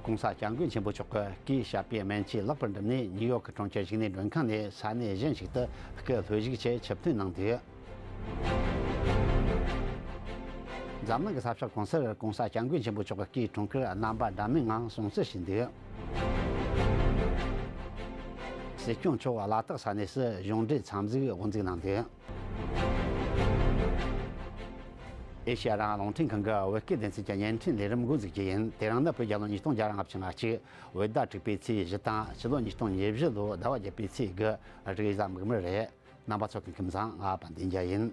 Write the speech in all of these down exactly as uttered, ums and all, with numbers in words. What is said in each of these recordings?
༸གོང་ས་༸སྐྱབས་མགོན་ཆེན་པོ་མཆོག་གིས་སྐུའི་ཞབས་པད་སྨན་བཅོས་ལེགས་པར་འགྲུབ་ནས། ནིའུ་ཡོག་གི་གྲོང་ཁྱེར་བཞུགས་གནས་མགྲོན་ཁང་ནས་ས་གནས་གཞན་ཞིག་ཏུ་སྐུ་ལྷོད་བཞུགས་ཆེད་ཆིབས་ཐོན་གནང་འདུག་འཛམ་གླིང་གི་ས་ཕྱོགས་གང་སར་༸གོང་ས་༸སྐྱབས་མགོན་ཆེན་པོ་མཆོག་གི་སྐུའི་འཁྲུངས་སྐར་རྣམ་པ་འདྲ་མིན་ངང་སྲུང་བརྩི་བྱས་འདུག་སྲིད་སྐྱོང་མཆོག་ལ་དྭགས་ས་གནས་སུ་གཞུང་འབྲེལ་འཚམས་གཟིགས་དབུ་འཛུགས་གནང་འདུག་ཨེ་ཤེ་ཡ་རང་དབང་རླུང་འཕྲིན་ཁང་གི་བོད་སྐད་སྡེ་ཚན་གྱི་བརྙན་འཕྲིན་ལས་རིམ་འགོ་འཛུགས་རྒྱུ་ཡིན། དེ་རིང་ནི་བོད་རྒྱལ་ལོ་ཉིས་སྟོང་བརྒྱ་ར་ལྔ་བཅུ་ང་གཅིག་བོད་ཟླ་དྲུག་པའི་ཚེས་བཞི་དང་ཕྱི་ལོ་ཉིས་སྟོང་ཉེར་བཞི་ལོའི་ཟླ་བ་བརྒྱད་པའི་ཚེས་དགུ་རེས་གཟའ་མིག་དམར་རེད། རྣམ་པ་ཚོ་སྐུ་ཁམས་བཟང་། ང་དཔལ་ལྡན་རྒྱལ་ཡིན།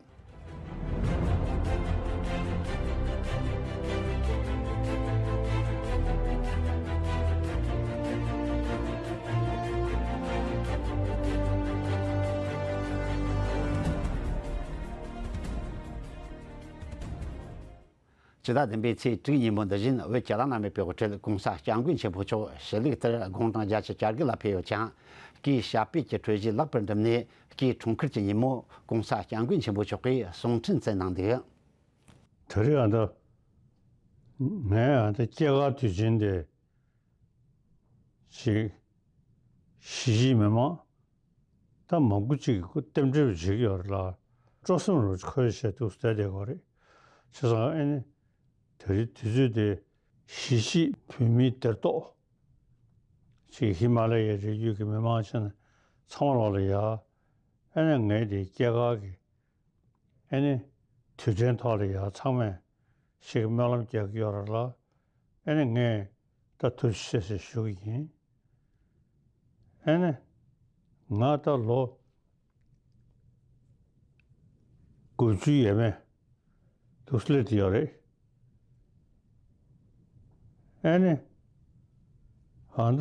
ཕྱི་ཟླ་བདུན་པའི་ཚེས་དྲུག་ཉིན་མོ་འདི་བཞིན་བོད་ཀྱི་བླ་ན་མེད་པའི་དབུ་ཁྲིད་༸གོང་ས་༸སྐྱབས་མགོན་ཆེན་པོ་མཆོག་ཕྱི་ལུགས་ལྟར་དགུང་གྲངས་བརྒྱད་ཅུ་གྱ་དགུ་ལ་ཕེབས་ཡོད་ཅིང་། སྐུའི་ཞབས་པད་ཀྱི་དྲོད་སྐྱེལ་ལེགས་པར་འགྲུབ་ནས། སྐུའི་འཁྲུངས་སྐར་གྱི་ཉིན་མོ་༸གོང་ས་༸སྐྱབས་མགོན་ཆེན་པོ་མཆོག་གིས་གསུང་འཕྲིན་བསྩལ་གནང་འདུག་ད་རེས་ཨ་ད་ངའི་ཨ་ད་སྐྱེས་སྐར་དུས་ཆེན་དེ་ཅིག་གཞིས་བྱེས་མི་མང་ད་མང་པོ་ཅིག་གིས་རྟེན་འབྲེལ་བྱེད་ཀྱི་ཡོད་རེད་ལ། སྤྲོ་སེམས་རུ་འཁོལ་བྱས་འདུག་བསྡད་བསྡད་ཀྱི་རེད། བྱས་ཙང་ཨ་ནི་དེ་རིང་དུས་ཚོད་དེ་གཞིས་བྱེས་བོད་མིའི་གཏེར་སྟོན་ཅིག་ཧི་མ་ལ་ཡའི་རི་རྒྱུད་ཀྱི་མི་མང་ཆེ་ཚང་མ་ལོག་ལ་ཡ། ཨ་ནི་ངའི་དེ་སྐྱེས་སྐར་གྱི་ཨ་ནི་དུས་དྲན་ཐོག་ལ་ཡ་ཚང་མས་ཞིག་སྨོན་ལམ་རྒྱག་གི་ཡོད་རེད་ལ། ཨ་ནི་ངས་ད་ཐུགས་རྗེ་ཆེ་ཞུ་གི་ཡིན། ཨ་ནི་ང་ད་ལོ་དགུ་བཅུ་ཡས་མས་འདུག་སླེབས་ཡོད་རེད། ཨ་ནི་ཨ་ད་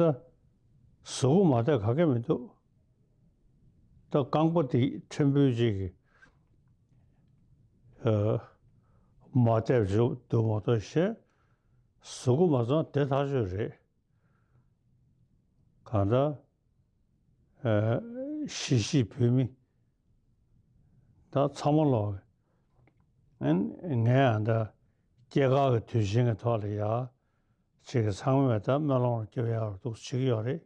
གཟུགས་པོ་མ་བདེ་ག་གེ་མི་འདུག་ད་རྐང་པ་དེ་ཕྲན་བུ་ཅིག་གིས་ཨ་མ་བདེ་བ་འདུག་མ་གཏོགས་གཞན་གཟུགས་པོ་མ་ཚང་བདེ་ཐག་ཆོད་རེད། གང་ལྟར་ཨ་གཞིས་བྱེས་བོད་མི་ད་ཚང་མ་ལོག་ཨ་ངའི་ཨ་ད་སྐྱེས་སྐར་གྱི་དུས་ཆེན་གྱི་ཐོག་ལ་ཡ། ཅིག་གིས་ཚང་མས་ད་སྨོན་ལམ་རྒྱབ་ཡག་འདུག་བྱེད་ཀྱི་ཡོད་རེད།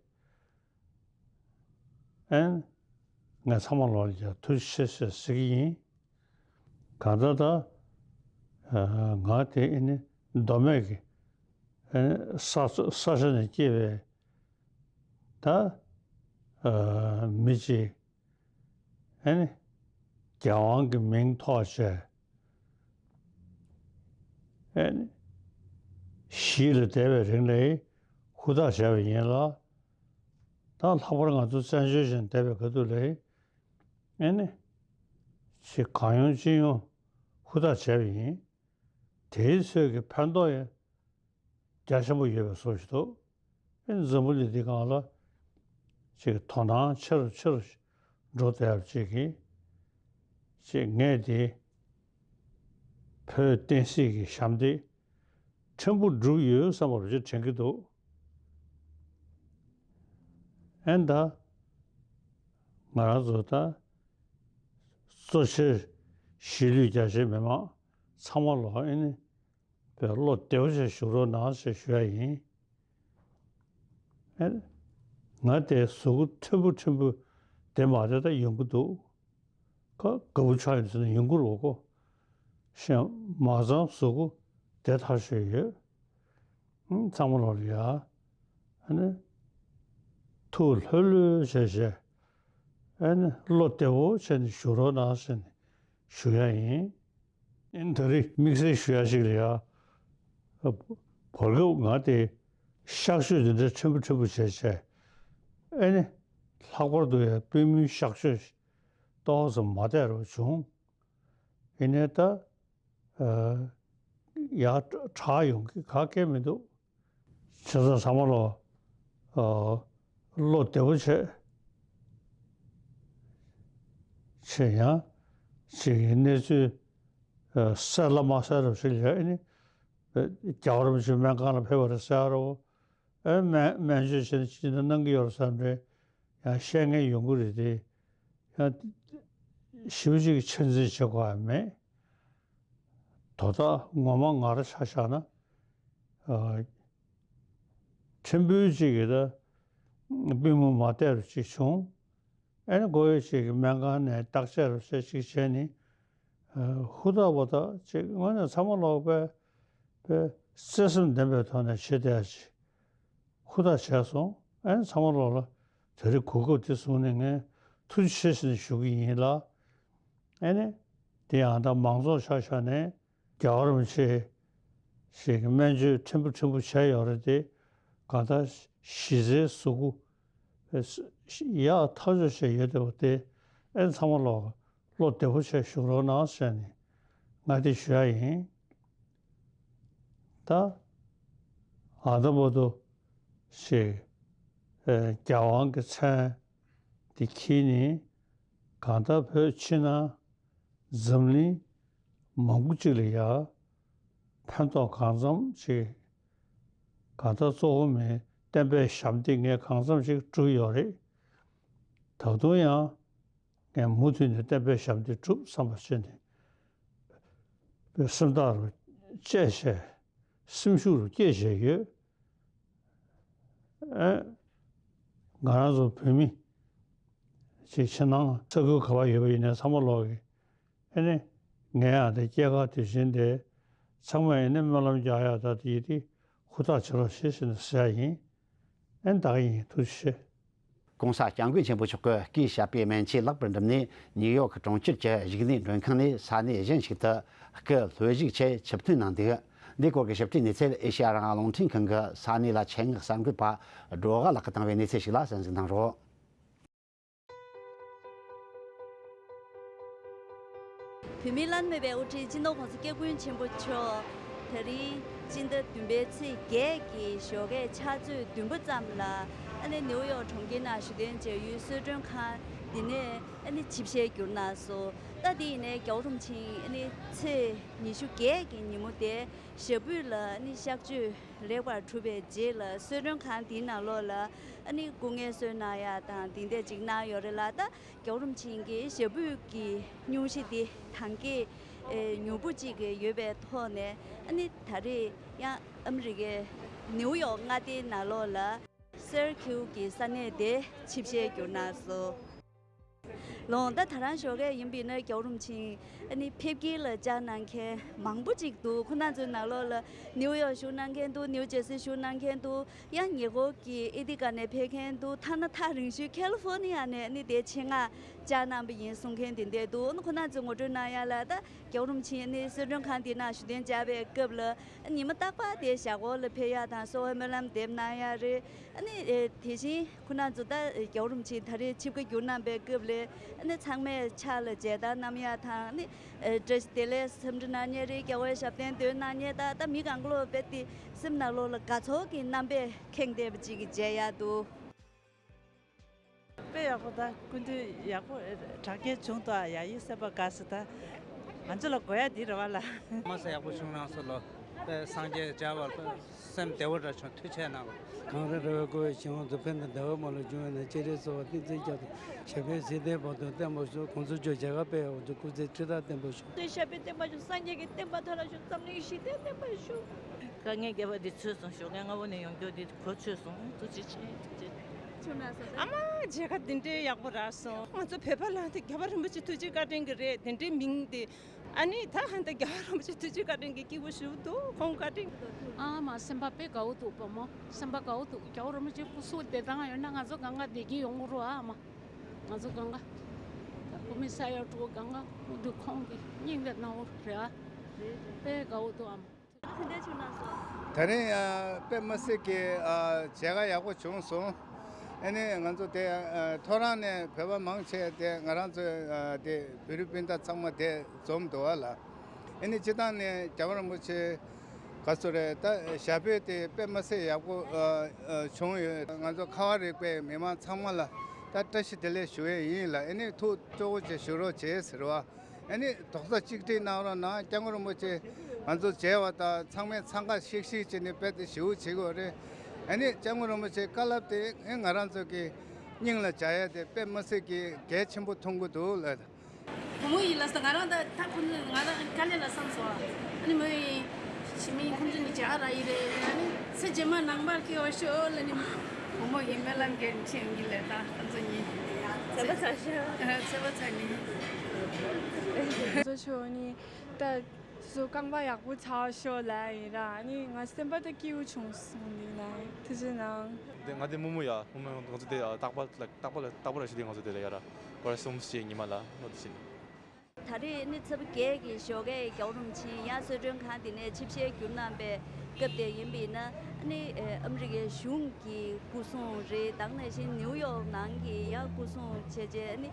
ཨན། ངས་ཚང་མ་ལོག་ལ་ཡ་ཐུགས་རྗེ་ཆེ་ཟེར་ཟེར་གྱི་ཡིན། གང་ལྟར་ད་ཨ་ང་དེ་ཨ་ནི་མདོ་སྨད་ཀྱི་ཨ་ནི་ས་ས་ཆ་ནས་སྐྱེས་པའི་ད་ཨ་མི་ཅིག་ཨ་ནི་རྒྱལ་དབང་གི་མིང་ཐོགས་བྱས། ཨ་ནི་གཞིས་ལ་བསྡད་པའི་རིང་ལ་ཧུར་ཐག་བྱས་པ་ཡིན་ལ། ད་ལྷག་པར་ང་ཚོ་བཙན་བྱོལ་ཞིག་བསྡད་པའི་སྐབས་དུས་ལ་ཨ་ནི་ཅིག་གང་ཡོང་ཅི་ཡོང་ཧུར་ཐག་བྱས་པ་ཡིན། དེའི་ཚོད་ཀྱི་ཕན་ཐོགས་ཡང་རྒྱ་ཆེན་པོ་ཡོད་པའི་བཟོ་ཞིག་འདུག་ཨེ་འཛམ་བུ་གླིང་འདི་སྒང་ལ་ཅིག་དོ་སྣང་ཆེ་རུ་ཆེ་རུ་འགྲོ་བསྡད་ཡག་ཅིག་གིས་ཅིག་ངས་འདི་བོད་བསྟན་སྲིད་ཀྱི་ཞབས་འདེགས་ཕྲན་བུ་བསྒྲུབས་ཡོད་བསམ་པ་རུ་ཅིག་དྲན་གྱི་འདུག་ཨེ་ད་ང་རང་ཚོ་ད་གཙོ་ཆེར་གཞིས་ལུས་རྒྱ་ཆེའི་མི་མང་ཚང་མ་ལོག་ཨེ་ནི་བློ་བདེ་པོ་བྱས་བཞུགས་རོགས་གནང་ཞེས་ཞུ་ཡ་ཡིན། ཨེ། ང་དེ་གཟུགས་པོ་ཕྲན་བུ་ཕྲན་བུ་དེ་མ་བདེ་ད་ཡོང་གི་འདུག་ཁ་དགའ་པོ་ཆགས་ཡོང་ཟེར་ན་ཡོང་གི་རེད་གོ། གཞན་མ་ཚང་གཟུགས་པོ་བདེ་ཐག་ཆོད་ཡོད། ཨང་། ཚང་མ་ལོག་ལ་ཡ། ཨ་ནི་ཐུགས་ལྷོད་ལྷོད་བྱས་བྱས། ཨ་ནི་བློ་བདེ་པོ་བྱས་ནས་བཞུགས་རོགས་གནང་ཟེར་ནས་ཞུ་ཡ་ཡིན། ཨེ་ནི་ད་རེས་དམིགས་བསལ་ཞུ་ཡ་ཞིག་ལ་ཡ། བར་སྐབས་ང་དེ་གཤག་བཅོས་དེ་འདྲ་ཕྲན་བུ་ཕྲན་བུ་བྱས་བྱས། ཨེ་ནི་ལྷག་པར་དུ་ཡ་པུས་མོའི་གཤག་བཅོས་ཏོག་ཙམ་མ་བདེ་རུ་བྱུང་། ཡིན་ནའི་ད་ཨ་ཡ་དྲག་ཡོང་གི་ག་གེ་མི་འདུག་བྱས་ཙང་ཚང་མ་ལོག་ཨ་བློ་བདེ་པོ་བྱས། བྱས་ཡང་ཅིག་གི་གནས་ཚུལ་ཨ་གསལ་ལ་མ་གསལ་རོགས་ཞིག་ལ་ཨ་ནི་རྒྱལ་བ་རིན་པོ་ཆེ་སྨན་ཁང་ལ་ཕེབས་པ་རེད་ཟེར་རོགས། ཨ་སྨན་སྨན་བཅོས་བྱས་ནས་ཅི་འདྲ་གནང་གི་ཡོད་རེད་བསམ་རེད། ཡང་བཤད་མཁན་ཡོང་གི་རེད་དེ། ཡང་ཞེ་པོ་ཅིག་གི་ཆ་འཛིན་བྱེད་དགོས་ཡ་མེད། དོ་བདག་ངོ་མ་ང་རང་ཆ་བཞག་ན། ཨ། ཕྲན་བུ་ཅིག་གིས་ད་པུས་མོ་མ་བཏེགས་རུ་ཅིག་བྱུང་། ཨ་ནི་གོ་ཡོད་ཅིག་གིས་སྨན་ཁང་ནས་བརྟག་དཔྱད་རུ་ཅིག་བྱས་ནས། ཨ། ཧུར་ཐག་པ་ད་ཅིག་དངོས་གནས་ཚང་མ་ལོག་པའི་པའི་བརྩེ་སེམས་ལྡན་པའི་ཐོག་ནས་བྱེད་བསྡད་ཡ་ཅིག་ཧུར་ཐག་བྱས་སོང་། ཨ་ནི་ཚང་མ་ལོག་ལ་དེ་རིང་གོ་སྐབས་དེ་བཟུང་ནས་ངས་ཐུགས་རྗེ་ཆེ་ཟེར་ནས་ཞུ་གི་ཡིན་ལ། ཨ་ནི་དེ་ཡང་ད་མང་ཚོགས་ཆ་བཞག་ནས་རྒྱལ་བ་རིན་པོ་ཆེ་ཞིག་གི་སྨན་བཅོས་ཕྲན་བུ་ཕྲན་བུ་བྱས་ཡོད་རེད་དེ། གང་ལྟར་གཞི་རྩའི་གཟུགས་པོ་ཡག་ཐག་ཆོད་བྱས་ཡོད་བསྡད་པ་དེ། ཨ་ནི་ཚང་མ་ལོག་བློ་བདེ་པོ་བྱས་བཞུགས་རོགས་གནང་ཟེར་ནས་ང་དེ་ཞུ་ཡ་ཡིན། ད་ཨ་ད་བར་དུ་ཞིག་ཨ། རྒྱལ་དབང་གི་མཚན་དེ་འཁྱེར་ནས་གང་ལྟར་བོད་ཕྱི་ནང་འཛམ་གླིང་མང་པོ་ཅིག་ལ་ཡ་ཕན་ཐོགས་གང་འཚམ་ཅིག་གང་ལྟར་གཙོ་བོ་མེད་བསྟན་པའི་ཞབས་འདེགས་ངས་གང་འཚམ་ཞིག་བསྒྲུབས་ཡོད་རེད། ད་དུང་ཡང་ངས་མུ་མཐུད་ནས་བསྟན་པའི་ཞབས་འདེགས་བསྒྲུབ་བསམ་པ་བྱས་ནས་པའི་སེམས་ཐག་རུ་བཅད་བྱས། སེམས་ཤུགས་རུ་བསྐྱེད་བྱས་ཡོད། ཨེ། ང་རང་ཚོ་བོད་མི་ཅིག་ཕྱི་ནང་ས་ཁུལ་ག་པར་ཡོད་པ་ཡིན་ནའི་ཚང་མ་ལོག་གིས། ཨ་ནི་ངས་ཡང་དེ་སྐྱེས་སྐར་དུས་ཆེན་དེ་ཚང་མས་ཨ་ནི་སྨོན་ལམ་རྒྱག་ཡག་ད་དེ་ཡིན་དེ་ཧུར་ཐག་བྱེད་རོགས་བྱེད་ཟེར་ནས་ཟེར་ཡ་ཡིན། ཨ་ནི་ད་ག་ཡིན། ཐུགས་རྗེ་ཆེ། ༸གོང་ས་༸སྐྱབས་མགོན་ཆེན་པོ་མཆོག་གིས་སྐུའི་ཞབས་པད་མན་ཆད་ལེགས་པར་འགྲུབ་ནས། ནིའུ་ཡོག་གྲོང་ཁྱེར་གྱི་བཞུགས་གནས་མགྲོན་ཁང་ནས་ས་གནས་གཞན་ཞིག་ཏུ་སྐུ་ལྷོད་བཞུགས་ཆེད་ཆིབས་ཐོན་གནང་འདུག་འདིའི་སྐོར་གྱི་ཞིབ་ཕྲའི་གནས་ཚུལ་ཨེ་ཤེ་ཡ་རང་དབང་རླུང་འཕྲིན་ཁང་གི་ས་གནས་ལ་ཆེད་མངགས་གསར་འགོད་པ་སྒྲོལ་དཀར་ལགས་ཀྱིས་བཏང་བའི་གནས་ཚུལ་ཞིག་ལ་གསན་གཟིགས་གནང་རོགས། བོད་མིའི་བླ་ན་མེད་པའི་དབུ་ཁྲིད་སྤྱི་ནོར་༸གོང་ས་༸སྐྱབས་མགོན་ཆེན་པོ་མཆོག་ད་རིང་སྤྱི་ཟླ་བདུན་པའི་ཚེས་བརྒྱད་ཀྱི་ཞོགས་ཀས་ཕྱག་ཚོད་བདུན་པ་ཙམ་ལ་ཨ་ནི་ནིའུ་ཡོག་གྲོང་ཁྱེར་ནང་བཞུགས་གདན་འཇགས་ཡུལ་གསོལ་མགྲོན་ཁང་འདི་ནས་ཨ་ནི་ཆིབས་ཞལ་བསྒྱུར་གནང་སོང་། ད་འདི་ཡིན་ནའི་རྒྱལ་བ་རིན་པོ་ཆེ་ཨ་ནི་ཚེས་ཉི་ཤུ་བརྒྱད་ཀྱི་ཉིན་མོ་དེ་ཞབས་པུས་ལ་ཨ་ནི་གཤག་བཅོས་ལེགས་པར་གྲུབ་པའི་རྗེས་ལ་གསོལ་མགྲོན་ཁང་འདིའི་ནང་ལོགས་ལ་ཨ་ནི་སྐུ་ངལ་གསོ་གནང་ཡ་དང་འདི་འདྲ་ཅིག་གནང་ཡོད་རེད་ལ། ད་རྒྱལ་བ་རིན་པོ་ཆེ་གི་ཞབས་པུས་ཀྱི་སྙུང་གཞི་འདི་ཐང་གའི་ཨེ་མྱུར་པོ་ཅིག་ཡོད་པའི་ཐོག་ནས་ཨ་ནི་ད་རེས་ཡང་ཨ་མི་རི་ཀའི་ནིའུ་ཡོག་མངའ་སྡེའི་ནང་ལོགས་ལ་སེར་ཁིའུ་གི་ས་གནས་དེ་ཆིབས་ཞལ་བསྒྱུར་གནང་སོང་། ལོང་ད་ད་རང་ཞོགས་ཀས་ཡིན་པ་ཡིན་ན་རྒྱལ་བ་རིན་པོ་ཆེ་ཨ་ནི་ཕེབས་སྐྱེལ་ལ་བཅར་གནང་མཁན་མང་པོ་ཅིག་འདུག་ཁོ་རང་ཚོའི་ནང་ལོགས་ལ་ནིའུ་ཡོག་བཞུགས་གནང་མཁན་འདུག་ནིའུ་ཇར་སི་བཞུགས་གནང་མཁན་འདུག་ཡང་ཉེ་འཁོར་གྱི་ཨེ་ཏི་ཀ་ནས་ཕེབས་མཁན་འདུག་ཐ་ན་ཐག་རིང་ཤོས་ཁ་ལི་ཧྥོར་ནི་ཡ་ནས་ཨ་ནི་དེ་ཆེད་མངགས་བཅར་གནང་པ་ཡིན་གསུང་མཁན་དེ་འདྲས་འདུག་ཨ་ནི་ཁོ་རང་ཚོས་ངོ་སྤྲོད་གནང་ཡ་ལ་ད་རྒྱལ་བ་རིན་པོ་ཆེ་ཨ་ནི་གསོལ་མགྲོན་ཁང་དེ་ནང་བཞུགས་གདན་འཇགས་པའི་སྐབས་ལ་ཉི་མ་རྟག་པར་དེ་ཞག་སྒོར་ལ་ཕེབས་ཡ་དང་གསོལ་བ་སྨོན་ལམ་འདེབས་གནང་ཡ་རེད། ཨ་ནི་དེ་བཞིན་ཁོ་རང་ཚོ་ད་རྒྱལ་བ་རིན་པོ་ཆེ་ད་རེས་ཆིབས་ཁ་བསྒྱུར་གནང་པའི་སྐབས་ལ་ཨ་ནི་ཚང་མས་ཕྱག་ལ་མཇལ་དར་བསྣམས་ཡ་དང་ཨ་ནི་བཀྲ་ཤིས་བདེ་ལེགས་འཚམས་འདྲི་གནང་མཁན་རེད། རྒྱལ་བའི་ཞབས་བརྟན་འདོན་གནང་མཁན་ད་ད་མི་གང་ག་ལོ་རྦད་དེ་སེམས་ནང་ལོགས་ལ་དགའ་ཚོར་གྱི་རྣམ་པས་ཁེངས་བསྡད་པ་ཅིག་མཇལ་ཡ་འདུག་དཔེ་ཡག་པོ་དང་སྐུ་མདུན་ཡག་པོ་དྲག་སྐྱེད་བྱུང་འདུག་ཨ་ཡ་ཡི་སེམས་པ་དགའ་སོང་། ད་ང་ཚོ་ལ་དགོས་ཡ་འདི་རེད་བ་ལ། མ་ཟད་ཡག་པོ་བྱུང་གནང་སོང་ལོ། དཔེ་སངས་རྒྱས་མཇལ་བ་ལ་སེམས་བདེ་བོ་འདྲ་བྱུང་། ཐུགས་རྗེ་གནང་། གངས་རི་ར་བས་བསྐོར་བའི་ཞིང་ཁམས་སུ། ཕན་དང་བདེ་བའི་མ་ལུས་འབྱུང་བའི་གནས། སྤྱན་རས་གཟིགས་དབང་བསྟན་འཛིན་རྒྱ་མཚོ། ཞབས་པད་སྲིད་མཐའི་བར་དུ་བརྟན་པར་ཤོག ༸གོང་ས་མཆོག་མཇལ་ཁ་ཕེབས་པའི་སྐུ་ཚེ་ཁྲི་ཕྲག་བརྟན་པར་ཤོག་ཞབས་པད་བརྟན་པར་ཤོག་སངས་རྒྱས་ཀྱི་བསྟན་པ་མཐའ་རུ་ཤོག་འཛམ་གླིང་ཞི་བདེའི་བསྟན་པར་ཤོག་དཀའ་ངལ་བརྒྱད་པ་འདི་ཚུད་སོང་། ཞོགས་ཀས་སྔ་པོ་ནས་ཡོང་རྒྱུ་འདི་གོ་ཆོད་སོང་། ཐུགས་རྗེ་ཆེ། ཐུགས་རྗེ་ཆེ། ཨ་མ་མཇལ་ཁ་འདི་འདྲའི་ཡག་པོ་རག་སོང་། ང་ཚོ་བོད་པ་ལ་དེ་རྒྱལ་བ་རིན་པོ་ཆེ་ཐུགས་རྗེ་བཀའ་དྲིན་གྱིས་རེད། འདི་འདྲའི་མིང་དེ། ཨ་ནི་ད་ཧན་ད་རྒྱལ་བ་རིན་པོ་ཆེ་ཐུགས་རྗེ་བཀའ་དྲིན་གྱིས་སྐྱིད་པོ་ཞིག་འདུག་ཁོང་བཀའ་དྲིན། ཨ་མ་སེམས་པ་དཔེ་དགའ་བོ་འདུག་བུ་མོ། སེམས་པ་དགའ་བོ་འདུག་རྒྱལ་བ་རིན་པོ་ཆེ་སྐུ་གཟུགས་བདེ་ཐང་ཡོད་ན་ང་ཚོ་གང་ག་བདེ་སྐྱིད་ཡོང་གི་རེད་ཨ་མ། ང་ཚོ་གང་ག་ད་བུད་མེད་ས་ཡ་དྲུག་གང་ག་སྐུ་མདུན་ཁོང་གི་སྙིང་དང་རྣ་བར་རེད་ཨ། དཔེ་དགའ་བོ་འདུག་ཨ་མ། དེ་འདྲ་བྱུང་ན་སོ། ད་རིང་ཨ་དཔེ་མི་སྲིད་ཀྱི་ཨ་མཇལ་ཁ་ཡག་པོ་བྱུང་སོང་། ཨ་ནི་ང་ཚོ་དེ་ཨ་ཐོ་རངས་ནས་བོད་པ་མང་ཆེ་དེ་ང་རང་ཚོའི་ཨ་དེ་བོད་རིགས་སྤུན་ཟླ་ཚང་མ་དེ་འཛོམས་འདུག་བ་ལ། ཨ་ནི་སྤྱིར་བཏང་ནས་རྒྱལ་བ་རིན་པོ་ཆེ་ག་ཚོད་རེད། ད་ཞབས་པད་དེ་དཔེ་མི་སྲིད་ཡག་པོ་ཨ་ཨ་བྱུང་ཡོད། ང་ཚོ་ཁ་བ་རིག་པའི་མི་མང་ཚང་མ་ལ་ད་བཀྲ་ཤིས་བདེ་ལེགས་ཞུ་ཡས་ཡིན་ལ། ཨ་ནི་ཐུགས་སྤྲོ་བོ་བྱས་བཞུགས་རོགས་བྱེད་ཟེར་བ། ཨ་ནི་རྡོག་རྩ་གཅིག་སྒྲིལ་གནང་རོགས་གནང་། སྐྱབས་མགོན་རིན་པོ་ཆེ་ང་ཚོ་མཇལ་བ་དང་ཚང་མས་འཚང་ཁ་ཤིག་ཤིག་བྱས་ནས་དཔེ་དེ་ཞེ་པོ་བྱེད་དགོས་རེད། ཨ་ནི་སྐྱབས་མགོན་རིན་པོ་ཆེའི་བཀའ་སློབ་དེ་ཨེ་ང་རང་ཚོ་གི་སྙིང་ལ་འཇགས་ཡ་དེ་དཔེ་མི་སྲིད་ཀྱི་གལ་ཆེན་པོ་མཐོང་གི་འདུག་ལ། བུ་མོ་ཡིན་ལ་ས་ང་རང་ད་ད་ཁོང་ཚོ་ང་རང་དཀའ་ལས་ལ་བསམ་སོང་། ཨ་ནི་མོ་ཡིན་ཞི་མི་ཁོང་ཚོ་ནི་བྱ་ར་ཡི་རེད། ཨ་ནི་ ཚེ་རྗེས་མ་ནང་པར་སྐྱེ་བར་ཤོག་ལ་ནི། བུ་མོ་ཡིན་སྨོན་ལམ་འདེབས་ཆེན་གྱི་ལས་དང་ཁོང་ཚོ་གཉིས། ཚེ་བ་ཚ་ཤོག་ཚེ་བ་ཚ་ནི། ཁོང་ཚོ་ཆོ་ནི་ད་སོ་རྐང་པ་ཡག་པོ་ཚ་ཤོག་ལ་ཡིན་ར་ནི་ང་སེམས་པ་ད་སྐྱིད་པོ་བྱུང་སོང་འདི་ན་ཐུགས་རྗེ་གནང་། དེ་ང་དེ་མུ་མུ་ཡ་མུ་མུ་ང་ཚོ་དེ་རྟག་པར་རྟག་པར་རྟག་པར་ཞུ་དེ་ང་ཚོ་དེ་ལ་ཡ་ར་སྐོར་གསུམ་བཞི་ཉི་མ་ལ་ནོ་དེ་བཞིན། ད་རེས་ནི་ཚེས་པ་བརྒྱད་ཀྱི་ཞོགས་ཀས་རྒྱལ་བ་རིན་པོ་ཆེ་ཡང་གསོལ་མགྲོན་ཁང་འདི་ནས་ཆིབས་ཞལ་བསྒྱུར་གནང་པའི་སྐབས་དེ་ཡིན་པས་ན་ནི་ཨ་མི་རི་ཀའི་གཞུང་གི་སྐུ་སྲུང་རེད། དེ་ནང་བཞིན་ནིའུ་ཡོག་ནང་གི་ཡང་སྐུ་སྲུང་བྱས་རྗེས་ནི་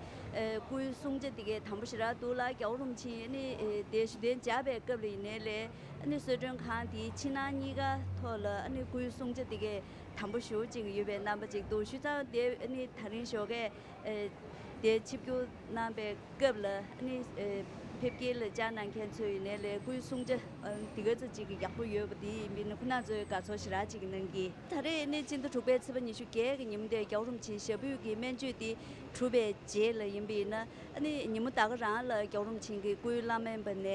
སྐུའི་སྲུང་བྱ་འདི་གའི་དམ་པོ་ཞེ་དྲག་འདུག་ལ། རྒྱལ་བ་རིན་པོ་ཆེ་ནི་དེ་ཞུ་གཏན་འཇགས་པའི་སྐབས་ལ་ཡིན་ནའི་ལས་ནི་གསོལ་མགྲོན་ཁང་འདིའི་ཕྱི་ནང་གཉིས་ཀ་ཐོག་ལ་ནི་སྐུའི་སྲུང་བྱ་འདི་གའི་དམ་པོ་ཞེ་པོ་ཅིག་ཡོད་པའི་རྣམ་པ་ཅིག་འདུག་ཞུས་ཙང་དེ་ནི་ད་རིང་ཞོགས་ཀས་ཨེ། དེ་ཆིབས་བསྒྱུར་གནང་པའི་སྐབས་ལ་ནི་ཨེ། ཕེབས་སྐྱེལ་ལ་བཅར་གནང་མཁན་ཚོ་ཡིན་ནའི་ལས་སྐུའི་སྲུང་བྱ་ཨ། འདི་ག་ཚོད་ཅིག་ཡག་པོ་ཡོད་པ་དེ་ཡིན་པས་ན་ཁོང་རྣམ་ཚོས་དགའ་ཚོར་ཞེ་དྲག་ཅིག་གནང་གི། ད་རེས་ནི་སྤྱི་ཟླ་དྲུག་པའི་ཚེས་པ་ཉི་ཤུ་བརྒྱད་ཀྱི་ཉིན་མོ་དེ་རྒྱལ་བ་རིན་པོ་ཆེའི་ཞབས་པུས་ཀྱི་སྨན་བཅོས་དེ་གྲུབ་པའི་རྗེས་ལ་ཡིན་པས་ན་ཨ་ནི་ཉིན་མོ་ད་ག་རང་ལ་རྒྱལ་བ་རིན་པོ་ཆེ་གི་སྐུའི་བླ་སྨན་པ་ནས་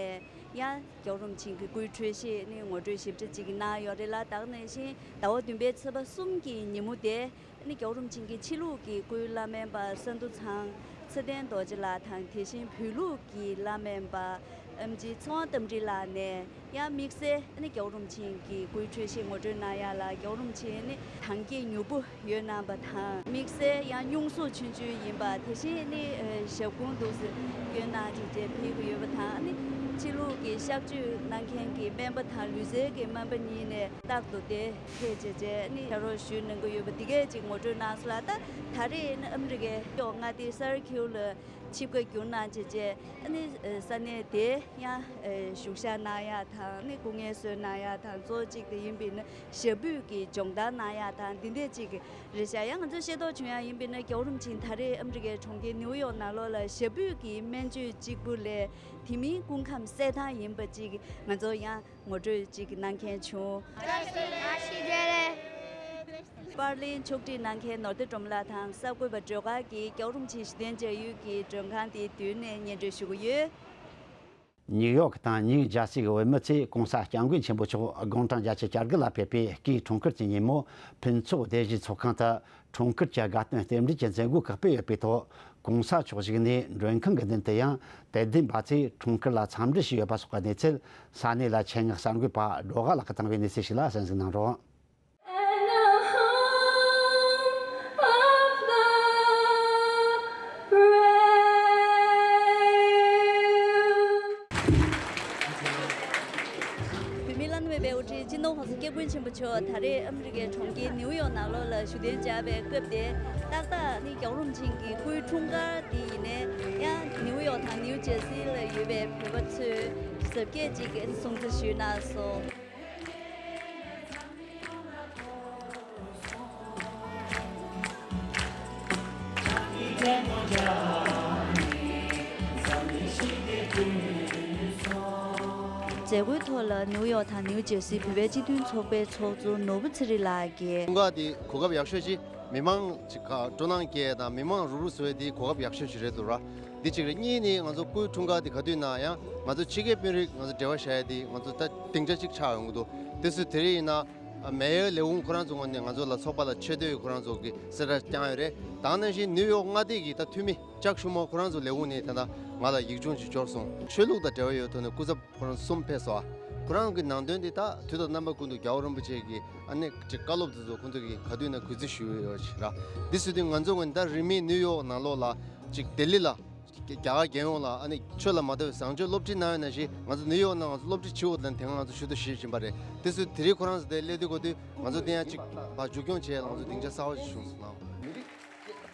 ཡང་རྒྱལ་བ་རིན་པོ་ཆེ་གི་སྐུའི་འཕྲོད་བཞེས་ནི་ངོ་སྤྲོད་ཞིབ་ཕྲ་ཅིག་གནང་ཡོད་རེད་ལ། ད་ག་ནང་བཞིན་ཟླ་བ་བདུན་པའི་ཚེས་པ་གསུམ་གྱི་ཉིན་མོ་དེ། ནི་རྒྱལ་བ་རིན་པོ་ཆེ་གི་ཕྱི་ལུགས་ཀྱི་སྐུའི་བླ་སྨན་པ་ས་འདུ་ཚང་ཚེ་བརྟན་རྡོ་རྗེ་ལགས་དང་། དེ་བཞིན་བོད་ལུགས་ཀྱི་བླ་སྨན་པ་ཨེམ་ཆི་ཚེ་དབང་རྟ་མགྲིན་ལགས་ནས་ཡང་དམིགས་བསལ་ནི་རྒྱལ་བ་རིན་པོ་ཆེ་གི་སྐུའི་འཕྲོད་བཞེས་ངོ་སྤྲོད་གནང་ཡ་ལ། རྒྱལ་བ་རིན་པོ་ཆེ་ནི་ཐང་སྐད་མྱུར་པོ་གཡོན་གནང་པ་དང་། དམིགས་བསལ་ཡང་སྙུང་གཟུགས་ཆུང་ཆུང་ཡིན་པ། དེ་བཞིན་ནི་ཨེ་ཞབས་སྐུང་འདུག་སེ་གཡོན་གནང་བྱས་རྗེས་ཕེབས་ཀྱི་ཡོད་པ་དང་། ནི་ཕྱི་ལུགས་ཀྱི་གཤག་བཅོས་གནང་མཁན་གྱི་སྨན་པ་དང་ལུས་རྩལ་གྱི་སྨན་པ་གཉིས་ནས་རྟག་ཏུ་དེ། ཕེབས་བྱས་རྗེས་ནི་ཕྱག་རོགས་ཞུས་གནང་གི་ཡོད་པ་འདི་གས་ཅིག་ངོ་སྤྲོད་གནང་སོང་ལ། ད་ད་རེས་ནི་ཨ་མི་རི་ཀའི་ཡོག་མངའ་སྡེའི་སར་ཁིའུ་ལ་ཆིབས་ཁ་བསྒྱུར་གནང་བྱས་རྗེས་ནི་ས་གནས་དེ་ཡང་བཞུགས་ཞག་གནང་ཡག་དང་ནི་སྐུ་ངལ་གསོ་གནང་ཡག་དང་གཙོ་བོ་གཅིག་དེ་ཡིན་པས་ནི་ཞབས་པུས་ཀྱི་སྦྱོང་བརྡར་གནང་ཡག་དང་འདི་འདྲས་ཅིག་རེད་ཤག་ཡང་ང་ཚོས་ཤེས་རྟོགས་བྱུང་ཡག་ཡིན་པས་ནི་རྒྱལ་བ་རིན་པོ་ཆེ་ད་རེས་ཨ་མི་རི་ཀའི་གྲོང་ཁྱེར་ནིའུ་ཡོག་ནང་ལོགས་ལ་ཞབས་པུས་ཀྱི་སྨན་བཅོས་གཅིག་པུ་ལས་དེ་མིན་སྐུ་ཁམས་གསལ་ཐང་ཡིན་པ་ཅིག་ང་ཚོ་ཡང་ངོ་སྤྲོད་ཅིག་གནང་མཁན་བྱུང་། པར་ལེན་ཕྱོགས་སྒྲིག་གནང་མཁན་ནོར་བདེ་སྒྲོལ་མ་ལགས་དང་གསར་འགོད་པ་སྒྲོལ་དཀར་གྱིས་རྒྱལ་བ་རིན་པོ་ཆེ་ཞུ་གཏན་འཇལ་ཡུལ་གྱི་མགྲོན་ཁང་དེའི་མདུན་ནས་སྙན་སྒྲོན་ཞུ་གི་ཡོད། ནིའུ་ཡོག་དང་ནིའུ་ཇར་སི་གི་བོད་མི་ཚོས་༸གོང་ས་༸སྐྱབས་མགོན་ཆེན་པོ་མཆོག་དགུང་གྲངས་བརྒྱད་ཅུ་གྱ་དགུ་ལ་ཕེབས་པའི་སྐུའི་འཁྲུངས་སྐར་གྱི་ཉིན་མོ། ཕུན་ཚོགས་སྡེ་བཞིའི་ཚོགས་ཁང་དུ་འཁྲུངས་སྐར་གྱི་དགའ་སྟོན་རྟེན་འབྲེལ་གྱི་མཛད་སྒོ་ཁག་སྤེལ་ཡོད་པའི་ཐོག ༸གོང་ས་མཆོག་བཞུགས་གནས་མགྲོན་ཁང་གི་མདུན་དུ་ཡང་དད་ལྡན་པ་ཚོས་འཁྲུངས་སྐར་ལ་འཚམས་འདྲི་ཞུས་ཡོད་པ་སོགས་ཀྱི་གནས་ཚུལ། ས་གནས་ལ་ཆེད་མངགས་གསར་འགོད་པ་སྒྲོལ་དཀར་ལགས་ཀྱིས་བཏང་བའི་གནས་ཚུལ་ཞིག་ལ་གསན་གཟིགས་གནང་རོགས། བོད་མིའི་བླ་ན་མེད་པའི་དབུ་ཁྲིད་སྤྱི་ནོར་༸གོང་ས་༸སྐྱབས་མགོན་ཆེན་པོ་མཆོག་ད་རེས་ཨ་མི་རི་ཀའི་གྲོང་ཁྱེར་ནིའུ་ཡོག་ནང་ལོགས་ལ་བཞུགས་གདན་འཇགས་པའི་སྐབས་དེ། ཏག་ཏག་ནི་རྒྱལ་བ་རིན་པོ་ཆེ་གི་སྐུའི་འཁྲུངས་སྐར་དེ་ཡིན་ནའི་ཡང་ནིའུ་ཡོག་དང་ནིའུ་ཇར་སི་ལ་ཡོད་པའི་བོད་པ་ཚོས་གཟབ་རྒྱས་ཅིག་སྲུང་བརྩི་ཞུས་གནང་སོང་། མཛད་སྒོའི་ཐོག་ལ་ནིའུ་ཡོག་དང་ནིའུ་ཇར་སིའི་བོད་པའི་སྤྱི་མཐུན་ཚོགས་པའི་ཚོགས་གཙོ་ནོར་བུ་ཚེ་རིང་ལགས་ཀྱིས། འཁྲུངས་སྐར་འདི་གོ་སྐབས་ཡག་ཤོས་ཤིག་མི་མང་ཅིག་ག་སྤྲོ་སྣང་སྐྱེ་དང་མི་མང་རུག་རུག་བཟོ་ཡས་འདི་གོ་སྐབས་ཡག་ཤོས་ཤིག་རེད་འདུག་ར། འདི་གཅིག་རེད། གཉིས་ནི་ང་ཚོ་སྐུའི་འཁྲུངས་སྐར་འདི་ག་དུས་ན་ཡང་ང་ཚོ་ཕྱི་རྒྱལ་དཔོན་རིགས་ང་ཚོ་འབྲེལ་བ་བྱ་ཡས་འདི་ང་ཚོ་ད་སྡིངས་ཆ་གཅིག་ཆགས་ཡོང་གི་འདུག་དེ་ཚོ་དེ་རིང་ཡིན་ན་མེ་ཡོར་ལས་ཁུངས་ཁོ་རང་ཚོ་ངོས་ནས་ང་ཚོ་ལ་ཚོགས་པ་ལ་ཆེ་བསྟོད་ཁོ་རང་ཚོ་གི་གསལ་བསྒྲགས་བསྐྱངས་ཡོད་རེད། ད་ནང་བཞིན་ནིའུ་ཡོག་མངའ་སྡེ་གི་ད་འཐུས་མི་ཅག་ཤུ་མོ་ཁོ་རང་ཚོ་ལས་ཁུངས་ནས་ད་ལྟ་ང་ལ་ཡིག་ཆུང་ཅིག་འབྱོར་སོང་། ཆོས་ལུགས་དང་འབྲེལ་བ་ཡོད་ཐོག་ནས་སྐུ་ཚབ་ཁོ་རང་གསུམ་ཕེབས་སོང་། ཁོ་རང་གི་ནང་དོན་འདི་དག་དུས་དང་རྣམ་པ་ཀུན་ཏུ་རྒྱལ་བ་རིན་པོ་ཆེ་གི་ཨ་ནི་ཅིག་བཀའ་སློབ་དེ་ཚོ་ཁོང་ཚོ་གིས་ག་དུས་ན་གུས་བརྩི་ཞུས་ཡོད་ཅིག་ར། འདི་ཟེར་དུས་ང་ཚོ་ངོས་ནས་ད་རིང་མིན་ནིའུ་ཡོག་ནང་ལོགས་ལ་ཅིག་ལྡི་ལི་ལ་རྒྱ་གར་རྒྱལ་ཡོངས་ལ་ཨ་ནི་ཆོས་ལ་མ་ལྟོས་པའི་བཟང་སྤྱོད་སློབ་ཁྲིད་གནང་ཡོད་ནང་བཞིན་ང་ཚོ་ནིའུ་ཡོག་ནང་ང་ཚོ་སློབ་ཁྲིད་བྱེད་འོག་ལ་དེ་སྔ་ང་ཚོ་ཞུ་གཏུག་ཞུས་བཞིན་པ་རེད། དེ་ཚོ་དེ་རིང་ཁོ་རང་ཚོ་དེ་སླེབས་དུས་གོ་དུས་ང་ཚོ་དེ་ཡང་ཅིག་ཕར་མཇུག་སྐྱོང་བྱས་ལ་ང་ཚོ་སྡིངས་ཆ་གསར་པ་ཞིག་བྱུང་སོང་ལ།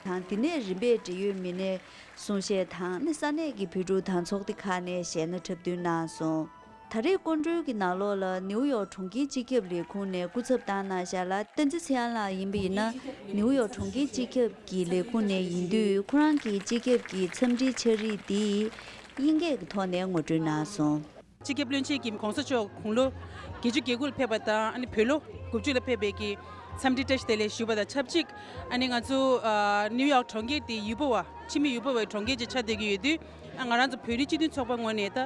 དང་དེ་ནས་རིམ་པས་འབྲེལ་ཡོད་མི་སྣས་གསུང་བཤད་དང་ནི་ས་གནས་ཀྱི་བོད་ཕྲུག་དང་ཚོགས་སྡེ་ཁག་ནས་གཞས་སྣ་འཁྲབ་སྟོན་གནང་སོང་། ད་རེས་སྐུ་མགྲོན་གྱི་ནང་ལོགས་ལ་ནིའུ་ཡོག་གྲོང་ཁྱེར་སྤྱི་ཁྱབ་ལས་ཁུངས་ནས་སྐུ་ཚབ་བཏང་གནང་བཞག་ལ། བསྟན་འཛིན་ཚེ་དབྱངས་ལགས་ཡིན་པ་ཡིན་ན་ནིའུ་ཡོག་གྲོང་ཁྱེར་སྤྱི་ཁྱབ་ཀྱི་ལས་ཁུངས་ནས་ཡིན་དུས་ཁོ་རང་གིས་སྤྱི་ཁྱབ་ཀྱི་འཚམས་འདྲིའི་ཕྱག་བྲིས་འདི་དབྱིན་སྐད་ཀྱི་ཐོག་ནས་ངོ་སྤྲོད་གནང་སོང་། སྤྱི་ཁྱབ་བློན་ཆེན་གྱིས་༸གོང་ས་མཆོག་དགུང་ལོ་བརྒྱད་ཅུ་གྱ་དགུ་ལ་ཕེབས་པ་དང་ཨ་ནི་བོད་ལོ་དགུ་བཅུ་ལ་ཕེབས་པའི་གི་འཚམས་འདྲི་བཀྲ་ཤིས་བདེ་ལེགས་ཞུ་བ་དང་ཆབས་ཅིག་ཨ་ནི་ང་ཚོ་ཨ་ནིའུ་ཡོག་གྲོང་ཁྱེར་དེ་ཡུལ་སྤོ་བ་ཕྱི་མི་ཡུལ་སྤོ་བའི་གྲོང་ཁྱེར་ཅིག་ཆགས་བསྡད་ཀྱི་ཡོད་དུས། ཨ་ང་རང་ཚོ་བོད་རིགས་སྤྱི་མཐུན་ཚོགས་པ་ངོས་ནས་ད་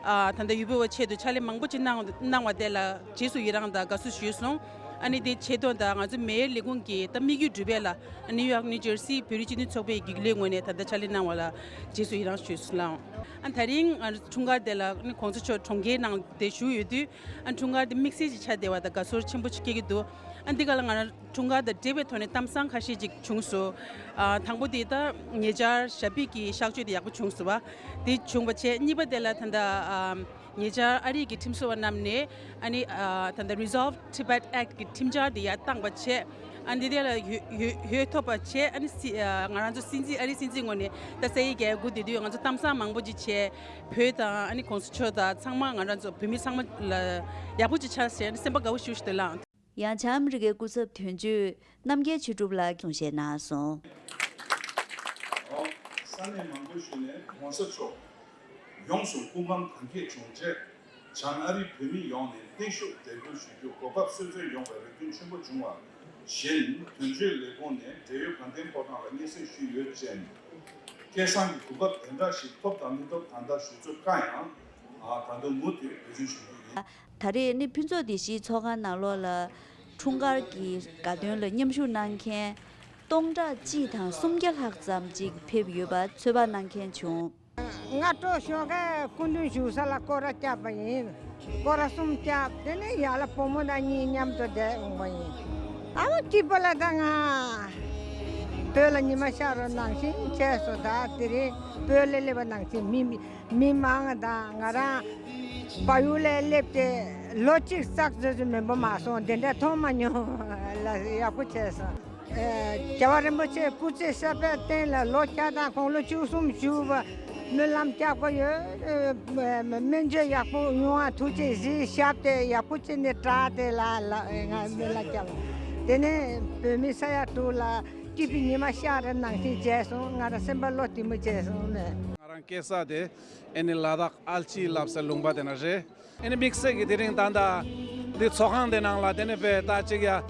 ཨ་ད་ལྟ་ཡུལ་སྤོ་བའི་ཆེད་དུ་ཕྱག་ལས་མང་པོ་ཅིག་གནང་གནང་བ་དེ་ལ་རྗེས་སུ་ཡི་རང་དང་དགའ་བསུ་ཞུས་སོང་ ཨ་ནི་དེ་ཆེད་དོན་དང་ང་ཚོ་མེ་ཡར་ལས་ཁུངས་ཀྱི་ད་དམིགས་ཡུལ་འགྲུབ་པ་ལ་ནིའུ་ཡོག་ནིའུ་ཇར་སི་བོད་རིགས་སྤྱི་མཐུན་ཚོགས་པའི་བརྒྱུད་ལས་ངོས་ནས་ད་ལྟ་ཕྱག་ལས་གནང་བ་ལ་རྗེས་སུ་ཡི་རང་ཞུས་སོང་ལགས། ཨ་ད་རིང་ཨ་འཁྲུངས་སྐར་དེ་ལ་ནི་གོང་ས་མཆོག་གྲོང་ཁྱེར་ནང་དེ་བཞུགས་ཡོད་དུས་ཨ་འཁྲུངས་སྐར་དེ་དམིགས་བསལ་ཅིག་ཆགས་བསྡད་པ་དང་དགའ་ཚོར་ཆེན་པོ་ཅིག་སྐྱེ་གི་འདུག་ཨ་འདི་ག་ལ་ང་རང་འཁྲུངས་སྐར་དང་འབྲེལ་བའི་ཐོག་ནས་གཏམ་བཟང་ཁ་ཤས་ཅིག་བྱུང་སོང་། ཨ་དང་པོ་དེ་ད་ཉེ་ཆར་ཞབས་པུས་ཀྱི་གཤག་བཅོས་དེ་ཡག་པོ་བྱུང་སོང་བ། དེ་བྱུང་བ་བྱས་གཉིས་པ་དེ་ལ་ད་ལྟ་ཨ། ཉེ་ཆར་ཨ་རི་གི་ཁྲིམས་བཟོ་བ་རྣམས་ནས་ཨ་ནི་ཨ་ད་ལྟ་Resolve Tibet Act གི་ཁྲིམས་འཆར་དེ་ཡར་བཏང་བ་བྱས། ཨ་འདི་དེ་ལ་ཡོད་ཡོད་ཡོད་ཐོབ་པ་བྱས། ཨ་ནི་སི་ཨ་ང་རང་ཚོ་སྲིད་འཛིན་ཨ་རིའི་སྲིད་འཛིན་ངོས་ནས་ད་ས་ཡི་རྒྱལ་སྒོ་དེ་དུས་ང་ཚོ་གཏམ་བཟང་མང་པོ་ཅིག་བྱས། བོད་དང་ཨ་ནི་གོང་ས་མཆོག་དང་ཚང་མ་ང་རང་ཚོ་བོད་མི་ཚང་མ་ལ་ཡག་པོ་ཅིག་ཆགས་ཟེར་ནས་སེམས་པ་དགའ་བོ་ཞུ་ཞུ་དེ་ལངས། ཡང་བྱམས་རི་ཀའི་སྐུ་ཚབ་དོན་གཅོད་རྣམ་རྒྱལ་ཆོས་གྲུབ་ལགས་གསུང་བཤད་གནང་སོང་། ཨོ། ས་གནས་མང་པོ་ཞིག་ནས་གོང་ས་མཆོག་ཡོངས་སུ་སྐུ་ཁམས་དྭངས་སྐྱེད་བྱུང་རྗེས། བྱང་ཨ་རིའི་བོད་མི་ཡོངས་ནས་བརྟན་བཞུགས་དད་གུས་ཞུ་རྒྱུ་གོ་སྐབས་སོན་རྩོད་ཡོང་བའི་རེ་འདུན་ཆེན་པོ་བྱུང་བ་བཞིན། དོན་གཅོད་ལས་ཁུངས་ནས་འབྲེལ་ཡོད་དགའ་ལྡན་ཕོ་བྲང་ལ་སྙན་སེང་ཞུས་ཡོད་ཅིང་། སྐལ་བཟང་གི་གོ་སྐབས་དེ་འདྲ་ཞིག་ཐོབ་དང་མི་ཐོབ་ད་ལྟ་ཞུ་ཚོད་བཀག་ཡང་། ཨ་ད་དུང་མུ་མཐུད་འབད་བརྩོན་ཞུ་རྒྱུ་ཡིན། ད་རེས་ནི་ཕུན་ཚོགས་བདེ་སྐྱིད་ཚོགས་ཁང་ནང་ལོགས་ལ་འཁྲུངས་སྐར་གྱི་དགའ་སྟོན་ལ་མཉམ་ཞུགས་གནང་མཁན་སྟོང་ཕྲག་གཅིག་དང་སུམ་བརྒྱ་ལྷག་ཙམ་ཅིག་ཕེབས་ཡོད་པ་ཚོད་དཔག་གནང་མཁན་བྱུང་། སྔ་དྲོ་ཞོགས་ཀས་སྐུ་མདུན་བཞུགས་ས་ལ་སྐོར་ར་བརྒྱབ་པ་ཡིན། སྐོར་ར་གསུམ་བརྒྱབ། དེ་ནས་ཡར་ལ་བུ་མོ་དང་གཉིས་མཉམ་དུ་བསྡད་འོང་པ་ཡིན། ཨ་མ་སྐྱིད་པོ་ལ་ད་ང་བོད་ལ་ཉི་མ་ཤར་བ་ནང་བཞིན་བྱས་སོང་། ད་དེ་རིང་བོད་ལ་སླེབས་པ་ནང་བཞིན་མི་མི་མང་དང་ང་རང་བལ་ཡུལ་ལ་སླེབས་ཏེ་ལོ་གཅིག་ཙག་ཙིག་ཙིག་མང་པོ་མ་སོང་། དེ་འདྲ་མཐོང་མ་མྱོང་། ལ་ཡག་པོ་བྱས་སོང་། ཨེ། རྒྱལ་བ་རིན་པོ་ཆེ་སྐུ་ཚེ་ཞབས་པད་བརྟན་ལ་ལོ་བརྒྱ་དང་དགུང་ལོ་བཅུ་གསུམ་བཞུགས་པ་སྨོན་ལམ་རྒྱག་གི་ཡོད། ཨེ། སྨན་བཅོས་ཡག་པོ་ཡོང་བ་ཐུགས་རྗེ་གཟིགས། ཞབས་དེ་ཡག་པོ་བྱས་ནས་བཀྲ་སྟེ་ལ་ལ་ང་སྨོན་ལམ་རྒྱབ། དེ་ནས་བོད་མི་ས་ཡ་དྲུག་ལ་སྐྱིད་པའི་ཉི་མ་ཤར་རེ་ནང་བཞིན་བྱས་སོང་། ང་རང་སེམས་པ་བློ་གཏིང་མོ་བྱས་སོང་ནས། ང་རང་སྐྱེས་ས་དེ་ཨེ་ནི་ལ་དྭགས་ཨལ་ཅི་ལབ་སའི་ལུང་པ་དེ་ན་རེད། ཨེ་ནི་དམིགས་བསལ་གྱི་དེ་རིང་ད་ལྟ་འདི་ཚོགས་ཁང་དེ་ནང་ལ་དེ་ནི་དཔེ་ད་ཅིག་ཡ།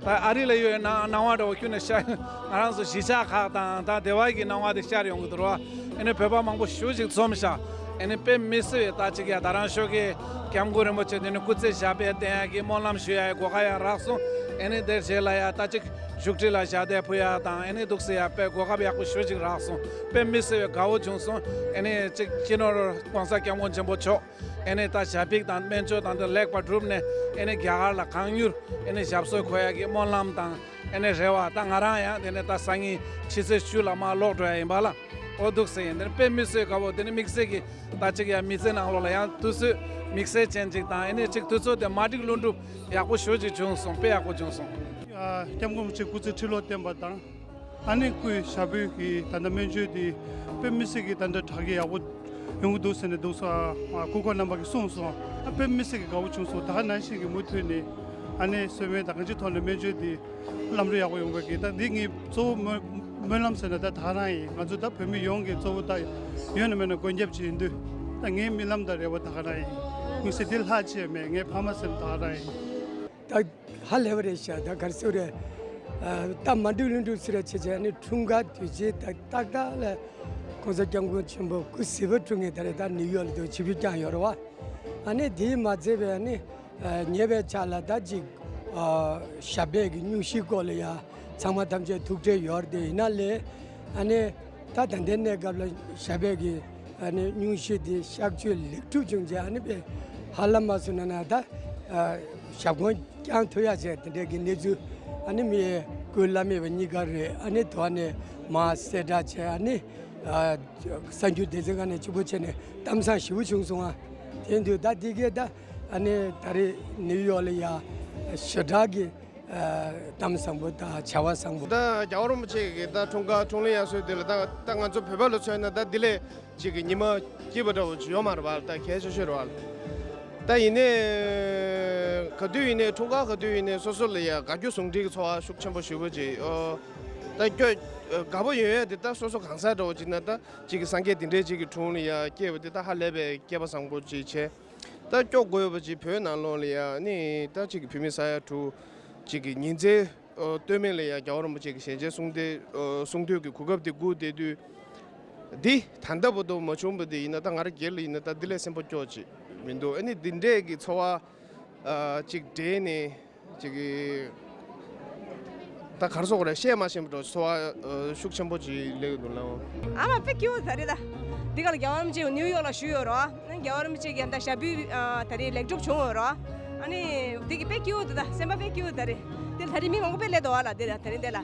ད་ཨ་རི་ལ་ཡོད་ན་སྣང་བ་འདྲ་བོ་ཁྱོན་ནས་ཤར། ང་རང་ཚོ་གཞིས་ཆགས་ཁག་དང་ད་སྡེ་བ་གི་སྣང་བ་དེ་ཤར་ཡོང་གི་འདུག་ར། ཨེ་ནི་བོད་པ་མང་པོ་ཞེ་ཅིག་འཛོམས་ཤག་ཨེ་ནི་དཔེ་མི་སྲིད་པའི་ད་ཅིག་ཡ་ད་རང་ཤོག་གི་སྐྱབས་མགོན་རིན་པོ་ཆེ་དེ་ནི་སྐུ་ཚེ་ཞབས་པད་བརྟན་ཡག་གི་སྨོན་ལམ་ཞུ་ཡག་གི་གོ་སྐབས་ཡང་རག་སོང་། ཨེ་ནི་དེ་རྗེས་ལ་ཡ་ད་ཅིག་བཞུགས་ཁྲི་ལ་ཞལ་འདེབས་ཕུལ་ཡག་དང་ཨེ་ནི་འདུག་སེ་ཡ་དཔེ་གོ་སྐབས་ཡག་པོ་ཞེ་ཅིག་རག་སོང་། དཔེ་མི་སྲིད་པའི་དགའ་བོ་བྱུང་སོང་། ཨེ་ནི་ཅིག་སྤྱི་ནོར་༸གོང་ས་༸སྐྱབས་མགོན་ཆེན་པོ་མཆོག་ཨེ་ནི་ད་ཞབས་པུས་དང་སྨན་བཅོས་དང་དེ་ལེགས་པར་གྲུབ་ནས་ཨེ་ནི་རྒྱ་གར་ལ་གང་མྱུར་ཨེ་ནི་ཞབས་སོར་འཁོད་ཡག་གི་སྨོན་ལམ་དང་ཨེ་ནི་རེ་བ། ད་ང་རང་ཡང་དེ་ནས་ད་སང་ཉིན་ཕྱི་ཚེས་བཅུ་ལ་མར་ལོག་འགྲོ་ཡག་ཡིན་པ་ལ། ཨོ་འདུག་སེ་ཡིན། དེ་ནི་དཔེ་མི་སྲིད་དགའ་བོ། དེ་ནི་དམིགས་བསལ་གྱི་ད་ཅིག་ཡང་མི་ཚེ་ནང་ལོགས་ལ་ཡང་དུས་ཚོད་དམིགས་བསལ་ཅན་ཅིག་དང་ཨེ་ནི་ཅིག་དུས་ཚོད་དེ་མ་འགྲིག་ལྷུན་གྲུབ་ཡག་པོ་ཞེ་ཅིག་བྱུང་སོང་། དཔེ་ཡག་པོ་བྱུང་སོང་། ཨ། སྐྱབས་མགོན་རིན་པོ་ཆེ་སྐུ་ཚེ་ཁྲི་ལོ་བརྟན་པ་དང་། ཨ་ནི་སྐུའི་ཞབས་པུས་ཀྱི་ད་ལྟ་སྨན་བཅོས་འདི་དཔེ་མི་སྲིད་ཀྱི་ད་ལྟ་དྲག་གི་ཡག་པོ་ཡོང་གི་འདུག་ཟེར་ནས་འདུག་སེ་སྐུ་འཁོར་རྣམ་པ་གིས་གསུངས་སོང་། ཨ། དཔེ་མི་སྲིད་ཀྱི་དགའ་བོ་བྱུང་སོང་། ད་ག་ནང་བཞིན་གྱི་མུ་མཐུད་ནས་ཨ་ནི་གསོལ་སྨན་དང་གང་ཅིའི་ཐོག་ནས་སྨན་བཅོས་འདི་ལམ་འགྲོ་ཡག་པོ་ཡོང་བའི་གི་ད་འདི་ངའི་གཙོ་བོ་སྨོན་སྨོན་ལམ་ཟེར་ན་ད་ད་ག་རང་ཡིན། ང་ཚོ་ད་བོད་མི་ཡོངས་ཀྱི་གཙོ་བོ་ད་ཡོད་ན་མེད་ན་མགོན་སྐྱབས་ཅིག་ཡིན་དུས་ད་ངའི་རྨི་ལམ་དང་རེ་བ་ད་ག་རང་ཡིན། དམིགས་བསལ་འདི་ལྷག་ཅིག་མེད། ངའི་ཕ་མ་སེམས་ད་ག་རང་ཡིན། ད་ཧ་ལས་པ་རེད་ཤག་ད་ག་རེ་ཟེར་རེད། ཨ། ད་མ་འགྲིག་ལྷུན་གྲུབ་ཟེར་ར་བྱས་བྱས་ནི་འཁྲུངས་སྐར་དུས་ཆེན་ད་ཏག་ཏག་ལ་༸གོང་ས་༸སྐྱབས་མགོན་ཆེན་པོ་སྐུ་གཟི་བར་འཁྲུངས་མཁན་ད་རེས་ད་ནིའུ་ཡོག་ལ་དུ་ཆིབས་བསྒྱུར་བསྐྱངས་ཡོད་རེད་བ། ཨ་ནི་དེས་མ་ཚད་པའི་ཨ་ནི་ཨ་ཉེ་བའི་ཆར་ལ་ད་ཅིག་ཨ་ཞབས་པད་ཀྱི་སྙུང་གཞིའི་སྐོར་ལ་ཡ་ཚང་མ་ཐམས་ཅད་ཐུགས་ཁྲལ་ཡོད་རེད། དེ་ཡིན་ན་ལས་ཨ་ནི་ད་ད་ལྟའི་གནས་སྐབས་ལ་ཞབས་པད་ཀྱི་ཨ་ནི་སྙུང་གཞི་དེ་གཤག་བཅོས་ལེགས་གྲུབ་བྱུང་རྗེས་ཨ་ནི་དཔེ་ཧ་ལམ་མ་སོང་ན་ན་ད་ཨ་ཞབས་གོང་བསྐྱང་ཐུབ་ཡག་བྱས། དེ་འདྲའི་གི་གནས་ཚུལ་ཨ་ནི་མི་སྐུའི་བླ་མེད་པ་གཉིས་ཀ་རེད། ཨ་ནི་དོ་ནས་མ་གསལ་བསྒྲགས་བྱས། ཨ་ནི་ཨ་གསར་འགྱུར་སྡེ་ཚན་ཁག་ནས་ཕྱུག་པོ་བྱས་ནས་གཏམ་བཟང་ཞེ་པོ་བྱུང་སོང་ཨ། དེ་དུས་ད་དེ་གས་ད་ཨ་ནི་ད་རེས་ནིའུ་ཡོག་ལ་ཡ་ཞེ་དྲག་གི་ཨ་གཏམ་བཟང་པོ་དང་བྱ་བ་བཟང་པོ། ད་རྒྱལ་བ་རིན་པོ་ཆེ་གི་ད་འཁྲུངས་སྐར་འཁྲུངས་ལྷ་དབྱར་གསོལ་དེ་ལ་ད་ད་ང་ཚོ་བོད་པ་ལ་མཚོན་ན་ད་འདི་ལས་ཅིག་གི་ཉི་མ་སྐྱིད་པ་འདྲ་བོ་ཅིག་ཡོད་མ་རེད་བ། ད་གལ་ཆེ་ཤོས་རེད་བ། ད་ཡིན་ནའི་ག་དུས་ཡིན་ནའི་འཁྲུངས་སྐར་ག་དུས་ཡིན་ནའི་སོ་སོ་ལ་ཡ་དགའ་སྐྱོ་ཟུང་འབྲེལ་གྱི་ཚོར་བ་ཤུགས་ཆེན་པོ་ཞེ་པོ་ཅིག་ཨོ། ད་སྐྱོ་དགའ་པོ་ཡོད་ཡ་དེ་ད་སོ་སོ་གང་ཟག་འདྲ་བོ་ཅིག་ན་ད་ཅིག་གི་སངས་རྒྱས་དེ་འདྲའི་ཅིག་གི་དྲུང་ལ་ཡ་སྐྱེས་པ་དེ་ད་ཧ་ལས་པའི་སྐལ་པ་བཟང་པོ་ཅིག་བྱས། ད་སྐྱོ་དགོས་པ་ཅིག་བོད་ནང་ལོགས་ལ་ཡ་ནི་ད་ཅིག་གི་བོད་མི་ས་ཡ་དྲུག་ཅིག་གི་ཉིན་མཚན་ཨོ་སྟོད་སྨད་ལ་ཡ་རྒྱལ་བ་རིན་པོ་ཆེ་གི་ཞལ་མཇལ་གསུང་བསྟོད་ཨོ་གསུང་བསྟོད་ཀྱི་གོ་སྐབས་དེ་སྒུག་བསྡད་དུས། འདི་ད་ལྟ་བར་དུ་མ་བྱུང་བ་དེ་ཡིན་ན་ད་ང་རང་སྒེར་ལ་ཡིན་ན་ད་འདི་ལས་སེམས་པ་སྐྱོ་ཅིག་མི་འདུག་ཨ་ནི་འདི་འདྲས་ཀྱི་ཚོར་བ་ཨ་ཅིག་འདྲེས་ནས་ ཅིག་གི་ད་གར་སོགས་རེད་བཤད་མ་ཤེས་པ་འགྲོ་ཚོར་བ་ཤུགས་ཆེན་པོ་ཅིག་སླེབས་འདུག་ལ། ཨ་མ་དཔེ་སྐྱིད་པོ་ད་རེད་ད། འདི་ག་ལ་རྒྱལ་བ་རིན་པོ་ཆེ་ནིའུ་ཡོག་ལ་བཞུགས་ཡོད་རོ། རྒྱལ་བ་རིན་པོ་ཆེ་གི་ད་ཞབས་བརྟན་ད་རེད་ལེགས་གྲུབ་བྱུང་ཡོད་རོ། ཨ་ནི་འདི་གི་དཔེ་སྐྱིད་པོ་འདུག་ད་སེམས་པ་དཔེ་སྐྱིད་པོ་ད་རེད། དེ་ད་རེད་མི་མང་པོ་དཔེ་སླེབས་འདུག་བ་ལ་དེ་ད་རེད་དེ་ལ།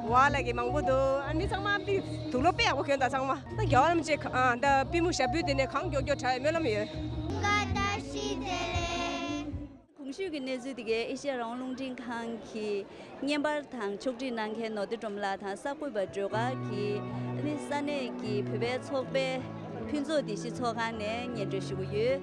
བ་ལ་གི་མང་པོ་འདུག་ཨ་ནི་ཚང་མ་དཔེ་དུག་ལོག་དཔེ་ཡག་པོ་གྱོན་ད་ཚང་མ་ད་རྒྱལ་བ་རིན་པོ་ཆེ་ད་པུས་མོ་ཞབས་བརྟན་དེ་ནས་གང་མགྱོགས་མགྱོགས་དྲག་ཡོད་སྨོན་ལམ་ཡོད། གོང་ཞུས་ཀྱི་གནས་ཚུལ་དེ་གའི་ཨེ་ཤེ་ཡ་རང་དབང་རླུང་འཕྲིན་ཁང་གི་བརྙན་པར་དང་ཕྱོགས་སྒྲིག་གནང་མཁན་ནོར་བདེ་སྒྲོལ་མ་ལགས་དང་གསར་འགོད་པ་སྒྲོལ་དཀར་གྱིས་ནི་ས་གནས་ཀྱི་བོད་པའི་ཚོགས་པའི་ཕུན་ཚོགས་བདེ་སྐྱིད་ཚོགས་ཁང་ནས་སྙན་སྒྲོན་ཞུ་གི་ཡོད།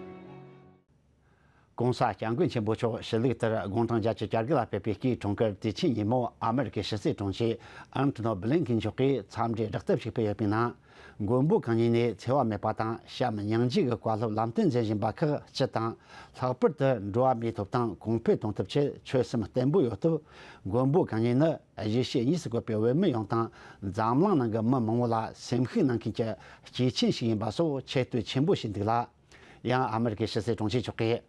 ༸གོང་ས་༸སྐྱབས་མགོན་ཆེན་པོ་མཆོག་ཕྱི་ལུགས་ལྟར་དགུང་གྲངས་བརྒྱད་ཅུ་གྱ་དགུ་ལ་ཕེབས་པའི་སྐུའི་འཁྲུངས་སྐར་དུས་ཆེན་ཉིན་མོ་ཨ་མེ་རི་ཁའི་ཕྱི་སྲིད་དྲུང་ཆེ་ཨན་ཐོ་ནོ་བྷི་ལིན་ཀིན་མཆོག་གིས་འཚམས་འདྲིའི་བསྒྲགས་གཏམ་ཞིག་སྤེལ་ཡོད་པའི་ནང་། མགོན་པོ་གང་ཉིད་ནས་འཚེ་བ་མེད་པ་དང་བྱམས་སྙིང་རྗེ་གི་བཀའ་སློབ་ལམ་སྟོན་མཛད་བཞིན་པ་ཁག་སྤྱི་དང་། ལྷག་པར་དུ་འགྲོ་བ་མིའི་ཐོབ་ཐང་གོང་འཕེལ་གཏོང་ཐབས་ཆེད་ཆོད་སེམས་བརྟན་པོ་ཡོད་སྟབས། མགོན་པོ་གང་ཉིད་ནི་གཞིས་བྱེས་གཉིས་སུ་བཀོད་པའི་བོད་མི་ཡོངས་དང་། འཛམ་གླིང་ནང་གི་མི་མང་པོ་ལ་སེམས་ཤུགས་གནང་མཁན་གྱི་སྐྱེས་ཆེན་ཞིག་ཡིན་པ་སོགས་ཆེ་བསྟོད་ཆེན་པོ་བྱས་འདུག་ལ། ཡང་ཨ་མེ་རི་ཁའི་ཕྱི་སྲིད་དྲུང་ཆེ་མཆོག་གིས།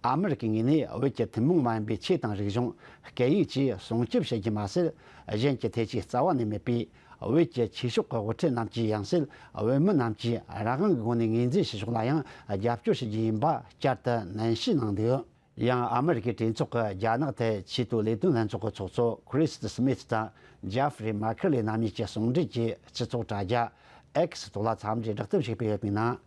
ཨ་མེ་རི་ཁའི་ངོས་ནས་བོད་ཀྱི་ཐུན་མོང་མ་ཡིན་པའི་ཆོས་དང་རིག་གཞུང་སྐད་ཡིག་བཅས་སྲུང་སྐྱོབ་བྱེད་རྒྱུ་མ་ཟད། གཞན་གྱི་ཐེ་ཇུས་རྩ་བ་ནས་མེད་པའི་བོད་ཀྱི་ཆོས་ཕྱོགས་ཀྱི་དབུ་ཁྲིད་རྣམས་ཀྱིས་ཡང་སྲིད་བོད་མི་རྣམས་ཀྱིས་རང་དབང་གི་སྒོ་ནས་ངོས་འཛིན་བྱེད་ཕྱོགས་ལ་ཡང་རྒྱབ་སྐྱོར་བྱེད་རྒྱུ་ཡིན་པ་བསྐྱར་དུ་ནན་བཤད་གནང་འདུག་ཡང་ཨ་མེ་རི་ཁའི་གྲོས་ཚོགས་ཀྱི་རྒྱ་ནག་ཐད་ཆེས་མཐོའི་ལས་དོན་ལྷན་ཚོགས་ཀྱི་ཚོགས་གཙོ་ཁྲི་སི་སྨིད་དང་ཇེ་ཧྥ་རི་མར་ཁེ་ལེ་རྣམ་གཉིས་ཀྱི་ཟུང་འབྲེལ་གྱིས་སྤྱི་ཚོགས་དྲ་རྒྱ་ཨེག་སི་ཐོག་ལ་འཚམས་འདྲིའི་བསྒྲགས་གཏམ་ཞིག་སྤེལ་ཡོད་པའི་ནང་།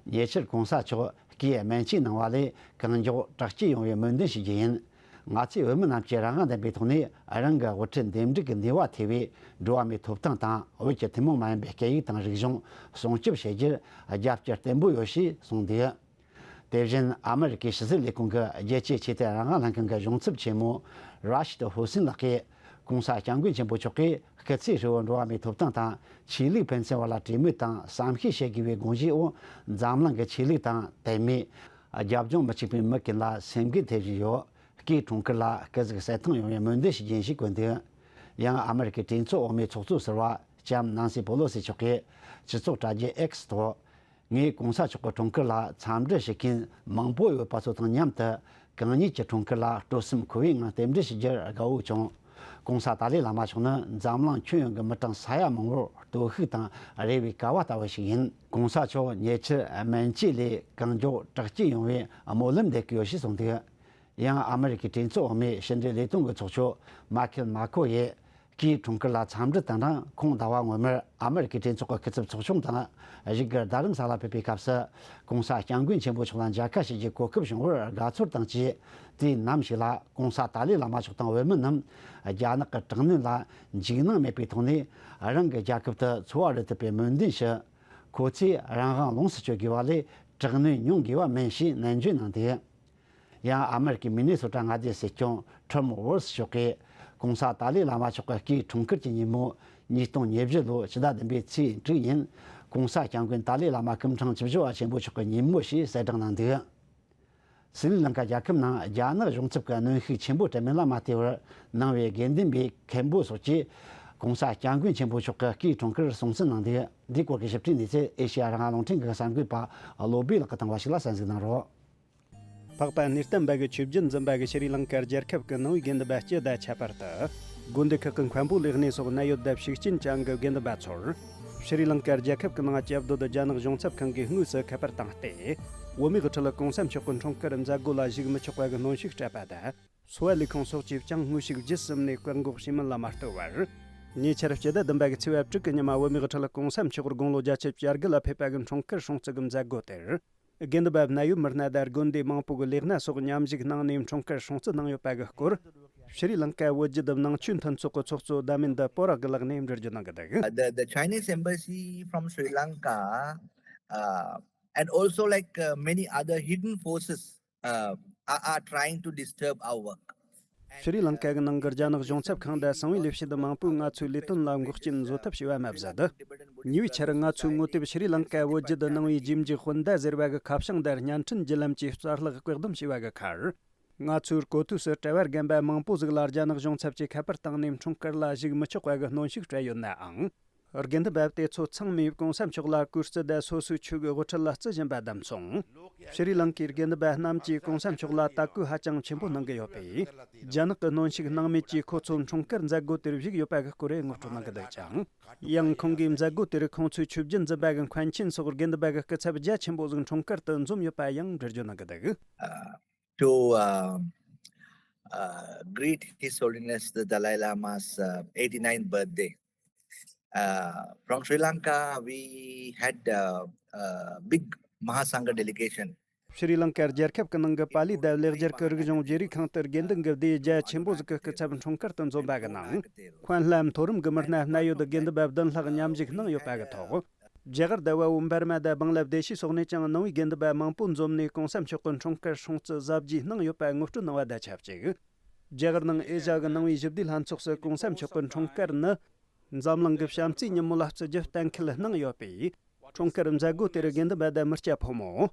ཉེ་ཆར་གོང་ས་མཆོག་སྐུའི་སྨན་བཅོས་གནང་བ་ལས་གང་མགྱོགས་དྲག་སྐྱེད་ཡོང་བའི་སྨོན་འདུན་ཞུ་རྒྱུ་ཡིན། ང་ཚོས་བོད་མི་རྣམས་ཀྱིས་རང་དབང་ལྡན་པའི་ཐོག་ནས་རང་གི་དབུ་ཁྲིད་འདེམས་སྒྲུག་གི་ནུས་པ་ཐེ་བའི་འགྲོ་བ་མིའི་ཐོབ་ཐང་དང་བོད་ཀྱི་ཐུན་མོང་མ་ཡིན་པའི་སྐད་ཡིག་དང་རིག་གཞུང་སྲུང་སྐྱོབ་བྱེད་རྒྱུར་རྒྱབ་སྐྱོར་བརྟན་པོ་ཡོད་ཞེས་གསུངས་འདུག་དེ་བཞིན་ཨ་མེ་རི་ཁའི་ཕྱི་སྲིད་ལས་ཁུངས་ཀྱི་རྒྱལ་སྤྱིའི་ཆོས་དད་རང་དབང་ལྷན་ཁང་གི་གཞུང་ཚབ་ཆེན་མོ་ར་ཤིད་ཧུ་སིན་ལགས་ཀྱིས། ༸གོང་ས་༸སྐྱབས་མགོན་ཆེན་པོ་མཆོག་གིས་སྐུ་ཚེ་ཧྲིལ་བོར་འགྲོ་བ་མིའི་ཐོབ་ཐང་དང་ཆོས་ལུགས་ཕན་ཚུན་བར་ལ་གྲོས་མོལ་དང་བསམ་ཤེས་བྱེད་དགོས་པའི་དགོངས་བཞེས་འོག་འཛམ་གླིང་གི་ཆོས་ལུགས་དང་དད་མོས། རྒྱབ་ལྗོངས་མི་གཅིག་པའི་མི་ཀུན་ལ་སེམས་འགུལ་ཐེབས་བཞིན་ཡོད། སྐུའི་འཁྲུངས་སྐར་ལ་སྐུ་གཟུགས་གསལ་ཐང་ཡོང་བའི་སྨོན་འདུན་ཞུ་རྒྱུ་ཡིན་ཞེས་བཀོད་འདུག་ཡང་ཨ་མེ་རི་ཁའི་གྲོས་ཚོགས་འོག་མའི་ཚོགས་གཙོ་ཟུར་པ་ལྕམ་ནན་སི་པོ་ལོ་སི་མཆོག་གིས་སྤྱི་ཚོགས་དྲ་རྒྱ་ཨེག་སི་ཐོག་ངས་གོང་ས་མཆོག་གི་འཁྲུངས་སྐར་ལ་འཚམས་འདྲི་ཞུ་མཁན་མང་པོ་ཡོད་པ་ཚོ་དང་མཉམ་དུ། གང་ཉིད་ཀྱི་འཁྲུངས་སྐར་ལ་སྤྲོ་སེམས་འཁོལ་བའི་ངང་རྟེན་འབྲེལ་ཞུ་རྒྱུར་དགའ་བོ་བྱུང་། གོང་ས་ཏཱ་ལའི་བླ་མ་མཆོག་ནི་འཛམ་གླིང་ཁྱོན་ཡོངས་ཀྱི་མི་གྲངས་ས་ཡ་མང་པོར་སྟོབས་ཤུགས་དང་རེ་བའི་ཀ་བ་ལྟ་བུ་ཞིག་ཡིན། གོང་ས་མཆོག་ཉེ་ཆར་སྨན་བཅོས་ལས་གང་མགྱོགས་དྲག་སྐྱེད་ཡོང་བའི་སྨོན་ལམ་འདེབས་ཀྱི་ཡོད་ཞེས་གསུངས་འདུག་ཡང་ཨ་མེ་རི་ཁའི་གྲོས་ཚོགས་འོག་མའི་ཕྱི་འབྲེལ་ལས་དོན་གྱི་ཚོགས་གཙོ་མཱ་ཁེལ་མཱ་ཁོ་ཡིས། སྐུའི་འཁྲུངས་སྐར་ལ་འཚམས་འདྲི་དང་སྦྲགས། ཁོང་ཟླ་བ་སྔོན་མར་ཨ་མེ་རི་ཁའི་གྲོས་ཚོགས་ཀྱི་སྐུ་ཚབ་ཚོགས་ཆུང་དང་བཞུགས་སྒར་རྡ་རམ་ས་ལ་ཕེབས་པའི་སྐབས་སུ། གོང་ས་སྐྱབས་མགོན་ཆེན་པོ་མཆོག་ལ་མཇལ་ཁ་ཞུ་རྒྱུའི་གོ་སྐབས་བྱུང་བར་དགའ་ཚོར་དང་བཅས། དུས་ནམ་ཞིག་ལ་གོང་ས་ཏཱ་ལའི་བླ་མ་མཆོག་དང་བོད་མི་རྣམས་རྒྱ་ནག་གི་དྲག་གནོན་ལ་འཇིགས་སྣང་མེད་པའི་ཐོག་ནས་རང་གི་རྒྱལ་ཁབ་ཏུ་འཚོ་བ་རོལ་ཐུབ་པའི་སྨོན་འདུན་ཞུ། ཁོ་ཚོས་རང་དབང་ལོངས་སུ་སྤྱོད་དགོས་པ་ལས་དྲག་གནོན་མྱོང་དགོས་པ་མིན་ཞེས་ནན་བརྗོད་གནང་འདུག་ཡང་ཨ་མེ་རི་ཁའི་མི་ནི་སོ་ཊ་མངའ་སྡེའི་སྲིད་སྐྱོང་ཁྲིམ་ཝོལ་སི་མཆོག་གིས། གོང་ས་ཏཱ་ལའི་བླ་མ་མཆོག་གི་སྐུའི་འཁྲུངས་སྐར་གྱི་ཉིན་མོ་ཉིས་སྟོང་ཉེར་བཞི་ལོའི་ཕྱི་ཟླ་བདུན་པའི་ཚེས་དྲུག་ཉིན། གོང་ས་སྐྱབས་མགོན་ཏཱ་ལའི་བླ་མ་སྐུ་ཕྲེང་བཅུ་བཞི་པ་ཆེན་པོ་མཆོག་གི་ཉིན་མོ་ཞེས་གསལ་བསྒྲགས་གནང་འདུག་སྲི་ལང་ཀ་རྒྱལ་ཁབ་ནང་རྒྱ་ནག་གཞུང་ཚབ་ཀྱི་གནོན་ཤུགས་ཆེན་པོ་སྤྲད་མིན་ལ་མ་ལྟོས་པར། ནང་པའི་དགེ་འདུན་པའི་མཁན་པོ་སོགས་ཀྱིས། གོང་ས་སྐྱབས་མགོན་ཆེན་པོ་མཆོག་གི་སྐུའི་འཁྲུངས་སྐར་སྲུང་བརྩི་གནང་འདུག་འདིའི་སྐོར་གྱི་ཞིབ་ཕྲའི་གནས་ཚུལ་ཨེ་ཤེ་ཡ་རང་དབང་རླུང་འཕྲིན་གྱི་གསར་འགོད་པ་བློ་བྷེ་ལགས་ཀྱིས་བཏང་བ་ཞིག་ལ་གསན་གཟིགས་གནང་རོགས། འཕགས་པ་གནས་བརྟན་པ་གི་ཆོས་བརྒྱུད་འཛིན་པ་གི་ཤྲི་ལང་ཀ་རྒྱལ་ཁབ་ཀྱི་ནང་པའི་དགེ་འདུན་པ་སྤྱི་དང་ཁྱད་པར་དུ། དགོན་སྡེ་ཁག་གི་མཁན་པོ་ལས་སྣེ་སོགས་གནད་ཡོད་དང་ཤུགས་རྐྱེན་ཅན་གྱི་དགེ་འདུན་པ་ཚོར། ཤྲི་ལང་ཀ་རྒྱལ་ཁབ་ཀྱི་ནང་སྐྱབས་འགྲོ་དང་རྒྱ་ནག་གཞུང་ཚབ་ཁང་གིས་དངོས་སུ་ཁ་པར་བཏང་སྟེ། བོད་མིའི་དབུ་ཁྲིད་གོང་ས་མཆོག་གི་འཁྲུངས་སྐར་མཛད་སྒོ་ལ་ཞུགས་མི་ཆོག་པ་གི་གནོན་ཤུགས་སྤྲད་པ་དང་། འཚོ་བ་ལས་ཁུངས་སོགས་ཀྱིས་ཀྱང་དངོས་ཤུགས་བརྒྱུད་གསུམ་ནས་བཀག་འགོག་བྱས་མིན་ལ་མ་ལྟོས་པར། ཉེ་ཆར་སྤྱི་ཟླ་བདུན་པ་གི་ཚེས་པ་དྲུག་གི་ཉི་མ་བོད་མིའི་དབུ་ཁྲིད་གོང་ས་མཆོག་དགུང་ལོ་བརྒྱད་ཅུ་གྱ་དགུ་ལ་ཕེབས་པ་གི་འཁྲུངས་སྐར་སྲུང་བརྩི་གི་མཛད་སྒོ་དེར། དགེ་འདུན་པ་གནད་ཡོད་མི་སྣ་དང་དགོན་སྡེ་མང་པོ་གི་ལས་སྣེ་སོགས་མཉམ་ཞུགས་གནང་ནས་འཁྲུངས་སྐར་སྲུང་བརྩི་གནང་ཡོད་པ་གི་སྐོར། ཤྲི་ལང་ཀ་བོད་བརྒྱུད་དུ་ནང་ཆོས་མཐུན་ཚོགས་ཀྱི་ཚོགས་གཙོ་དྷ་མེན་དྲ་པོ་ར་གི་ལག་ནས་འགྲེལ་བརྗོད་གནང་གི་འདུག The, the Chinese embassy from Sri Lanka, uh, and also like uh, many other hidden forces uh, are, are trying to disturb our work. ཤྲི་ལང་ཀ་གི་ནང་གི་རྒྱ་ནག་གཞུང་ཚབ་ཁང་དང་གསང་བའི་ལས་བྱེད་མང་པོས་ང་ཚོའི་ལས་དོན་ལ་འགོག་རྐྱེན་བཟོ་ཐབས་བྱས་པ་མ་ཟད། ཉེ་བའི་ཆར་ང་ཚོའི་ངོ་དེབ་ཤྲི་ལང་ཀ་བོད་བརྒྱུད་ནང་པའི་རྗེས་འཇུག་སྤུན་ཟླ་ཟེར་བ་གི་ཁ་བྱང་དེར་བརྙན་འཕྲིན་བརྒྱུད་ལམ་གྱིས་རྩ་བརླག་བཀག་སྡོམ་བྱས་པ་གི་ཁར། ང་ཚོའི་སྐོར་ཐོག་སུ་གྲྭ་བ་རྒན་པ་མང་པོ་ཟིག་ལ་རྒྱ་ནག་གཞུང་ཚབ་ཀྱིས་ཁ་པར་བཏང་ནས་འཁྲུངས་སྐར་ལ་ཞུགས་མི་ཆོག་པ་གི་གནོན་ཤུགས་སྤྲད་ཡོད་ནའང་། དགེ་འདུན་པ་དེ་ཚོ་ཚང་མས་གོང་ས་མཆོག་ལ་གུས་བརྩི་དང་སོ་སོའི་ཆོས་ཀྱི་དབུ་ཁྲིད་ལ་བརྩི་བཞིན་པ་བདམས་སོང་། ཤྲི་ལང་ཀའི་དགེ་འདུན་པ་རྣམས་ཀྱིས་གོང་ས་མཆོག་ལ་དད་གུས་ཧ་ཅང་ཆེན་པོ་གནང་གི་ཡོད་པས། རྒྱ་ནག་གི་གནོན་ཤུགས་སྣང་མེད་ཀྱིས་ཁོ་ཚོ་འཁྲུངས་སྐར་མཛད་སྒོ་དེར་བཞུགས་ཡོད་པ་གི་སྐོར་ངོ་སྤྲོད་གནང་གི་འདུག་ཅིང་། ཡང་ཁོང་གིས་མཛད་སྒོ་དེར་ཁོང་ཚོའི་ཆོས་བརྒྱུད་འཛིན་པ་གི་མཁན་ཆེན་སོགས་དགེ་འདུན་པ་གི་སྐུ་ཚབ་རྒྱ་ཆེན་པོ་ཟིག་འཁྲུངས་སྐར་དུ་འཛོམས་ཡོད་པ་ཡང་འགྲེལ་བརྗོད་གནང་གི་འདུག། to uh, uh, greet His Holiness the Dalai Lama's uh, eighty-ninth birthday. Uh, from Sri Lanka, we had uh, a big Mahasangha delegation. ཤྲི་ལང་ཀ་རྒྱལ་ཁབ་ཀྱི་ནང་གི་པཱ་ལི་དང་ལེགས་སྦྱར་གྱི་རིག་གཞུང་བརྗེ་རེས་ཁང་དུ་དགེ་འདུན་གྱི་སྡེ་རྒྱ་ཆེན་པོ་ཟིག་གི་སྐུ་ཚབ་འཁྲུངས་སྐར་དུ་འཛོམས་པ་གི་ནང་། མཁན་ལྷ་མཐོ་རིམ་གྱི་མི་སྣ་གནད་ཡོད་དགེ་འདུན་པ་བདུན་ལྷག་མཉམ་ཞུགས་གནང་ཡོད་པ་གི་ཐོག་རྒྱ་གར་དང་བལ་པོ་འབར་མ་དང་བང་ལ་བདེ་ཆེན་སོགས་ནས་ཀྱང་ནང་པའི་དགེ་འདུན་པ་མང་པོ་འཛོམས་ནས་གོང་ས་མཆོག་གི་འཁྲུངས་སྐར་སྲུང་བརྩི་གཟབ་རྒྱས་གནང་ཡོད་པ་ངོ་སྤྲོད་གནང་བ་དང་ཆབས་ཅིག་རྒྱ་གར་ནང་ཨེ་ཤ་ཡ་གི་ནང་པའི་ཞི་བདེའི་ལྷན་ཚོགས་སུ་གོང་ས་མཆོག་གི་འཁྲུངས་སྐར་ནི། འཛམ་གླིང་གི་བྱམས་བརྩེའི་ཉིན་མོ་ལ་བརྩི་རྒྱུ་གཏན་འཁེལ་གནང་ཡོད་པས། འཁྲུངས་སྐར་མཛད་སྒོ་དེར་དགེ་འདུན་པ་དང་མི་སྐྱ་ཕོ་མོ།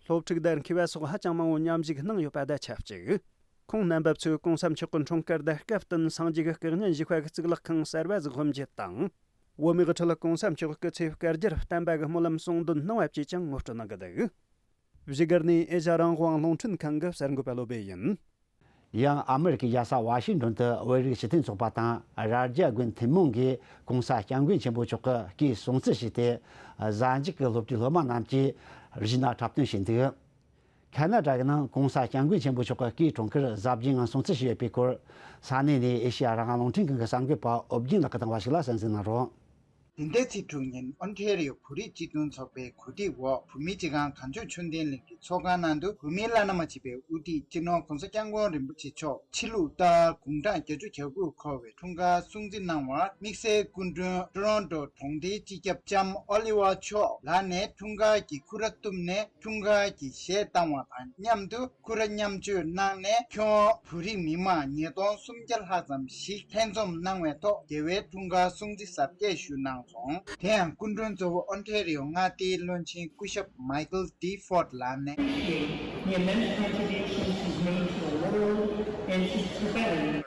སློབ་ཕྲུག་དང་མཁས་པ་སོགས་ཧ་ཅང་མང་བོ་མཉམ་ཞུགས་གནང་ཡོད་པ་དང་ཆབས་ཅིག་ཁོང་རྣམ་པ་ཚོས་གོང་ས་མཆོག་གི་འཁྲུངས་སྐར་དང་སྐབས་བསྟུན་སངས་རྒྱས་ཀྱི་སྐུ་བརྙན་ཞིག་པ་གི་གཙུག་ལག་ཁང་གསར་པ་ཟིག་སྒོམ་རྒྱུ་དང་། བོད་མིའི་ཁྲོད་ལ་གོང་ས་མཆོག་གི་སྐུ་ཚེ་བསྐལ་བརྒྱར་བརྟན་པ་གི་སྨོན་ལམ་གསུང་འདོན་གནང་བ་བཅས་ཀྱང་ངོ་སྤྲོད་གནང་གི་འདུག་བཞུགས་སྒར་ནས་ཨེ་ཤ་ཡ་རང་དབང་རླུང་འཕྲིན་ཁང་གི་གསར་འགོད་པ་བློ་བྷེ་ཡིན། ཡང་ཨ་མི་རི་ཀའི་རྒྱལ་ས་ཝ་ཤིང་ཏོན་དུ་བོད་རིགས་སྤྱི་མཐུན་ཚོགས་པ་དང་རྭ་རྒྱ་དགོན་ཐུན་མོང་གིས་གོང་ས་སྐྱབས་མགོན་ཆེན་པོ་མཆོག་གི་སྐུའི་སྲུང་བརྩི་ཞུས་ཏེ། གཟའ་མཇུག་གི་སློབ་གྲྭའི་སློབ་མ་རྣམས་ཀྱིས་གཞས་སྣ་འཁྲབ་སྟོན་བྱས་འདུག་ཁ་ན་ཌ་གི་ནང་གོང་ས་སྐྱབས་མགོན་ཆེན་པོ་མཆོག་གི་སྐུའི་འཁྲུངས་སྐར་གཟབ་རྒྱས་ངང་སྲུང་བརྩི་ཞུས་ཡོད་པའི་སྐོར། ས་གནས་ནས་ཨེ་ཤེ་ཡ་རང་དབང་རླུང་འཕྲིན་ཁང་གི་གསར་འགོད་པ་ཨོ་རྒྱན་ལགས་ཀྱིས་བཏང་བ་ཞིག་ལ་གསན་གཟིགས་གནང་རོགས། དེ་ཟླའི་ཚེས་དྲུག་ཉིན་ཨོན་ཊེ་རི་ཡོ་བོད་རིགས་སྤྱི་མཐུན་ཚོགས་པའི་གོ་སྒྲིག་འོག་བོད་མིའི་སྤྱི་ཁང་གངས་ལྗོངས་ཆོས་ལྡན་གླིང་གི་ཚོགས་ཁང་ནང་དུ་བོད་མིའི་བླ་ན་མ་མཆིས་པའི་དབུ་ཁྲིད་སྤྱི་ནོར་༧གོང་ས་༧སྐྱབས་མགོན་རིན་པོ་ཆེ་མཆོག་ཕྱི་ལུགས་ལྟར་དགུང་གྲངས་བརྒྱད་ཅུ་གྱ་དགུ་འཁོར་བའི་འཁྲུངས་སྐར་སྲུང་བརྩི་གནང་བར་དམིགས་བསལ་སྐུ་མགྲོན་ཊོ་རོན་ཊོ་གྲོང་སྡེའི་སྤྱི་ཁྱབ་ལྕམ་ཨོ་ལི་ཝར་མཆོག་ལགས་ནས་འཁྲུངས་སྐར་གྱི་སྐུ་ར་བཏུམས་ནས་འཁྲུངས་སྐར་གྱི་གཞས་བཏང་བ་དང་མཉམ་དུ་སྐུ་ར་མཉམ་སྤྱོད་གནང་ནས་ཁྱོན་བོད་རིགས་མི་མང་ཉིས་སྟོང་སུམ་བརྒྱ་ལྷག་ཙམ་ཞིག་ལྷན་འཛོམས་གནང་བའི་ཐོག་རྒྱལ་བའི་འཁྲུངས་སྐར་སྲུང་བརྩི་གཟབ་རྒྱས་ཞུས་གནང་སོང་། དེ་ཡང་སྐུ་མགྲོན་གཙོ་བོ་ཨོན་ཊེ་རི་ཡོ་མངའ་སྡེའི་བློན་ཆེན་སྐུ་ཞབས་མའི་ཀལ་ཌི་ཧྥོར་ཌི་ལགས་ནས། Appreciate the immense contributions he's made to the world and to Tibet.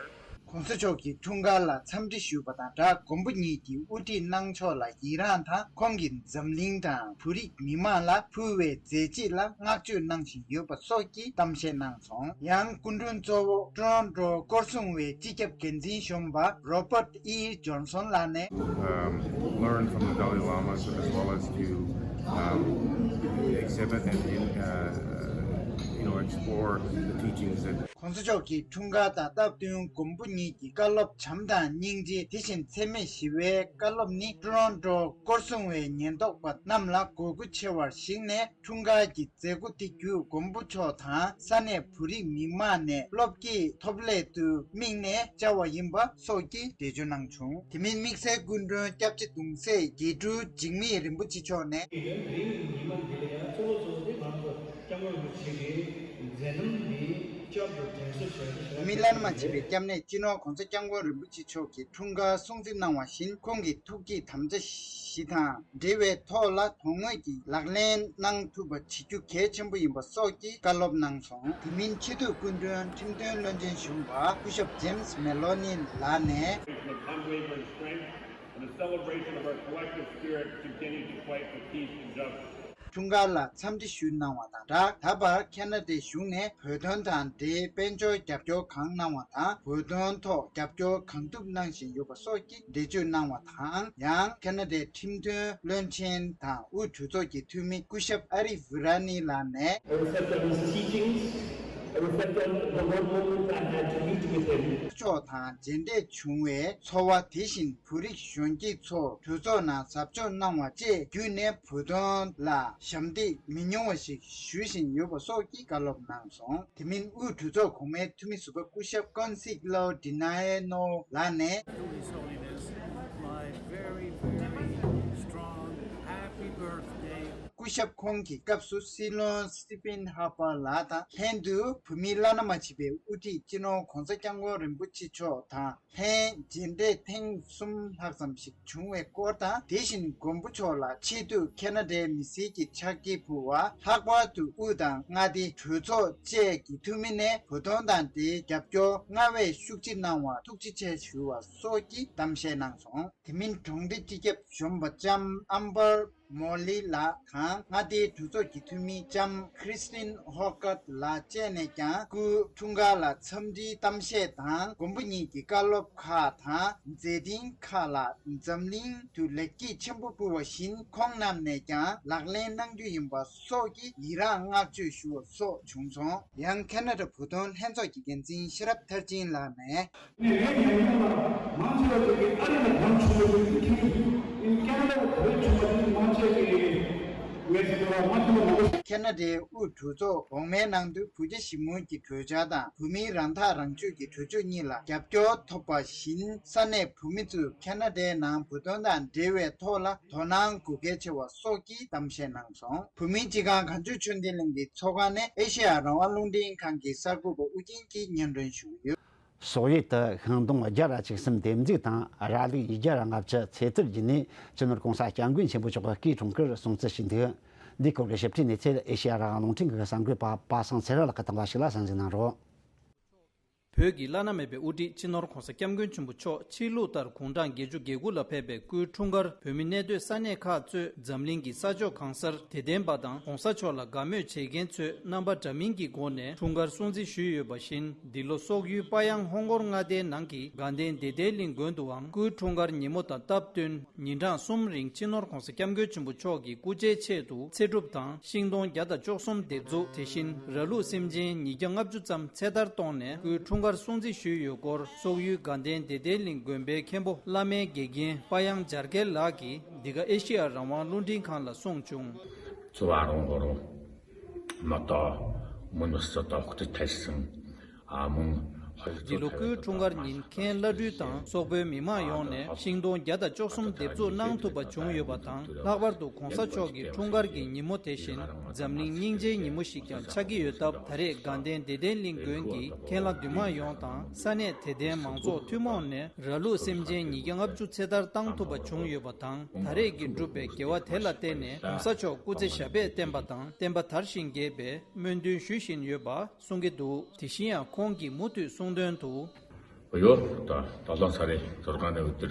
༧གོང་ས་མཆོག་གི་འཁྲུངས་སྐར་ལ་འཚམས་འདྲི་ཞུས་པ་དང་སྦྲགས་མགོན་པོ་ཉིད་ཀྱི་དབུ་ཁྲིད་གནང་ཕྱོགས་ལ་ཡི་རངས་དང་ཁོང་གིས་འཛམ་གླིང་དང་བོད་རིགས་མི་མང་ལ་ཕུལ་བའི་མཛད་རྗེས་ལ་བསྔགས་བརྗོད་གནང་བཞིན་ཡོད་པ་སོགས་ཀྱི་གཏམ་བཤད་གནང་སོང་། ཡང་སྐུ་མགྲོན་གཙོ་བོ་ཊོ་རོན་ཊོ་སྐོར་སྲུང་བའི་སྤྱི་ཁྱབ་འགན་འཛིན་གཞོན་པ་རོ་པར་ཨི་ཇོན་སོན་ལགས་ནས། Um, learn from the Dalai Lama as well as to um, exhibit and uh, you know explore the teachings that ༧གོང་ས་མཆོག་གི་འཁྲུངས་སྐར་དང་སྟབས་བསྟུན་མགོན་པོ་ཉིད་ཀྱི་བཀའ་སློབ་བྱམས་དང་སྙིང་རྗེ་དེ་བཞིན་འཚེ་མེད་ཞི་བའི་བཀའ་སློབ་ནི་ཊོ་རོན་ཊོ་སྐོར་སྲུང་བའི་ཉེན་རྟོག་པ་རྣམས་ལ་དགོས་མཁོ་ཆེ་བར་གཞིགས་ནས། འཁྲུངས་སྐར་གྱི་མཛད་སྒོ་དེ་བརྒྱུད་མགོན་པོ་མཆོག་དང་ས་གནས་བོད་རིགས་མི་མང་ནས་སློབ་སྐྱེས་ཐོབ་སླད་དུ་དམིགས་ནས་བཅར་བ་ཡིན་པ་སོགས་ཀྱི་འགྲེལ་བརྗོད་གནང་བྱུང་། དེ་མིན་དམིགས་བསལ་སྐུ་མགྲོན་སྐྱབས་རྗེ་གདུང་སྲས་དགེ་ཕྲུག་འཇིགས་མེད་རིན་པོ་ཆེ་མཆོག་ནས། དེ་ཡང་བོད་རིགས་མི་མང་དེ་ལ་ཡང་གཙོ་བོ་གཙོ་བོ་དེ་ང་ཚོ་སྐྱབས་མགོན་རིན་པོ་ཆེ་གི་མཛད་རྣམ་འདི་བསྐྱར་དུ་དྲན་གསོ་བྱ་རྒྱུ་བྱ་རྒྱུ། མི་བླ་ན་མ་མཆིས་པའི་སྐྱབས་གནས་སྤྱི་ནོར་༧གོང་ས་༧སྐྱབས་མགོན་རིན་པོ་ཆེ་མཆོག་གི་འཁྲུངས་སྐར་སྲུང་བརྩི་གནང་བ་བཞིན་ཁོང་གི་ཐུགས་བསྐྱེད་དམ་བཅའ་བཞི་དང་འབྲེལ་བའི་ཐོག་ལ་དོན་དངོས་ཀྱི་ལག་ལེན་གནང་ཐུབ་པ་བྱེད་རྒྱུ་གལ་ཆེན་པོ་ཡིན་པ་སོགས་ཀྱི་བཀའ་སློབ་གནང་སོང་། དེ་མིན་ཆེས་མཐོའི་སྐུ་མགྲོན་ཁྲིམས་དོན་བློན་ཆེན་གཞོན་པ་སྐུ་ཞབས་ཇེམ་སི་མེ་ལོ་ནི་ལགས་ནས། Of unwavering strength and a celebration of our collective spirit to continue to fight for peace and justice. འཁྲུངས་སྐར་ལ་འཚམས་འདྲི་ཞུས་གནང་བ་དང་སྦྲགས། ད་བར་ཁ་ན་ཌའི་གཞུང་ནས་བོད་དོན་དང་འབྲེལ་དཔལ་འབྱོར་རྒྱབ་སྐྱོར་གང་གནང་བ་དང་། བོད་དོན་ཐོག་རྒྱབ་སྐྱོར་གང་ཐུབ་གནང་བཞིན་ཡོད་པ་སོགས་ཀྱི་འགྲེལ་བརྗོད་གནང་བ་དང་། ཡང་ཁ་ན་ཌའི་ཁྲིམས་དོན་བློན་ཆེན་དང་དབུས་གྲོས་ཚོགས་ཀྱི་འཐུས་མི་སྐུ་ཞབས་ཨ་རི་ཝི་ར་ནི་ལགས་ནས། I reflect on his teachings. I reflect on the one moment I had to meet with him. མཆོག་དང་མཇལ་འཕྲད་བྱུང་བའི་ཚོར་བ་དེ་བཞིན། བོད་རིགས་གཞོན་སྐྱེས་ཚོ་གྲོས་ཚོགས་ནང་གཟབ་སྦྱོང་གནང་བ་བཅས་བརྒྱུད་ནས་བོད་དོན་ལ་ཞབས་འདེགས་མི་ཉུང་བ་ཞིག་ཞུ་བཞིན་ཡོད་པ་སོགས་ཀྱི་བཀའ་སློབ་གནང་སོང་། དེ་མིན་དབུས་གྲོས་ཚོགས་གོང་མའི་འཐུས་མི་ཟུར་པ་སྐུ་ཞབས་ཀོན་སིག་ལོ་ཌི་ན་ཨེ་ནོ་ལགས་ནས། To His Holiness, my very, very strong happy birthday. སྐུ་ སྐུ་ཞབས་ཁོང་གི་སྐབས་སུ་སྲིད་བློན་སི་ཏི་ཕིན་ཧ་པར་ལགས་དང་ལྷན་དུ་བོད་མིའི་བླ་ན་མ་མཆིས་པའི་དབུ་ཁྲིད་སྤྱི་ནོར་༧གོང་ས་༧སྐྱབས་མགོན་རིན་པོ་ཆེ་མཆོག་དང་། ལྷན་མཇལ་འཕྲད་ཐེངས་གསུམ་ལྷག་ཙམ་ཞིག་བྱུང་བའི་སྐོར་དང་། དེ་བཞིན་མགོན་པོ་མཆོག་ལ་ཆེས་མཐོའི་ཁེ་ན་ཌའི་མི་སེར་གྱི་ཕྱག་འཁྱེར་ཕུལ་བ། ལྷག་པར་དུ་དབུས་དང་མངའ་སྡེའི་གྲོས་ཚོགས་བཅས་ཀྱི་འཐུས་མི་ནས་བོད་དོན་དང་འབྲེལ་རྒྱབ་སྐྱོར་སྔར་བས་ཤུགས་ཆེ་གནང་བར་ཐུགས་རྗེ་ཆེ་ཞུ་བ་སོགས་ཀྱི་གཏམ་བཤད་གནང་སོང་། དེ་མིན་གྲོང་སྡེ་སྤྱི་ཁྱབ་གཞོན་པ་ལྕམ་ཨམ་བར་མོ་ལི་ལགས་དང་། མངའ་སྡེའི་གྲོས་ཚོགས་ཀྱི་འཐུས་མི་ལྕམ་ཁྲི་སྟིན་ཧོ་ཀར་ལགས་བཅས་ནས་ཀྱང་སྐུའི་འཁྲུངས་སྐར་ལ་འཚམས་འདྲིའི་གཏམ་བཤད་དང་། མགོན་པོ་ཉིད་ཀྱི་བཀའ་སློབ་ཁག་དང་མཛད་འཕྲིན་ཁག་ལ་འཛམ་གླིང་དུ་ལེགས་སྐྱེས་ཆེན་པོ་ཕུལ་བ་བཞིན་ཁོང་རྣམས་ནས་ཀྱང་ལག་ལེན་གནང་རྒྱུ་ཡིན་པ་སོགས་ཀྱི་ཡི་རངས་བསྔགས་བརྗོད་ཞུ་བ་སོགས་བྱུང་སོང་། ཡང་ཁེ་ན་ཌ་བོད་དོན་ལྷན་ཚོགས་ཀྱི་འགན་འཛིན་ཤེས་རབ་མཐར་ཕྱིན་ལགས་ནས། ངས་ངའི་ཉམས་མྱོང་ལ་མང་ཆེ་བ་ཅིག་གིས་ཨ་རི་ལ་བོད་བྱུང་བ་ཅིག་ཁྱེད་ཀྱིས་ཀེ་ན་ཌ་ལ་བོད་བྱུང་བ་ཅིག་མང་ཆེ་གིས་ངས་ཟེར་བ་མ་མཐུན་པ་མང་པོ། ཁེ་ན་ཌའི་དབུས་གྲོས་ཚོགས་འོག་མའི་ནང་དུ་བོད་རྒྱ་ཞི་མོལ་གྱི་གྲོས་འཆར་དང་བོད་མིའི་རང་ཐག་རང་གཅོད་ཀྱི་གྲོས་ཆོད་གཉིས་ལ་རྒྱབ་སྐྱོར་ཐོབ་པ་བཞིན། ས་གནས་བོད་མི་ཚོས་ཁེ་ན་ཌའི་ནང་བོད་དོན་དང་འབྲེལ་བའི་ཐོག་ལ་དོ་སྣང་དགོས་གལ་ཆེ་བ་སོགས་ཀྱི་གཏམ་བཤད་གནང་སོང་། བོད་མིའི་སྤྱི་ཁང་གངས་ལྗོངས་ཆོས་ལྡན་གླིང་གི་ཚོགས་ཁང་ནས་ཨེ་ཤེ་ཡ་རང་དབང་རླུང་འཕྲིན་ཁང་གི་གསར་འགོད་པ་ཨུ་རྒྱན་གྱིས་སྙན་སྒྲོན་ཞུ་གི་ཡོད། སོག་ཡུལ་དུ་ཤིང་སྡོང་བརྒྱ་ར་བཅུ་གསུམ་འདེབས་འཛུགས་དང་། ར་ལུག་ཉིས་བརྒྱ་ར་ལྔ་བཅུ་ཚེ་ཐར་བརྒྱུད་ནས་སྤྱི་ནོར་༧གོང་ས་༧སྐྱབས་མགོན་ཆེན་པོ་མཆོག་གི་སྐུའི་འཁྲུངས་སྐར་སྲུང་བརྩི་བྱས་འདུག། འདིའི་སྐོར་གྱི་ཞིབ་ཕྲའི་གནས་ཚུལ་ཨེ་ཤེ་ཡ་རང་དབང་རླུང་འཕྲིན་ཁང་གི་གསར་འགོད་པ་པ་སངས་ཚེ་རིང་ལགས་ཀྱིས་བཏང་བ་ཞིག་ལ་གསན་གཟིགས་གནང་རོགས། བོད་ཀྱི་བླ་ན་མེད་པའི་དབུ་ཁྲིད་སྤྱི་ནོར་༧གོང་ས་༧སྐྱབས་མགོན་ཆེན་པོ་མཆོག་ཕྱི་ལུགས་ལྟར་དགུང་གྲངས་བརྒྱད་ཅུ་གྱ་དགུ་ལ་ཕེབས་པའི་སྐུའི་འཁྲུངས་སྐར་བོད་མི་གནས་སྡོད་ས་གནས་ཁག་གཙོས་འཛམ་གླིང་གི་ས་ཕྱོགས་གང་སར་དད་ལྡན་པ་དང་༧གོང་ས་མཆོག་ལ་དགའ་མོས་བྱེད་མཁན་ཚོས་རྣམ་པ་འདྲ་མིན་གྱི་སྒོ་ནས་འཁྲུངས་སྐར་སྲུང་བརྩི་ཞུས་ཡོད་པ་བཞིན། འདི་ལོ་སོག་ཡུལ་པ་ཡང་ཧོང་ཀོར་མངའ་སྡེའི་ནང་གི་དགའ་ལྡན་བདེ་ལྡན་གླིང་དགོན་དུའང་སྐུའི་འཁྲུངས་སྐར་ཉིན་མོ་དང་སྟབས་བསྟུན། ཉིན་གྲངས་གསུམ་རིང་སྤྱི་ནོར་༧གོང་ས་༧སྐྱབས་མགོན་ཆེན་པོ་མཆོག་གི་སྐུ་ཕྱྭའི་ཆེད་དུ་ཚེ་སྒྲུབ་དང་ཤིང་སྡོང་བརྒྱ་དང་བཅུ་གསུམ་འདེབས་འཛུགས། དེ་བཞིན་ར་ལུག་སེམས་ཅན་ཉིས་བརྒྱ་ལྔ་བཅུ་ཙམ་ཚེ་ཐར་གཏོང་ནས་སྐུའི་འཁྲུངས་སྐར་སྲུང་བརྩི་ཞུས་ཡོད་སྐོར། སོག་ཡུལ་དགའ་ལྡན་བདེ་ལྡན་གླིང་དགོན་པའི་མཁན་པོ་བླ་སྨན་དགེ་རྒན་པ་ཡང་འཇར་གེ་ལགས་ཀྱིས་འདི་ག་ཨེ་ཤེ་ཡ་རང་དབང་རླུང་འཕྲིན་ཁང་ལ་གསུངས་བྱུང་། 昨晚上我们到我们是到火车台上 འདི་ལོ་སྐུའི་འཁྲུངས་སྐར་ཉིན་མཁན་བླ་སྤྲུལ་དང་སོག་པོའི་མི་མང་ཡོངས་ནས་ཤིང་སྡོང་བརྒྱ་དང་བཅུ་གསུམ་འདེབས་འཛུགས་གནང་ཐུབ་པ་བྱུང་ཡོད་པ་དང་། ལྷག་པར་དུ་གོང་ས་མཆོག་གི་འཁྲུངས་སྐར་གྱི་ཉིན་མོ་དེ་བཞིན་འཛམ་གླིང་སྙིང་རྗེའི་ཉིན་མོ་ཞིག་ཀྱང་ཆགས་ཀྱི་ཡོད་སྟབས། ད་རེས་དགའ་ལྡན་བདེ་ལྡན་གླིང་དགོན་གྱི་མཁན་བླ་འདུས་མང་ཡོངས་དང་ས་གནས་དད་ལྡན་མང་ཚོགས་ཐུན་མོང་ནས་ར་ལུག་སེམས་ཅན་ཉིས་བརྒྱ་ལྔ་བཅུ་ཚེ་ཐར་བཏང་ཐུབ་པ་བྱུང་ཡོད་པ་དང་། ད་རེས་ཀྱི་བསྒྲུབས་པའི་དགེ་བ་དེ་ལ་བརྟེན་ནས་གོང་ས་མཆོག་སྐུ་ཚེ་ཞབས་པད་བརྟན་པ་དང་བརྟན་པ་དར་ཞིང་རྒྱས་པའི་སྨོན་འདུན་ཞུ་བཞིན་ཡོད་པ་གསུང་གི་འདུག། དེ་བཞིན་ཡང་ཁོང་གིས་མུ་མཐུད་གསུང་དོན་དུ། 哎呦，到到上山嘞，走到刚才为止，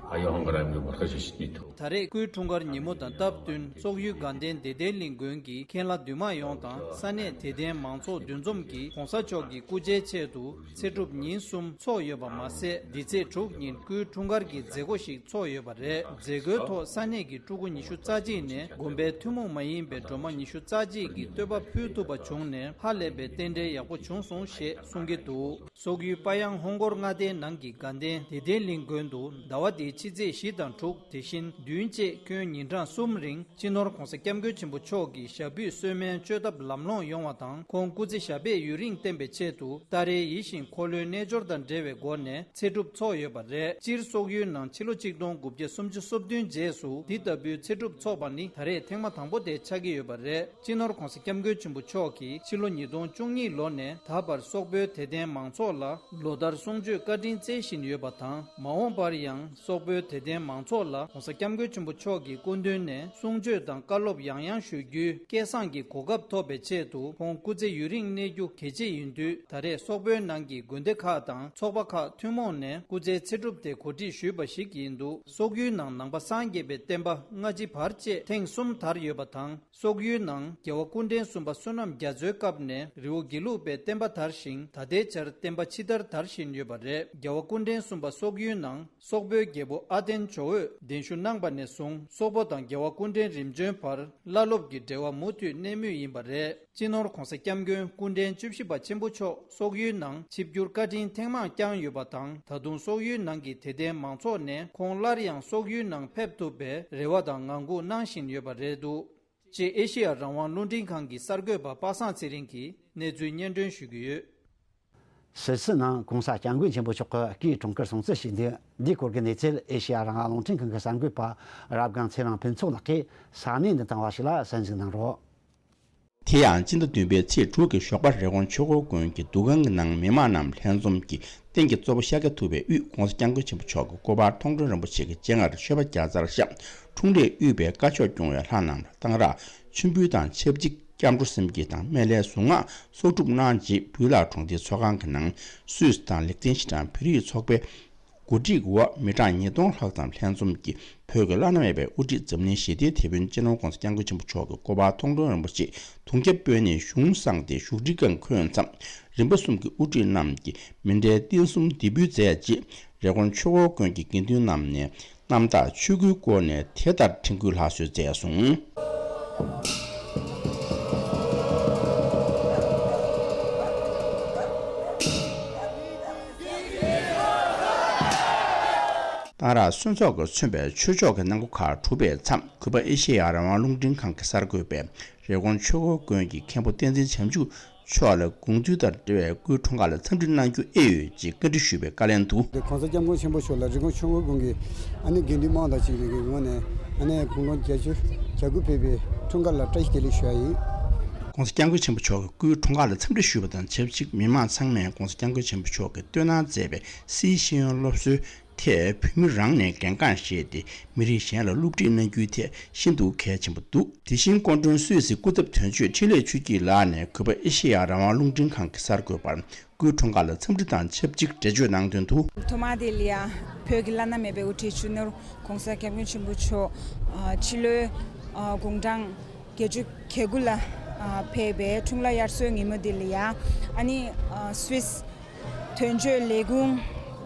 哎呦，我来没我开始心里头。 ད་རེས་སྐུའི་འཁྲུངས་སྐར་ཉིན་མོ་དང་སྟབས་བསྟུན་སོག་ཡུལ་དགའ་ལྡན་བདེ་ལྡན་གླིང་དགོན་གྱི་མཁན་བླ་འདུས་མང་ཡོངས་དང་ས་གནས་དད་ལྡན་མང་ཚོགས་འདུ་འཛོམས་ཀྱིས་གོང་ས་མཆོག་གི་སྐུ་ཕྱྭའི་ཆེད་དུ་ཚེ་སྒྲུབ་ཉིན་གསུམ་འཚོགས་ཡོད་པ་མ་ཟད། འདི་ཚེས་དྲུག་ཉིན་སྐུའི་འཁྲུངས་སྐར་གྱི་མཛད་སྒོ་ཞིག་འཚོགས་ཡོད་པ་རེད། མཛད་སྒོའི་ཐོག་ས་གནས་ཀྱི་སྤྲུལ་སྐུ་ཉི་ཤུ་རྩ་གཅིག་ནས་དགོན་པའི་ཐུན་མོང་མ་ཡིན་པའི་སྒྲོལ་མ་ཉི་ཤུ་རྩ་གཅིག་གི་བསྟོད་པ་ཕུལ་ཐུབ་པ་བྱུང་ནས་ཧ་ལས་པའི་རྟེན་འབྲེལ་ཡག་པོ་བྱུང་སོང་ཞེས་གསུང་གི་འདུག། སོག་ཡུལ་པ་ཡང་ཧོང་ཀོར་མངའ་སྡེའི་ནང་གི་དགའ་ལྡན་བདེ་ལྡན་གླིང་དགོན་དུ་ཟླ་བ་འདིའི་ཕྱི་ཚེས་བཞི་དང་དྲུག། དེ་བཞིན་བདུན་བཅས་ཁྱོན་ཉིན་གྲངས་གསུམ་རིང་སྤྱི་ནོར་༧གོང་ས་༧སྐྱབས་མགོན་ཆེན་པོ་མཆོག་གི་ཞབས་པུས་གསོལ་སྨན་བཅོས་ཐབས་ལམ་ལྷོང་ཡོང་བ་དང་། ཁོང་སྐུ་ཚེ་ཞབས་པད་ཡུན་རིང་བརྟན་པའི་ཆེད་དུ་ཏཱ་རེ་ཡིད་བཞིན་འཁོར་ལོའི་རྣལ་འབྱོར་དང་འབྲེལ་བའི་སྒོ་ནས་ཚེ་སྒྲུབ་འཚོགས་ཡོད་པ་རེད། སྤྱིར་སོག་ཡུལ་ནང་ཕྱི་ལོ་གཅིག་སྟོང་དགུ་བརྒྱ་སུམ་ཅུ་སོ་བདུན་རྗེས་སུ་འདི་ལྟ་བུའི་ཚེ་སྒྲུབ་འཚོགས་པ་ནི་ད་རེས་ཐེངས་མ་དང་པོ་དེ་ཆགས་ཀྱི་ཡོད་པ་རེད། སྤྱི་ནོར་༧གོང་ས་༧སྐྱབས་མགོན་ཆེན་པོ་མཆོག་གིས་ཕྱི་ལོ་ཉིས་སྟོང་བཅུ་གཉིས་ལོ་ནས་ད་བར་སོག་པོའི་དད་ལྡན་མང་ཚོགས་ལ་ལོ་ལྟར་གསུང་ཆོས་བཀའ་དྲིན་སྩལ་བཞིན་ཡོད་པ་དང་། མ་འོངས་པར་ཡང་སོག་པོའི་དད་ལྡན་མང་ཚོགས་ལ་༧གོང་ས་༧སྐྱབས་མགོན་ཆེན་པོ་མཆོག་གི་སྐུ་མདུན་ནས་གསུང་ཆོས་དང་བཀའ་སློབ་ཡང་ཡང་ཞུ་རྒྱུའི་སྐལ་བཟང་གི་གོ་སྐབས་ཐོབ་པའི་ཆེད་དུ་ཁོང་སྐུ་ཚེ་ཡུན་རིང་གནས་རྒྱུ་གལ་ཆེ་ཡིན་དུས། ད་རེས་སོག་པོའི་ནང་གི་དགོན་སྡེ་ཁག་དང་ཚོགས་པ་ཁག་ཐུན་མོང་ནས་སྐུ་ཚེའི་ཚེ་སྒྲུབ་དེ་གོ་སྒྲིག་ཞུས་པ་ཞིག་ཡིན་འདུག། སོག་ཡུལ་ནང་ནང་པ་སངས་རྒྱས་པའི་བསྟན་པ་སྔ་ཕྱི་བར་བཅས་ཐེངས་གསུམ་དར་ཡོད་པ་དང་། སོག་ཡུལ་ནང་རྒྱལ་བ་སྐུ་ཕྲེང་གསུམ་པ་བསོད་ནམས་རྒྱ་མཚོའི་སྐབས་ནས་རི་བོ་དགེ་ལུགས་པའི་བསྟན་པ་དར་ཞིང་། ད་ལྟའི་ཆར་བསྟན་པ་ཕྱི་དར་དར་བཞིན་ཡོད་པ་རེད། རྒྱལ་བ་སྐུ་ཕྲེང་གསུམ་པ་སོག་ཡུལ་ནང་སོག་པོའི་རྒྱལ་པོ་ཨ་ཏེན་ཇོ་བོས་གདན་ཞུ་གནང་པ་ནས་བཟུང་སོག་པོ་དང་རྒྱལ་བ་སྐུ་ཕྲེང་རིམ་བྱོན་བར་བླ་སློབ་ཀྱི་འབྲེལ་བ་མུ་མཐུད་གནས་མུས་ཡིན་པ་རེད། སྤྱི་ནོར་༧གོང་ས་༧སྐྱབས་མགོན་སྐུ་ཕྲེང་བཅུ་བཞི་པ་ཆེན་པོ་མཆོག་སོག་ཡུལ་ནང་ཆིབས་བསྒྱུར་བཀའ་དྲིན་ཐེངས་མང་བསྐྱངས་ཡོད་པ་དང་། ད་དུང་སོག་ཡུལ་ནང་གི་དད་ལྡན་མང་ཚོགས་ནས་ཁོང་སླར་ཡང་སོག་ཡུལ་ནང་ཕེབས་ཐུབ་པའི་རེ་བ་དང་ངང་སྒུག་གནང་བཞིན་ཡོད་པ་རེད་འདུག། ཅེས་ཨེ་ཤེ་ཡ་རང་དབང་རླུང་འཕྲིན་ཁང་གི་གསར་འགོད་པ་པ་སངས་ཚེ་རིང་གིས་གནས་ཚུལ་སྙན་སྒྲོན་ཞུ་གི་ཡོད། ཕྱི་ཚེས་ནང་༸གོང་ས་༸སྐྱབས་མགོན་ཆེན་པོ་མཆོག་གི་སྐུའི་འཁྲུངས་སྐར་སྲུང་བརྩི་ཞུས་འདུག་འདིའི་སྐོར་གྱི་གནས་ཚུལ་ཨེ་ཤེ་ཡ་རང་དབང་རླུང་འཕྲིན་ཁང་གི་གསར་འགོད་པ་རབ་སྒང་ཚེ་རིང་ཕུན་ཚོགས་ལགས་ཀྱིས་ས་གནས་འདི་དང་བ་ཞིག་ལ་གསན་གཟིགས་གནང་རོགས། དེ་ཡང་སྤྱི་ཟླ་བདུན་པའི་ཚེས་དྲུག་གི་ཞོགས་པར་རི་ཀོན་ཆོས་འཁོར་དགོན་གྱི་འདུ་ཁང་གི་ནང་མི་མང་རྣམས་ལྷན་འཛོམས་ཀྱིས་རྟེན་གྱི་གཙོ་བོ་ཤཱཀྱ་ཐུབ་པའི་དབུས་༸གོང་ས་༸སྐྱབས་མགོན་ཆེན་པོ་མཆོག་གི་སྐུ་པར་མཐོང་གྲོལ་རིན་པོ་ཆེ་གི་སྤྱན་སྔར་མཆོད་པ་བརྒྱ་རྩར་བཤམས། འཁྲུངས་ལྷས་དབུས་པའི་བཀའ་ཆོས་སྐྱོང་བའི་ལྷ་རྣམས་ལ་གཏང་རག་མཆོད་འབུལ་དང་ཆབས་ཅིག་སྐྱབས་འགྲོ་སེམས་བསྐྱེད་དང་སྨན་བླའི་གཟུངས་སྔགས་གསོག་སྒྲུབ་གནང་རྗེས། བོད་ལ་གྲོང་སྡེའི་ཚོགས་ཁང་གི་ནང་སུད་སི་དང་ལིག་ཏེན་ཤི་ཏན་བོད་རིགས་ཚོགས་པའི་གོ་སྒྲིག་འོག་མི་གྲངས་ཉིས་སྟོང་ལྷག་ཙམ་ལྷན་འཛོམས་ཀྱིས་བོད་ཀྱི་བླ་ན་མེད་པའི་དབུ་ཁྲིད་འཛམ་གླིང་ཞི་བདེའི་དེད་དཔོན་སྤྱི་ནོར་༸གོང་ས་༸སྐྱབས་མགོན་ཆེན་པོ་མཆོག་གི་སྐུ་པར་མཐོང་གྲོལ་རིན་པོ་ཆེ་དུང་རྒྱ་སྤོས་སྣེས་གཞུང་བསྲངས་ཏེ་བཞུགས་ཁྲིའི་སྒང་འཁོད་མཚམས། རིམ་པ་གསུམ་གྱི་དབུ་ཁྲིད་རྣམས་ཀྱིས་མཎྜལ་རྟེན་གསུམ་འདེགས་འབུལ་མཛད་རྗེས། རི་ཀོན་ཆོས་འཁོར་དགོན་གྱི་དགེ་འདུན་རྣམས་ནས་རྣམ་དག་ཆོས་སྐུའི་སྒོ་ནས་དེ་ལྟར་དྲན་སྐུལ་ལྷ་གསོལ་མཛད་སོང་། གཏང་རག་གསོལ་ཚོགས་ཀྱིས་མཚོན་པའི་ཆོས་ཕྱོགས་ཀྱི་གནང་སྒོ་ཁག་གྲུབ་པའི་མཚམས། གུས་པ་ཨེ་ཤེ་ཡ་རང་དབང་རླུང་འཕྲིན་ཁང་གི་གསར་འགོད་པས་རི་ཀོན་ཆོས་འཁོར་དགོན་གྱི་མཁན་པོ་བསྟན་འཛིན་བྱམས་ཆོས་མཆོག་ལ་དགོངས་ཚུལ་དང་འབྲེལ་བའི་སྐུའི་འཁྲུངས་སྐར་ལ་འཚམས་འདྲི་གནང་རྒྱུ་ཨེ་ཡོད་ཅེས་བཀའ་འདྲི་ཞུས་པའི་བཀའ་ལན་དུ། ༸གོང་ས་༸སྐྱབས་མགོན་ཆེན་པོ་མཆོག་ལ་རི་ཀོན་ཆོས་འཁོར་དགོན་གྱི་ཨ་ནི་དགེ་འདུན་དམངས་དང་བཅས་པའི་གི་ངོས་ནས་ཨ་ནི་དགུང་གྲངས་བརྒྱད་ཅུ་གྱ་དགུ་ཕེབས་པའི་འཁྲུངས་སྐར་ལ་བཀྲ་ཤིས་བདེ་ལེགས་ཞུ་ཡ་ཡིན། ༸གོང་ས་༸སྐྱབས་མགོན་ཆེན་པོ་མཆོག་གི་སྐུའི་འཁྲུངས་སྐར་ལ་འཚམས་འདྲི་ཞུས་པ་དང་ཆབས་ཅིག་མི་མང་ཚང་མས་༸གོང་ས་༸སྐྱབས་མགོན་ཆེན་པོ་མཆོག་གིས་བཏོན་གནང་མཛད་པའི་སིའི་ཤེས་ཡོན་སློབ་གསོའི་ཐད་བོད་མི་རང་ནས་འགན་རྐང་བཞེས་ཏེ་མི་རིགས་གཞན་ལ་སློབ་ཁྲིད་གནང་རྒྱུའི་ཐད་ཤིན་ཏུ་གལ་ཆེན་པོ་འདུག་དེ་བཞིན་སྐུ་མགྲོན་སུད་སི་སྐུ་ཚབ་དོན་གཅོད་འཕྲིན་ལས་ཆོས་སྐྱིད་ལགས་ནས་གུས་པ་ཨེ་ཤེ་ཡ་རང་དབང་རླུང་འཕྲིན་ཁང་གི་གསར་འགོད་པར་སྐུའི་འཁྲུངས་སྐར་ལ་འཚམས་འདྲི་དང་ཆབས་ཅིག་འགྲེལ་བརྗོད་གནང་དོན་དུ། ཐོག་མ་དེ་ལ་ཡ་བོད་ཀྱི་བླ་ན་མེད་པའི་དབུ་ཁྲིད་སྤྱི་ནོར་༸གོང་ས་༸སྐྱབས་མགོན་ཆེན་པོ་མཆོག་ཕྱི་ལོའི་དགུང་གྲངས་བརྒྱད་ཅུ་གྱ་དགུ་ལ་ཕེབས་པའི་འཁྲུངས་ལྷ་དབྱར་གསོལ་ཉིན་མོ་དེ་ལ་ཡ་ཨ་ནི་སུད་སི་དོན་གཅོད་ལས་ཁུངས་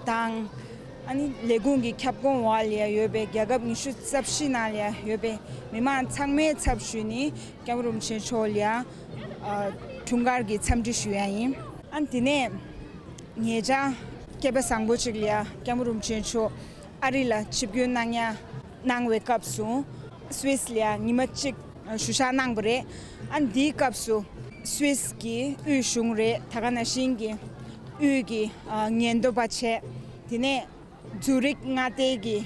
དང་། ཨ་ནི་ལས་ཁུངས་ཀྱི་ཁྱབ་ཁོངས་འོག་ལ་ཡོད་པའི་རྒྱལ་ཁབ་ཉི་ཤུ་རྩ་བཞི་ནང་ལ་ཡོད་པའི་མི་མང་ཚང་མའི་ཚབ་ཞུས་ནས་སྐྱབས་མགོན་རིན་པོ་ཆེ་མཆོག་ལ་ཡ་འཁྲུངས་སྐར་གྱི་འཚམས་འདྲི་ཞུ་ཡ་ཡིན། ཨ་ནི་དེ་ནས་ཉེ་ཆར་སྐལ་པ་བཟང་པོ་ཅིག་ལ་ཡ་སྐྱབས་མགོན་རིན་པོ་ཆེ་མཆོག་ཨ་རི་ལ་ཆིབས་བསྒྱུར་གནང་ཡ་གནང་བའི་སྐབས་སུ་སུད་སི་ལ་ཡ་ཉི་མ་གཅིག་བཞུགས་ཞག་གནང་བ་རེད། ཨ་ནི་དེའི་སྐབས་སུ་སུད་སི་གི་དབུས་གཞུང་རེད། ད་ག་ནང་བཞིན་གྱི་དབུས་ཀྱི་ཉེན་རྟོག་པ་བྱས། དེ་ནས་ཛུ་རིག་མངའ་སྡེ་གི་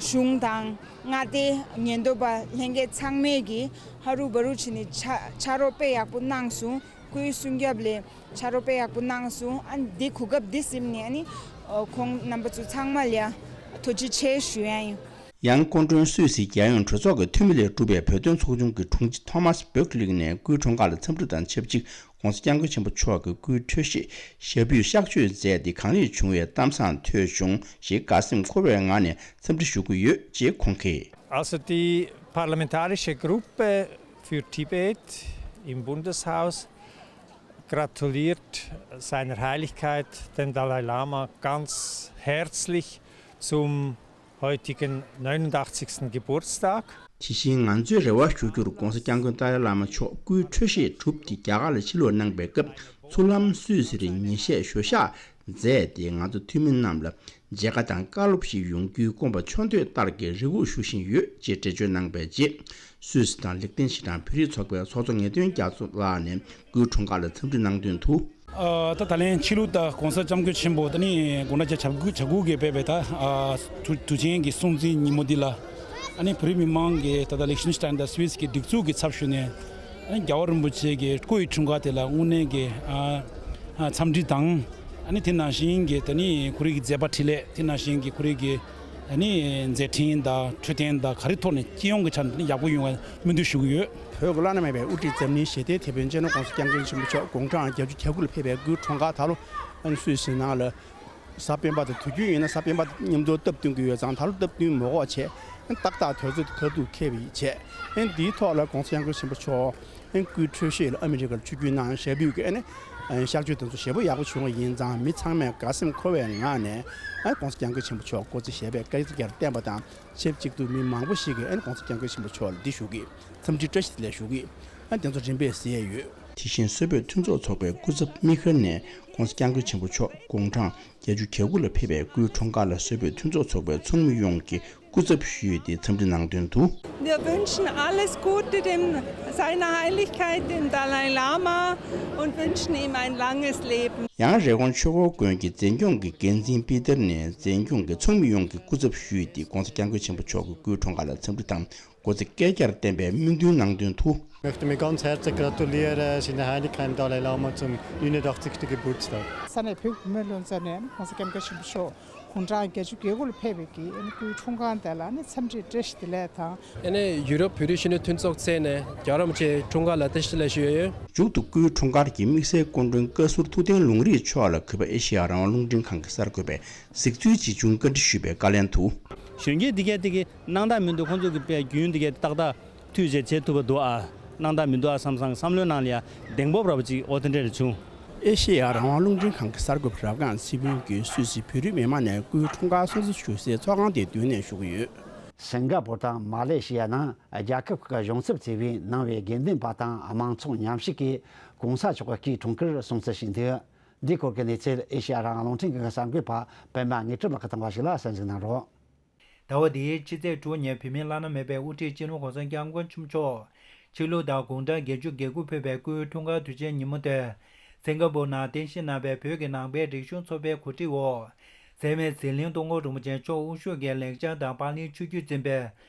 གཞུང་དང་མངའ་སྡེའི་ཉེན་རྟོག་པ་ལྷན་རྒྱས་ཚང་མས་ཀྱི་ཧ་རུ་བ་རུ་བྱས་ནས་ཕྱག་ཕྱག་རོགས་དཔེ་ཡག་པོ་གནང་སོང་། སྐུའི་སྲུང་སྐྱོབ་ལ་ཕྱག་རོགས་དཔེ་ཡག་པོ་གནང་སོང་། ཨ་ནི་འདི་གོ་སྐབས་འདི་ཟིན་ནས་ཨ་ནི་ཁོང་རྣམ་པ་ཚོ་ཚང་མ་ལ་ཡ་ཐུགས་རྗེ་ཆེ་ཞུ་ཡ་ཡིན། ཡང་སྐུ་མགྲོན་སུད་སི་རྒྱལ་ཡོངས་གྲོས་ཚོགས་ཀྱི་འཐུས་མི་ལས་གྲུབ་པའི་བོད་དོན་ཚོགས་ཆུང་གི་དྲུང་ཆེ་ཐོ་མཱས་བྷོག་ལིག་ནས་སྐུའི་འཁྲུངས་སྐར་ལ་འཚམས་འདྲི་དང་ཆབས་ཅིག ༸གོང་ས་༸སྐྱབས་མགོན་ཆེན་པོ་མཆོག་གི་སྐུའི་འཕྲོད་བཞེས་ཞབས་པུས་གཤག་བཅོས་མཛད་དེ་གང་ལེགས་བྱུང་བའི་གཏམ་བཟང་ཐོས་བྱུང་ཞེས་དགའ་སེམས་འཁོལ་བའི་ངང་ནས་འཚམས་འདྲི་ཞུ་གི་ཡོད་ཅེས་ཁོང་གིས། Also die parlamentarische Gruppe für Tibet im Bundeshaus gratuliert seiner Heiligkeit, dem Dalai Lama, ganz herzlich zum heutigen neunundachtzigsten Geburtstag. དེ་བཞིན་ང་ཚོས་རེ་བ་ཞུ་རྒྱུར་༸གོང་ས་༸སྐྱབས་མགོན་ཏཱ་ལའི་བླ་མ་མཆོག་སྐུའི་འཕྲོད་བཞེས་གྲུབ་སྟེ་རྒྱ་གར་ལ་ཕྱིར་ལོག་གནང་པའི་སྐབས་ཚུར་ལམ་སུད་སིར་ཉིན་ཤས་བཞུགས་ཞག་མཛད་དེ་ང་ཚོ་འཐུས་མི་རྣམས་ལ་མཇལ་ཁ་དང་བཀའ་སློབ་ཞིག་ཡོང་རྒྱུའི་སྐོམ་པ་ཆོ་འདོད་ལྟར་གྱི་རེ་སྒུག་ཞུ་བཞིན་ཡོད་ཅེས་འགྲེལ་བརྗོད་གནང་པའི་རྗེས། སུད་སི་དང་ལིག་ཏེན་ཤི་ཏན་བོད་རིགས་ཚོགས་པའི་ཚོགས་གཙོ་ངེས་དོན་རྒྱ་མཚོ་ལགས་ནས་སྐུའི་འཁྲུངས་སྐར་ལ་འཚམས་འདྲི་གནང་དོན་དུ། ཨ་ད་ད་ལན་ཕྱི་ལུགས་དང་༸གོང་ས་༸སྐྱབས་མགོན་ཆེན་པོ་ད་ནི་དགུང་གྲངས་བརྒྱ་དགུ་བརྒྱ་དགུ་གི་ཕེབས་པའི་ད་ཨ་དུས་དུས་ཆེན་གྱི་སྲུང་བརྩིའི་ཉིན་མོ་འདི་ལ་ཨ་ནི་བོད་རིགས་མི་མང་གིས་ད་ལྟ་ལིག་ཤིན་སི་ཏན་དང་སུད་སི་གི་སྒྲིག་འཛུགས་ཀྱི་ཚབ་ཞུས་ནས་ཨ་ནི་རྒྱལ་བ་རིན་པོ་ཆེ་གི་སྐུ་ཡི་འཁྲུངས་སྐར་དེ་ལ་དངོས་གནས་ཀྱི་ཨ་ཨ་འཚམས་འདྲི་དང་ཨ་ནི་དེ་ནང་བཞིན་གྱི་ད་ནི་ཁོ་རའི་གི་མཛད་པ་འཕྲིན་ལས་དེ་ནང་བཞིན་གྱི་ཁོ་རའི་གི་ཨ་ནི་མཛད་འཕྲིན་དང་འཕྲོད་བསྟེན་དང་ག་རེ་ཐོག་ནས་སྤྱི་ཡོངས་ཀྱི་ཆ་ནས་ཡག་པོ་ཡོང་བའི་སྨོན་འདུན་ཞུ་གི་ཡོད། བོད་ཀྱི་བླ་ན་མེད་པའི་དབུ་ཁྲིད་འཛམ་གླིང་ཞི་བདེའི་དེད་དཔོན་སྤྱི་ནོར་༸གོང་ས་༸སྐྱབས་མགོན་ཆེན་པོ་མཆོག་དགུང་གྲངས་བརྒྱད་ཅུ་གྱ་དགུ་ལ་ཕེབས་པའི་སྐུའི་འཁྲུངས་སྐར་ད་ལོ་སུད་སི་ནང་ལ་གཟའ་སྤེན་པ་དང་དུས་རྒྱུན་ཡིན་ན་གཟའ་སྤེན་པ་མཉམ་དུ་སྟབས་བསྟུན་གྱི་ཡོད་ཙང་ད་ལོ་སྟབས་བསྟུན་མ་དགོས་པ་བྱས་ཏག་ཏག་དུས་ཚོད་དེ་ཁ་ཐུག་འཁེལ་བ་ཡིན་བྱས་འདིའི་ཐོག་ལ་༸གོང་ས་༸སྐྱབས་མགོན་ཆེན་པོ་མཆོག་སྐུའི་འཕྲོད་བཞེས་ལ་ཨ་མི་རི་ཀར་ཆིབས་བསྒྱུར་གནང་ཞབས་པུས་ཀྱི་གཤག་བཅོས་དེ་ཚོ་ཞེ་པོ་ཡག་པོ་བྱུང་བ་ཡིན་ཙང་མི་ཚང་མས་དགའ་སེམས་འཁོལ་བའི་ངང་ནས་༸གོང་ས་༸སྐྱབས་མགོན་ཆེན་པོ་མཆོག་སྐུ་ཚེ་ཞབས་པད་བསྐལ་བརྒྱར་བརྟན་པ་དང་། ཆབས་ཅིག་ཏུ་མི་མང་པོ་ཞིག་གིས་ཨན་༸གོང་ས་༸སྐྱབས་མགོན་ཆེན་པོ་མཆོག་ལ་འདི་ཞུ་གི། འཚམས་འདྲི་བཀྲ་ཤིས་བདེ་ལེགས་ཞུ་གི། ཨན་དེ་ཚོ་རིམ་པས་ཟེར་ཡས་ཡོད། དེ་བཞིན་བཟོ་བོའི་མཐུན་ཚོགས་ཚོགས་པའི་སྐུ་ཚབ་དམིགས་བཀར་ནས་༸གོང་ས་༸སྐྱབས་མགོན་ཆེན་པོ་མཆོག་དགུང་གྲངས་བརྒྱད་ཅུ་གྱ་དགུ་ལ་ཕེབས་པའི་སྐུའི་འཁྲུངས་སྐར་ལ་བཟོ་བོའི་མཐུན་ཚོགས་ཚོགས་པའི་ཚོགས་མི་ཡོངས་ཀྱིས་སྐུ་ཚབ་ཞུས་ཏེ་འཚམས་འདྲི་གནང་དོན་དུ། Wir wünschen alles Gute dem, seiner Heiligkeit, dem Dalai Lama, und wünschen ihm ein langes Leben. ཡང་རེབ་གོང་ཆོས་འཁོར་དགོན་གྱི་འཛིན་སྐྱོང་གི་འགན་འཛིན་པི་ཏར་ནས་འཛིན་སྐྱོང་གི་ཚོགས་མི་ཡོངས་ཀྱིས་སྐུ་ཚབ་ཞུས་ཏེ་༸གོང་ས་༸སྐྱབས་མགོན་ཆེན་པོ་མཆོག་གི་སྐུའི་འཁྲུངས་སྐར་ལ་འཚམས་འདྲི་དང་སྐུ་ཚེ་བསྐལ་བརྒྱར་བརྟན་པའི་སྨོན་འདུན་གནང་དོན་དུ། Ich möchte mir ganz herzlich gratulieren, seiner Heiligkeit dem Dalai Lama zum neunundachtzigsten Geburtstag. ས་གནས་བོད་བུ་མོའི་བློ་འཛིན་ནས་༸གོང་ས་༸སྐྱབས་མགོན་ཆེན་པོ་མཆོག་དགུང་གྲངས་བརྒྱད་ཅུ་གྱ་དགུ་ལ་ཕེབས་པའི་གི་སྐུའི་འཁྲུངས་སྐར་དེ་ལ་ནི་འཚམས་འདྲི་བཀྲ་ཤིས་བདེ་ལེགས་དང་། ཨ་ནི་ཡུ་རོབ་བོད་རིགས་གཞོན་ནུ་མཐུན་ཚོགས་བཅས་ནས་རྒྱལ་བ་རིན་པོ་ཆེའི་འཁྲུངས་སྐར་ལ་བཀྲ་ཤིས་བདེ་ལེགས་ཞུ་ཡ་ཡོད། མཇུག་ཏུ་སྐུའི་འཁྲུངས་སྐར་གྱི་དམིགས་བསལ་སྐུ་མགྲོན་བཀའ་ཟུར་ཐུབ་བསྟན་ལུང་རིགས་མཆོག་ལ་གུས་པ་ཨེ་ཤེ་ཡ་རང་དབང་རླུང་འཕྲིན་ཁང་གི་གསར་འགོད་པས་གཟིགས་ཚུལ་ཅིག་བྱུང་བཀའ་འདྲི་ཞུས་པའི་བཀའ་ལན་དུ། གཞོན་སྐྱེས་འདི་གས་འདི་གི་སྣང་དག་མི་འདུག་ཁོང་ཚོ་གི་པའི་རྒྱུན་འདི་གས་ཏག་ཏག་མཐུད་བྱས་བྱེད་ཐུབ་པ་འདུག་ཨ། སྣང་དག་མི་འདུག་ཨ་བསམ་བསམ་བསམ་བློའི་ནང་ལ་ཡ་གདེང་སྤོབས་ར་བ་ཅིག་ཨོ་དེ་འདྲ་རེ་བྱུང་། ཨེ་ཤེ་ཡ་རང་དབང་རླུང་འཕྲིན་ཁང་གི་གསར་འགོད་པ་རབ་སྒང་ཚེ་ཕུན་གྱིས་སུད་སི་བོད་རིགས་མི་མང་ནས་སྐུའི་འཁྲུངས་སྐར་སྲུང་བརྩི་ཞུ་སའི་ཚོགས་ཁང་དེའི་མདུན་ནས་ཞུ་གི་ཡོད། སིང་ག་པོར་དང་མ་ལེ་ཤི་ཡ་ནང་རྒྱལ་ཁབ་ཁག་གི་གཞུང་ཚབ་ཚོས་པའི་ནང་པའི་དགེ་འདུན་པ་དང་དམངས་ཚོགས་མཉམ་ཞུགས་ཀྱིས་གོང་ས་མཆོག་གི་སྐུའི་འཁྲུངས་སྐར་སྲུང་བརྩི་ཞུས་འདུག་འདིའི་སྐོར་གྱི་གནས་ཚུལ་ཨེ་ཤེ་ཡ་རང་དབང་རླུང་འཕྲིན་ཁང་གི་གསར་འགོད་པ་པད་མ་དངོས་གྲུབ་ལགས་ཀྱིས་བཏང་བ་ཞིག་ལ་གསན་གཟིགས་གནང་རོགས། ཟླ་བ་འདིའི་ཕྱི་ཚེས་དྲུག་ཉིན་བོད་མིའི་བླ་ན་མེད་པའི་དབུ་ཁྲིད་སྤྱི་ནོར་༸གོང་ས་༸སྐྱབས་མགོན་ཆེན་པོ་མཆོག་ཕྱི་ལུགས་དང་དགུང་གྲངས་བརྒྱད་ཅུ་གྱ་དགུ་ཕེབས་པའི་སྐུའི་འཁྲུངས་སྐར་དུས་ཆེན་ཉིན་མོ་དེར། སིང་ག་པུར་ནང་རྟེན་གཞི་གནང་བའི་བོད་ཀྱི་ནང་པའི་རིག་གཞུང་ཚོགས་པའི་གོ་སྒྲིག་འོག་སད་མི་ཟི་ལིང་སྟོང་འཁོར་རིན་པོ་ཆེ་མཆོག་དབུ་བཞུགས་ཀྱི་ལེགས་སྦྱར་དང་པཱ་ལིའི་ཆོས་བརྒྱུད་འཛིན་པའི་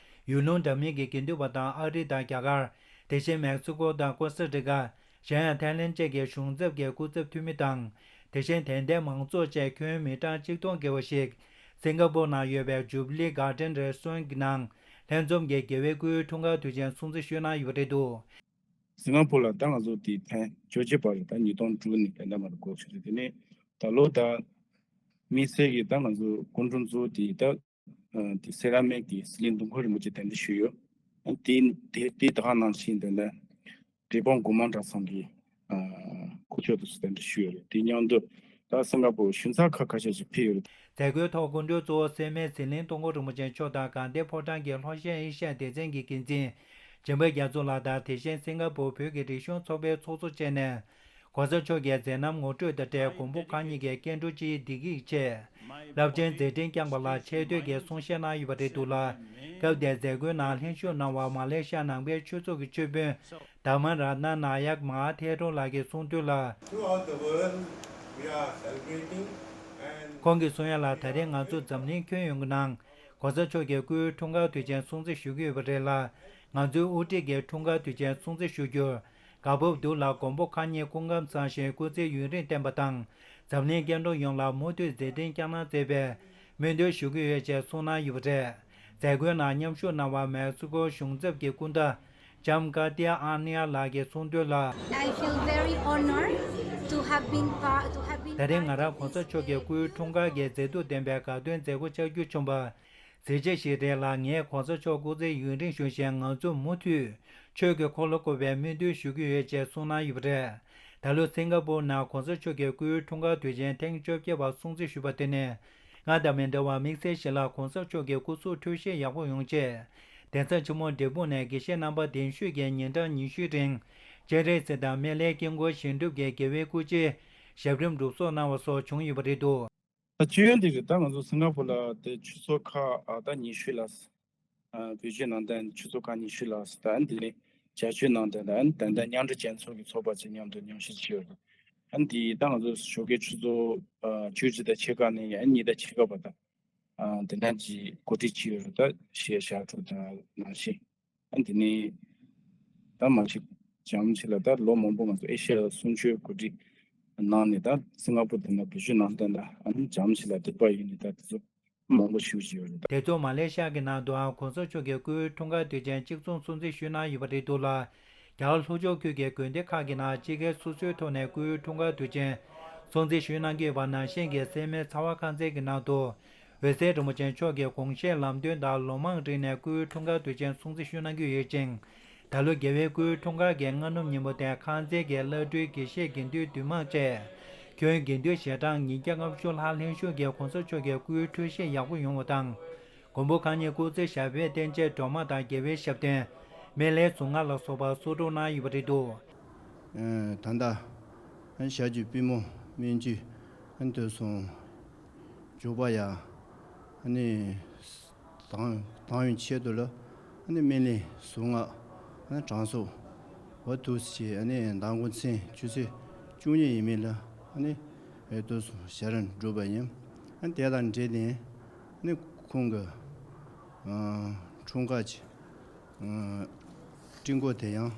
ཡུལ་ལུང་འདྲ་མིན་གྱི་དགེ་འདུན་པ་དང་ཨ་རི་དང་རྒྱ་གར། དེ་བཞིན་མེག་སི་ཀོ་དང་ཀོ་སྟ་རི་ཀ། གཞན་ཡང་ཐའི་ལེན་བཅས་ཀྱི་གཞུང་ཚབ་ཀྱི་སྐུ་ཚབ་འཐུས་མི་དང་། དེ་བཞིན་དད་ལྡན་མང་ཚོགས་བཅས་ཁྱོན་མི་གྲངས་ཆིག་སྟོང་བརྒལ་བ་ཞིག་སིང་ག་པུར་ནང་ཡོད་པའི་ཇུབ་ལི་གྷར་ཌེན་རེ་སི་ཊོ་རན་གྱི་ནང་ལྷན་འཛོམས་ཀྱིས་རྒྱལ་བའི་སྐུའི་འཁྲུངས་སྐར་དུས་ཆེན་སྲུང་བརྩི་ཞུས་གནང་ཡོད་པ་རེད་འདུག་སིང་ག་པུར་ལ་ད་ང་ཚོ་དེ་ཐེངས་བཅོ་བརྒྱད་པ་རེད། ད་ཉིས་སྟོང་དྲུག་ནས་དེ་འདྲ་མ་རེད་འགོ་ཚུགས་རེད། དེ་ནས་ད་ལོ་ད་དམིགས་བསལ་གྱི་ད་ང་ཚོ་སྐུ་མགྲོན་གཙོ་བོ་དེ་ད་དེ་སེ་ར་མིག་གི་ཟི་ལིང་སྟོང་འཁོར་རིན་པོ་ཆེ་གདན་འདྲེན་ཞུས་ཡོད། དེ་དེ་དེ་ད་ག་ནང་བཞིན་དེ་འདྲ་འབྲས་སྤུངས་སྒོ་མང་གྲྭ་ཚང་གི་སྐུ་ཞབས་དེ་ཚོ་གདན་འདྲེན་ཞུས་ཡོད་རེད། དེ་མཉམ་དུ་ད་སིང་ག་པུར་ཞུན་ཚ་ཁག་ཁ་ཤས་ཤིག་ཕེབས་ཡོད་རེད། མཛད་སྒོའི་ཐོག་སྐུ་མགྲོན་གཙོ་བོ་སད་མི་ཟི་ལིང་སྟོང་འཁོར་རིན་པོ་ཆེ་མཆོག་དང་དགའ་ལྡན་ཕོ་བྲང་གི་ལྷོ་ཤར་ཨེ་ཤ་ཡ་སྡེ་ཚན་གྱི་འགན་འཛིན་སྦྱིན་པ་རྒྱ་མཚོ་ལགས་དང་། དེ་བཞིན་སིང་ག་པུར་བོད་ཀྱི་རིག་གཞུང་ཚོགས་པའི་ཚོགས་གཙོ་བཅས་ནས། གོང་ས་མཆོག་གི་མཛད་རྣམ་ངོ་སྤྲོད་དང་འབྲེལ་མགོན་པོ་གང་ཉིད་ཀྱི་སྐྱེ་འགྲོ་སྤྱིའི་བདེ་སྐྱིད་ཆེད་རླབས་ཆེན་མཛད་འཕྲིན་བསྐྱངས་པ་ལ་ཆེ་བསྟོད་ཀྱི་གསུང་བཤད་གནང་ཡོད་པ་རེད་འདུག་ལ། སྐབས་དེར་མཛད་སྒོའི་ནང་ལྷན་ཞུགས་གནང་བ་མ་ལེ་ཤ་ཡ་ནང་པའི་ཆོས་ཚོགས་ཀྱི་ཆོས་དཔོན་དྷརྨ་རཏྣ་ནཱ་ཡག་མ་ཧཱ་ཐེ་རོ་ལགས་ཀྱིས་གསུངས་དོན་ལ། Throughout the world, we are celebrating and ཁོང་གིས་གསུང་ཡ་ལ། ད་རེས་ང་ཚོ་འཛམ་གླིང་ཁྱོན་ཡོངས་ཀྱི་ནང་གོང་ས་མཆོག་གི་སྐུའི་འཁྲུངས་སྐར་དུས་ཆེན་སྲུང་བརྩི་ཞུ་གི་ཡོད་པ་རེད་ལ། ང་ཚོའི་དབུ་ཁྲིད་ཀྱི་འཁྲུངས་སྐར་དུས་ཆེན་སྲུང་བརྩི་ཞུ་རྒྱུར་དགའ་སྤོབས་འདུག་ལ། མགོན་པོ་གང་ཉིད་སྐུ་ཁམས་བཟང་ཞིང་སྐུ་ཚེ་ཡུན་རིང་བརྟན་པ་དང་། འཛམ་གླིང་སྐྱེ་འགྲོ་ཡོངས་ལ་མུ་མཐུད་མཛད་འཕྲིན་བསྐྱངས་གནང་མཛད་པའི་སྨོན་འདུན་ཞུ་གི་ཡོད་ཅེས་གསུངས་གནང་ཡོད་པ་རེད། མཛད་སྒོའི་ནང་མཉམ་ཞུགས་གནང་བ་མེག་སི་ཀོ་གཞུང་ཚབ་ཀྱི་སྐུ་ཟླ་ལྕམ་ཀ་ཏི་ཨ་ནི་ཡ་ལགས་ཀྱིས་གསུངས་དོན་ལ། I feel very honored to have been part, to have been ད་རེས་ང་རང་གོང་ས་མཆོག་གི་སྐུའི་འཁྲུངས་སྐར་གྱི་མཛེས་སྡུག་ལྡན་པའི་དགའ་སྟོན་མཛད་སྒོ་བཅར་རྒྱུ་བྱུང་བ། གཟི་བརྗིད་ཞིག་རེད་ལ། ངས་གོང་ས་མཆོག་སྐུ་ཚེ་ཡུན་རིང་བཞུགས་ཤིང་ང་ཚོ་མུ་མཐུད་ཆོས་ཀྱི་འཁོར་ལོ་བསྐོར་བའི་སྨོན་འདུན་ཞུ་གི་ཡོད་ཅེས་གསུངས་གནང་ཡོད་པ་རེད། ད་ལོ་སིང་ག་པུར་ནང་གོང་ས་མཆོག་གི་སྐུའི་འཁྲུངས་སྐར་དུས་ཆེན་ཐེངས་བཅོ་བརྒྱད་པ་སྲུང་བརྩི་ཞུས་པ་དེ་ནི། སྔར་དང་མི་འདྲ་བར་དམིགས་བསལ་ཞིག་ལ་གོང་ས་མཆོག་གི་སྐུ་གཟུགས་འཕྲོད་བཞེས་ཡག་པོ་ཡོང་ཆེད། གདན་ས་ཆེན་མོ་འབྲས་སྤུངས་ནས་དགེ་བཤེས་རྣམ་པ་གདན་ཞུས་ཀྱིས་ཉིན་གྲངས་ཉི་ཤུའི་རིང་སྤྱན་རས་གཟིགས་དང་སྨན་བླའི་དཀྱིལ་འཁོར་བཞེངས་གྲུབ་ཀྱིས་རྒྱལ་བའི་སྐུ་ཕྱྭའི་ཞབས་རིམ་སྒྲུབ་གསོལ་གནང་བ་སོགས་བྱུང་ཡོད་པ་རེད་འདུག་ད་སྤྱི་ཡོངས་དེ་རེད། ད་ང་ཚོ་སིང་ག་པུར་ལ་དེ་ཆུ་ཚོད་ཁག་ཨ་ད་ཉི་ཤུ་ལ། ཨ་བོད་བརྒྱུད་ནང་བསྟན་ཆུ་ཚོད་ཁག་ཉི་ཤུ་ལ། ད་དེ་ནས་རྒྱ་ཆེའི་ནང་བསྟན་དང་ད་ལྟ་མཉམ་འབྲེལ་རྒྱལ་ཚོགས་ཀྱི་ཚོགས་པ་བཅས་མཉམ་དུ་མཉམ་ཞུགས་བྱས་ཡོད་རེད། ཨ་འདི་ད་ང་ཚོ་ཞོགས་ཀའི་ཆུ་ཚོད་ཨ་བཅུ་གཅིག་དང་ཕྱེད་ཀ་ནས་ཨ་གཉིས་དང་ཕྱེད་ཀ་བར་དུ་ཨ་དེ་འདྲ་ཅིག་གོ་སྒྲིག་བྱས་ཡོད་རེད། ད་གཞས་ཞབས་བྲོ་དང་ནང་བཞིན། ཨ་འདི་ནས་ད་མ་གཞི་འཇམ་ཆེ་ལ་ད་ལོ་མང་པོ་ང་ཚོ་ཨེ་ཤི་ཡ་ལ་གསུང་ཆོས་གོ་སྒྲིག་གནང་ནས། ད་སིང་ག་པུར་དེ་ན་བོད་བརྒྱུད་ནང་བསྟན་ལ་ཨ་ནི་འཇམ་ཆེ་ལ་དད་པ་ཡོད་ནས་ད་དེ་ཚོ་མང་པོ་ཞིག་བྱས་ཡོད་རེད། དེ་ཚོ་མ་ལེ་ཤ་གི་ནང་དུའང་གོང་ས་མཆོག་གི་སྐུའི་འཁྲུངས་སྐར་དུས་ཆེན་གཅིག་མཚུངས་སྲུང་བརྩི་ཞུས་གནང་ཡོད་པ་རེད་འདུག་ལ། རྒྱ་གར་ལྷོ་ཕྱོགས་ཁུལ་གྱི་དགོན་སྡེ་ཁག་གི་ནང་སྤྱི་སྒེར་སོ་སོའི་ཐོག་ནས་སྐུའི་འཁྲུངས་སྐར་དུས་ཆེན་སྲུང་བརྩི་ཞུས་གནང་གི་ཡོད་པ་ནང་བཞིན་གྱི་སད་མི་ཚ་བ་ཁང་ཚན་གྱི་ནང་དུ་འོད་ཟེར་རིན་པོ་ཆེ་མཆོག་གི་དགོངས་བཞེད་ལམ་སྟོན་དང་ལོ་མང་རིང་ནས་སྐུའི་འཁྲུངས་སྐར་དུས་ཆེན་སྲུང་བརྩི་ཞུས་གནང་གི་ཡོད་ཅིང་། ད་ལོ་རྒྱལ་བའི་སྐུའི་འཁྲུངས་སྐར་གྱི་སྔ་ནུབ་ཉིན་མོ་དེ་ཁང་ཚན་གྱི་བླ་སྤྲུལ་དགེ་བཤེས་དགེ་འདུན་འདུས་མང་བཅས་ཁྱོན་དགེ་འདུན་ཞལ་གྲངས་ཉིས་བརྒྱ་ལྔ་བཅུ་ལྷག་ལྷན་ཞུགས་ཀྱིས་གོང་ས་མཆོག་གི་སྐུའི་འཕྲོད་བཞེས་ཡག་པོ་ཡོང་བ་དང་། མགོན་པོ་གང་ཉིད་སྐུ་ཚེ་ཞབས་པད་བརྟན་ཆེད་སྒྲོལ་མ་དང་རྒྱལ་བའི་ཞབས་བརྟན། སྨན་བླའི་གཟུངས་སྔགས་ལ་སོགས་པ་གསོལ་སྒྲུབ་གནང་ཡོད་པ་རེད་འདུག་ད་ལྟ་ཞ་རྒྱུ་པུས་མོ་སྨན་རྒྱུ་དེ་ཚོ་འཇུག་པ་ཡ་ནི་དང་དང་བའི་ཆེད་དུ་ལ་ནི་སྨན་གླིང་ཟུར་ལྔ་གྲངས་སུ་བ་དུ་ཞེས་ནི་མདང་དགོང་མཚན་ཆུ་ཚོད་བཅུ་གཉིས་ཡས་མས་ལ་ནི་དུ་སུ་ཞལ་རས་བསྒྲུབས་པ་ཡིན། དེ་དང་འབྲེལ་ནས་ནི་ཁོང་གི་འཁྲུངས་སྐར་གྱི་སྤྲིན་སྐོར་དེ་ཡང་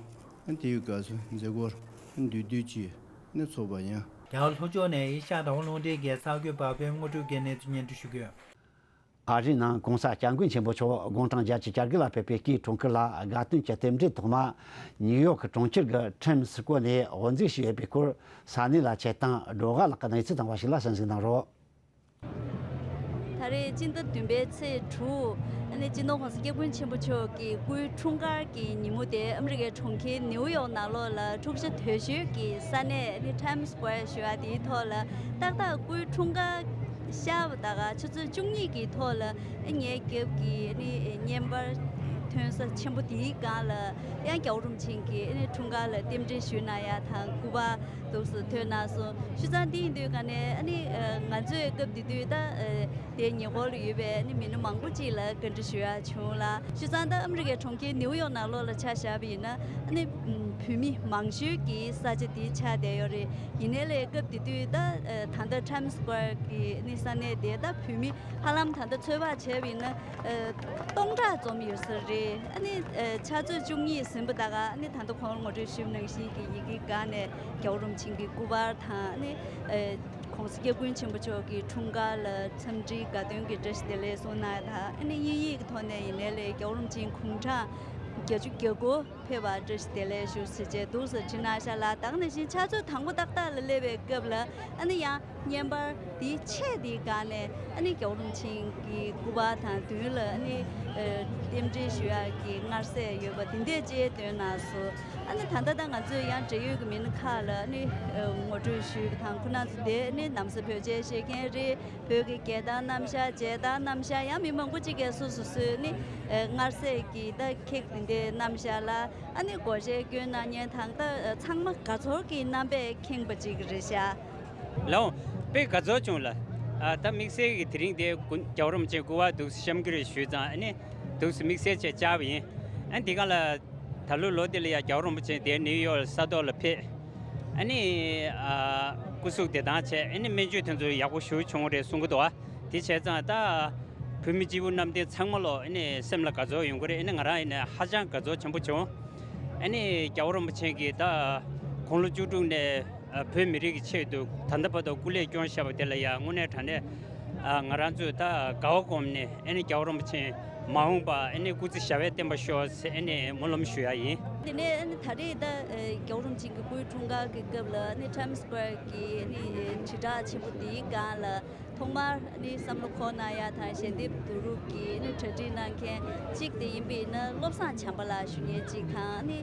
དེའི་སྐབས་སུ་མཛད་སྒོར་བསྡུས་བསྡུས་ཀྱིས་ནི་ཚོགས་པ་ཡིན། རྒྱ་གར་ལྷོ་ཕྱོགས་ནས་ཤར་དྭ་ཝང་རླུང་འཕྲིན་གྱི་གསར་འགོད་པ་པོས་དངོས་སྒྲུབ་ཀྱི་གནས་ཚུལ་སྙན་སྒྲོན་ཞུ་གི་ཡོད། ཨ་རིའི་ནང་༧གོང་ས་༧སྐྱབས་མགོན་ཆེན་པོ་མཆོག་དགུང་གྲངས་བརྒྱད་ཅུ་གྱ་དགུ་ལ་ཕེབས་པའི་སྐུའི་འཁྲུངས་སྐར་ལ་དགའ་སྟོན་གྱི་རྟེན་འབྲེལ་ཐོག་མ་ནིའུ་ཡོག་གི་གྲོང་ཁྱེར་གྱི་ཁྲེམ་སི་སྐོར་ནས་དབུ་འཛུགས་ཞུས་ཡོད་པའི་སྐོར་ས་གནས་ལ་ཆེད་བཏང་སྒྲོལ་དཀར་ལགས་ཀྱིས་གནས་ཚུལ་བཏང་བ་ཞིག་ལ་གསན་གཟིགས་གནང་རོགས། ད་རེས་སྤྱི་ཟླ་བདུན་པའི་ཚེས་དྲུག་ཨ་ནི་སྤྱི་ནོར་༧གོང་ས་༧སྐྱབས་མགོན་ཆེན་པོ་མཆོག་གི་སྐུའི་འཁྲུངས་སྐར་གྱི་ཉིན་མོ་དེ་ཨ་མི་རི་ཀའི་གྲོང་ཁྱེར་ནིའུ་ཡོག་ནང་ལོགས་ལ་འཁྲུག་ཆ་དོད་ཤོས་ཀྱི་ས་གནས་ཨ་ནི་ཊའིམ་སི་ཀོ་ཡར་ཞུ་བ་དེའི་ཐོག་ལ་ཏག་ཏག་སྐུའི་འཁྲུངས་སྐར་ཤར་བ་ད་ག་ཆུ་ཚོད་བཅུ་གཉིས་ཀྱི་ཐོག་ལ་ཨ་ངའི་རྒྱབ་ཀྱི་ཨ་ནི་བརྙན་པར་ཐོན་ས་ཆེན་པོ་དེའི་སྒང་ལ་ཡང་རྒྱལ་བ་རིན་པོ་ཆེ་གི་ཨ་ནི་འཁྲུངས་སྐར་ལ་རྟེན་འབྲེལ་ཞུ་གནང་ཡ་དང་སྐུ་པར་འདུག་སེ་ཐོན་གནང་སོང་། བྱས་ཙང་འདི་ཡིན་དུས་ག་ནས་ཨ་ནི་ང་ཚོས་སྐབས་དེ་དུས་ད་དེའི་ཉེ་འཁོར་ལ་ཡོད་པའི་ཨ་ནི་མི་སྣ་མང་པོ་ཅིག་ལ་བཀའ་འདྲི་ཞུ་ཡ་བྱུང་ལ། བྱས་ཙང་ད་ཨ་མི་རི་ཀའི་གྲོང་ཁྱེར་ནིའུ་ཡོག་ནང་ལོགས་ལ་ཆ་བཞག་པ་ཡིན་ན་ཨ་ནི་བོད་མི་མང་ཤོས་ཀྱི་ས་ཆ་དེ་ཆགས་བསྡད་ཡོད་རེད། ཡིན་ནའི་ལས་སྐབས་དེ་དུས་ད་ད་ལྟ་ཊའིམ་སི་ཀོ་ཡར་གྱི་ཨ་ནི་ས་གནས་དེ་ད་བོད་མི་ཧ་ལམ་ད་ལྟ་ཚོད་དཔག་བྱས་པ་ཡིན་ན། སྟོང་ཕྲག་ཙམ་ཡོད་ས་རེད། ཨ་ནི་ཆུ་ཚོད་བཅུ་གཉིས་ཟིན་པ་ད་ག་ཨ་ནི་ད་ལྟ་གོང་ལ་ངོ་སྤྲོད་ཞུས་པ་ནང་བཞིན་གྱི་ཡི་གེ་སྒང་ནས་རྒྱལ་བ་རིན་པོ་ཆེ་གི་སྐུ་པར་དང་ཨ་ནི་༧གོང་ས་༧སྐྱབས་མགོན་ཆེན་པོ་མཆོག་གི་འཁྲུངས་སྐར་ལ་འཚམས་འདྲིའི་དགའ་སྟོན་གྱི་བཀྲ་ཤིས་བདེ་ལེགས་གསུངས་གནང་ཡ་དང་ཨ་ནི་དབྱིན་ཡིག་གི་ཐོག་ནས་ཡིན་ནའི་ལས་རྒྱལ་བ་རིན་པོ་ཆེ་དགུང་གྲངས་བརྒྱད་ཅུ་གྱ་དགུ་ཕེབས་པར་བཀྲ་ཤིས་བདེ་ལེགས་ཞུ་ཟེར་བྱས་འདུག་སེ་བྲིས་གནང་ཤག་ལ། ད་ག་ནང་བཞིན་ཆུ་ཚོད་དང་པོ་ཏག་ཏག་ལ་སླེབས་པའི་སྐབས་ལ་ཨ་ནི་ཡང་བརྙན་པར་དེའི་ཆས་དེའི་སྒང་ནས་ཨ་ནི་རྒྱལ་བ་རིན་པོ་ཆེ་གི་སྐུ་པར་དང་མདུན་ལ་ཨ་ནི་རྟེན་འབྲེལ་ཞུ་ཡག་གི་མངར་ཟས་ཡོད་པ་དེ་འདྲས་ཅིག་སྟོན་གནང་སོང་། ཨ་ནི་ད་ལྟ་ད་ང་ཚོས་ཡང་འབྲེལ་ཡོད་ཀྱི་མི་སྣ་ཁག་ལ་ཨ་ནི་ངོ་སྤྲོད་ཞུས་པ་དང་ཁོ་རང་ཚོ་དེ་ཨ་ནི་ན་བཟའ་བོད་ཆས་བཞེས་མཁན་རེད། བོད་ཀྱི་རྒྱལ་དར་བསྣམས་ཤག་མཇལ་དར་བསྣམས་ཤག་ཡང་མི་མང་པོ་ཅིག་གིས་སོ་སོ་སོའི་ནི་མངར་ཟས་ཀྱི་ད་ཁེག་དེ་འདྲས་བསྣམས་ཤག་ལ། ཨ་ནི་སྒོར་གཞས་སྐྱོན་གནང་མཁན་དང་ད་ཚང་མ་དགའ་ཚོར་གྱི་རྣམ་པས་ཁེངས་པ་ཅིག་རེད་ཤག་ལའོ། དཔེ་དགའ་ཚོར་བྱུང་ལ། ཨ་ད་དམིགས་བསལ་གྱི་དེ་རིང་དེ་རྒྱལ་བ་རིན་པོ་ཆེ་སྐུ་པར་འདུག་སེ་བཤམས་ཀྱི་རེད་ཞུས་ཙང་ཨ་ནི་འདུག་སེ་དམིགས་བསལ་བྱས་བཅར་བ་ཡིན། ཨ་ནི་དེ་སྒང་ལ་ད་ལོ་ལོ་འདི་ལ་ཡང་རྒྱལ་བ་རིན་པོ་ཆེ་དེ་ནིའུ་ཡོག་ས་ཐོག་ལ་ཕེབས། ཨ་ནི་ཨ་སྐུ་གཟུགས་བདེ་ཐང་བྱས་ཨ་ནི་སྨན་བཅོས་དེ་ཚོ་ཡག་པོ་ཞེ་པོ་བྱུང་བ་རེད་གསུང་གི་འདུག་ཨ་དེ་བྱས་ཙང་ད་བོད་མི་སྤྱི་བོ་གནམ་བསྟན་ཚང་མ་ལོ་ཨ་ནི་སེམས་ལ་དགའ་ཚོར་ཡོང་གི་རེད། ཨ་ནི་ང་རང་ཡིན་ནའི་ཧ་ཅང་དགའ་ཚོར་ཆེན་པོ་བྱུང་། ཨ་ནི་རྒྱལ་བ་རིན་པོ་ཆེ་གིས་ད་དགུང་ལོ་བཅུ་དྲུག་ནས་ཨ་བོད་མི་རིགས་ཀྱི་ཆེད་དུ་ད་ལྟ་བར་དུ་སྐུ་ལས་བསྐྱོན་བཞག་པ་དེ་ལ་ཡང་དངོས་གནས་དྲང་གནས་ཨ་ང་རང་ཚོས་ད་དགའ་བ་སྒོམ་ནས་ཨ་ནི་རྒྱལ་བ་རིན་པོ་ཆེ་མ་འོངས་པ་ཨ་ནི་སྐུ་ཚེ་ཞབས་པད་བརྟན་པར་ཤོག་ཟེར་ཨ་ནི་སྨོན་ལམ་ཞུ་ཡ་ཡིན། དེ་ནས་ཨ་ནི་ད་རེས་ད་ཨ་རྒྱལ་བ་རིན་པོ་ཆེ་གི་སྐུའི་འཁྲུངས་སྐར་གྱི་སྐབས་ལ་ཨ་ནི་ཊའིམ་སི་ཀོ་ཡར་གྱི་ཨ་ནི་དྲིལ་བསྒྲགས་ཆེན་པོ་དེའི་སྒང་ལ། ཐོག་མར་ནི་བསམ་བློ་འཁོར་གནང་ཡ་དང་ཞལ་འདེབས་བསྡུ་རུབ་ཀྱི་ནི་གྲ་སྒྲིག་གནང་མཁན་གཅིག་དེ་ཡིན་པས་ན་བློ་བཟང་བྱམས་པ་ལགས་ཞུ་མཁན་གཅིག་དང་ནི་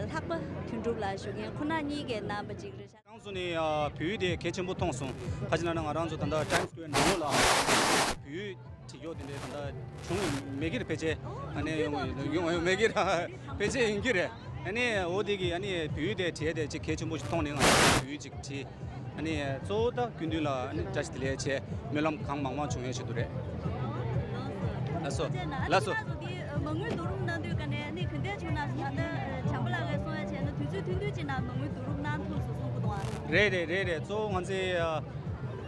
ལྷག་པ་དོན་གྲུབ་ལགས་ཞུ་མཁན་ཁོ་ན་གཉིས་ཀའི་རྣམ་པ་གཅིག་རེད་ཤག་རང་ཚོ་ནི་བོད་ཡིག་དེ་གལ་ཆེན་པོ་མཐོང་སོང་། ཁ་ཅིག་ལབ་ན་ང་རང་ཚོ་ད་ལྟ་ཊའིམ་སི་ཀོ་ཡར་ནང་ལོགས་ལ་བོད་ཡིག་བྲིས་ཀྱོག་དེ་འདྲའི་ད་ལྟ་བྱུང་མེད་ཀྱི་རེད། ཕལ་ཆེར་ཨ་ནི་ཡོང་ཡོང་ཡོང་མེད་ཀྱི་རེད། ཕལ་ཆེར་ཡིན་གྱི་རེད། ཨ་ནི་འོ་དེ་གི་ཨ་ནི་བོད་ཡིག་དེ་བྲིས་དེ་ཅིག་གལ་ཆེན་པོ་ཞིག་མཐོང་ནས་ང་ཚོ་བོད་ཡིག་ཅིག་བྲིས། ཨ་ནི་གཙོ་བོ་ད་སྐུ་མདུན་ལ་ཨ་ནི་བཀྲ་ཤིས་བདེ་ལེགས་བྱས་སྨོན་ལམ་གང་མང་མང་བྱུང་ཡས་ཆེད་དུ་རེད། ལགས་སོ། ལགས་སོ། ཨ་ནི་ང་ཚོ་འདི་མ་དངུལ་བསྡུ་རུབ་གནང་དུས་ཀ་ནས་ཨ་ནི་ག་འདྲས་བྱུང་ན་ད་ལྟ་བྱམས་པ་ལགས་ཀྱིས་གསུང་ཡ་བྱས་ན་དུས་ཚོད་ཐུང་ཐུང་ཅིག་ནང་མ་དངུལ་བསྡུ་རུབ་གནང་ཐུབ་སོང་གསུང་གི་འདུག་ཨ། རེད་རེད་རེད་རེད། གཙོ་བོ་ང་ཚོས་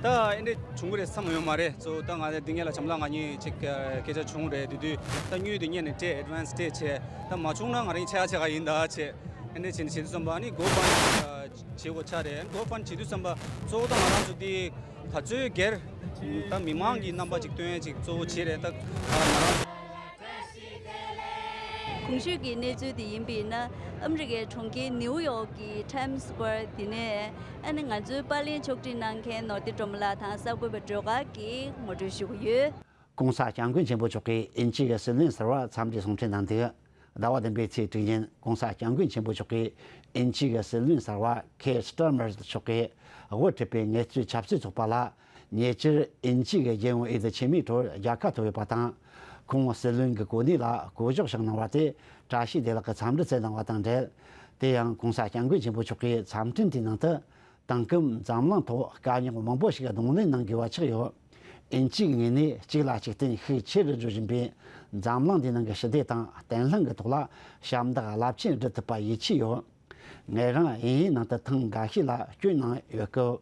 ད་ཨེ་འདྲས་བྱུང་གི་རེད་བསམ་ཡོད་མ་རེད། གཙོ་བོ་ད་ང་ཚོ་འདི་ངེད་ལ་བྱམས་པ་ལགས་ང་གཉིས་ཅིག་སྐད་ཆ་བྱུང་རེད། དེ་དུས་ད་དངུལ་དེ་སྔོན་ནས་སྤྲད་ཨེ་ཌི་ཝན་སི་སྤྲད་བྱས་ད་མ་བྱུང་ན་ང་རང་ཆེ་ཆེ་ག་ཡིན་ད་བྱས། ཨ་ནི་བྱེད་བྱེད་དུས་ཙམ་པ་ཨ་ནི་གོ་ཕན་བྱེད་དགོས་ཆགས་རེད། གོ་ཕན་བྱེད་དུས་ཙམ་པ་གཙོ་བོ་ད་ང་རང་ཚོ་འདི་ག་ཚོད་སྒེར་ད་མི་མང་གི་རྣམ་པ་ཅིག་སྟོན་ཡས་ཅིག་གཙོ་བོ་བྱེད་རེད། ད་ང་རང་གོང་ཞུས་ཀྱི་གནས་ཚུལ་དེ་ཡིན་པས་ན་ཨ་མི་རི་ཀའི་གྲོང་ཁྱེར་ནིའུ་ཡོག་གི་ཊའིམ་སི་སྐོར་དེ་ནས་ཨ་ནི་ང་ཚོའི་པར་ལེན་ཕྱོགས་སྒྲིག་གནང་མཁན་ནོར་བདེ་སྒྲོལ་མ་ལགས་དང་གསར་འགོད་པ་སྒྲོལ་དཀར་གྱིས་ངོ་སྤྲོད་ཞུ་གི་ཡོད། ༸གོང་ས་༸སྐྱབས་མགོན་ཆེན་པོ་མཆོག་གིས་དབྱིན་ཇི་གི་སྲིད་བློན་ཟུར་པར་འཚམས་འདྲི་གསུང་འཕྲིན་གནང་འདུག་ཟླ་བ་བདུན་པའི་ཚེས་དྲུག་ཉིན་༸གོང་ས་༸སྐྱབས་མགོན་ཆེན་པོ་མཆོག་གིས་དབྱིན་ཇི་གི་སྲིད་བློན་གསར་པ་ཁེར་སི་ཊར་མར་མཆོག་གིས་དབུ་ཁྲིད་པའི་ངལ་རྩོལ་ཆབ་སྲིད་ཚོགས་པ་ལ་ཉེ་ཆར་དབྱིན་ཇི་གི་རྒྱལ་ཡོངས་འོས་བསྡུ་ཆེན་མོའི་ཁྲོད་རྒྱལ་ཁ་ཐོབ་ཡོད་པ་དང་། ཁོང་སྲིད་བློན་གྱི་གོ་གནས་ལ་བསྐོ་གཞག་བྱུང་གནང་བ་དེ་བཀྲ་ཤིས་བདེ་ལེགས་ཀྱི་འཚམས་འདྲི་བསྩལ་གནང་བ་དང་འབྲེལ། དེ་ཡང་གོང་ས་སྐྱབས་མགོན་ཆེན་པོ་མཆོག་གིས་འཚམས་འཕྲིན་དེའི་ནང་དུ། དེང་སྐབས་འཛམ་གླིང་ཐོག་དཀའ་རྙོག་མང་པོ་ཞིག་གདོང་ལེན་གནང་དགོས་པ་ཆགས་ཡོད། དབྱིན་ཇིའི་ངོས་ནས་གཅིག་ལ་གཅིག་བརྟེན་ཤུགས་ཆེ་རུ་འགྲོ་བཞིན་པའི་འཛམ་གླིང་འདིའི་ནང་གི་ཞི་བདེ་དང་བརྟན་ལྷིང་གི་ཐོག་ལ་ཞབས་འདེགས་རླབས་ཆེན་སྒྲུབ་ཐུབ་པ་ཡིད་ཆེས་ཡོད། ངས་རང་དབྱིན་ཡིག་ནང་དུ་ཐེངས་འགའ་ཤས་ལ་སྐྱོན་གནང་ཡོད་སྐབས།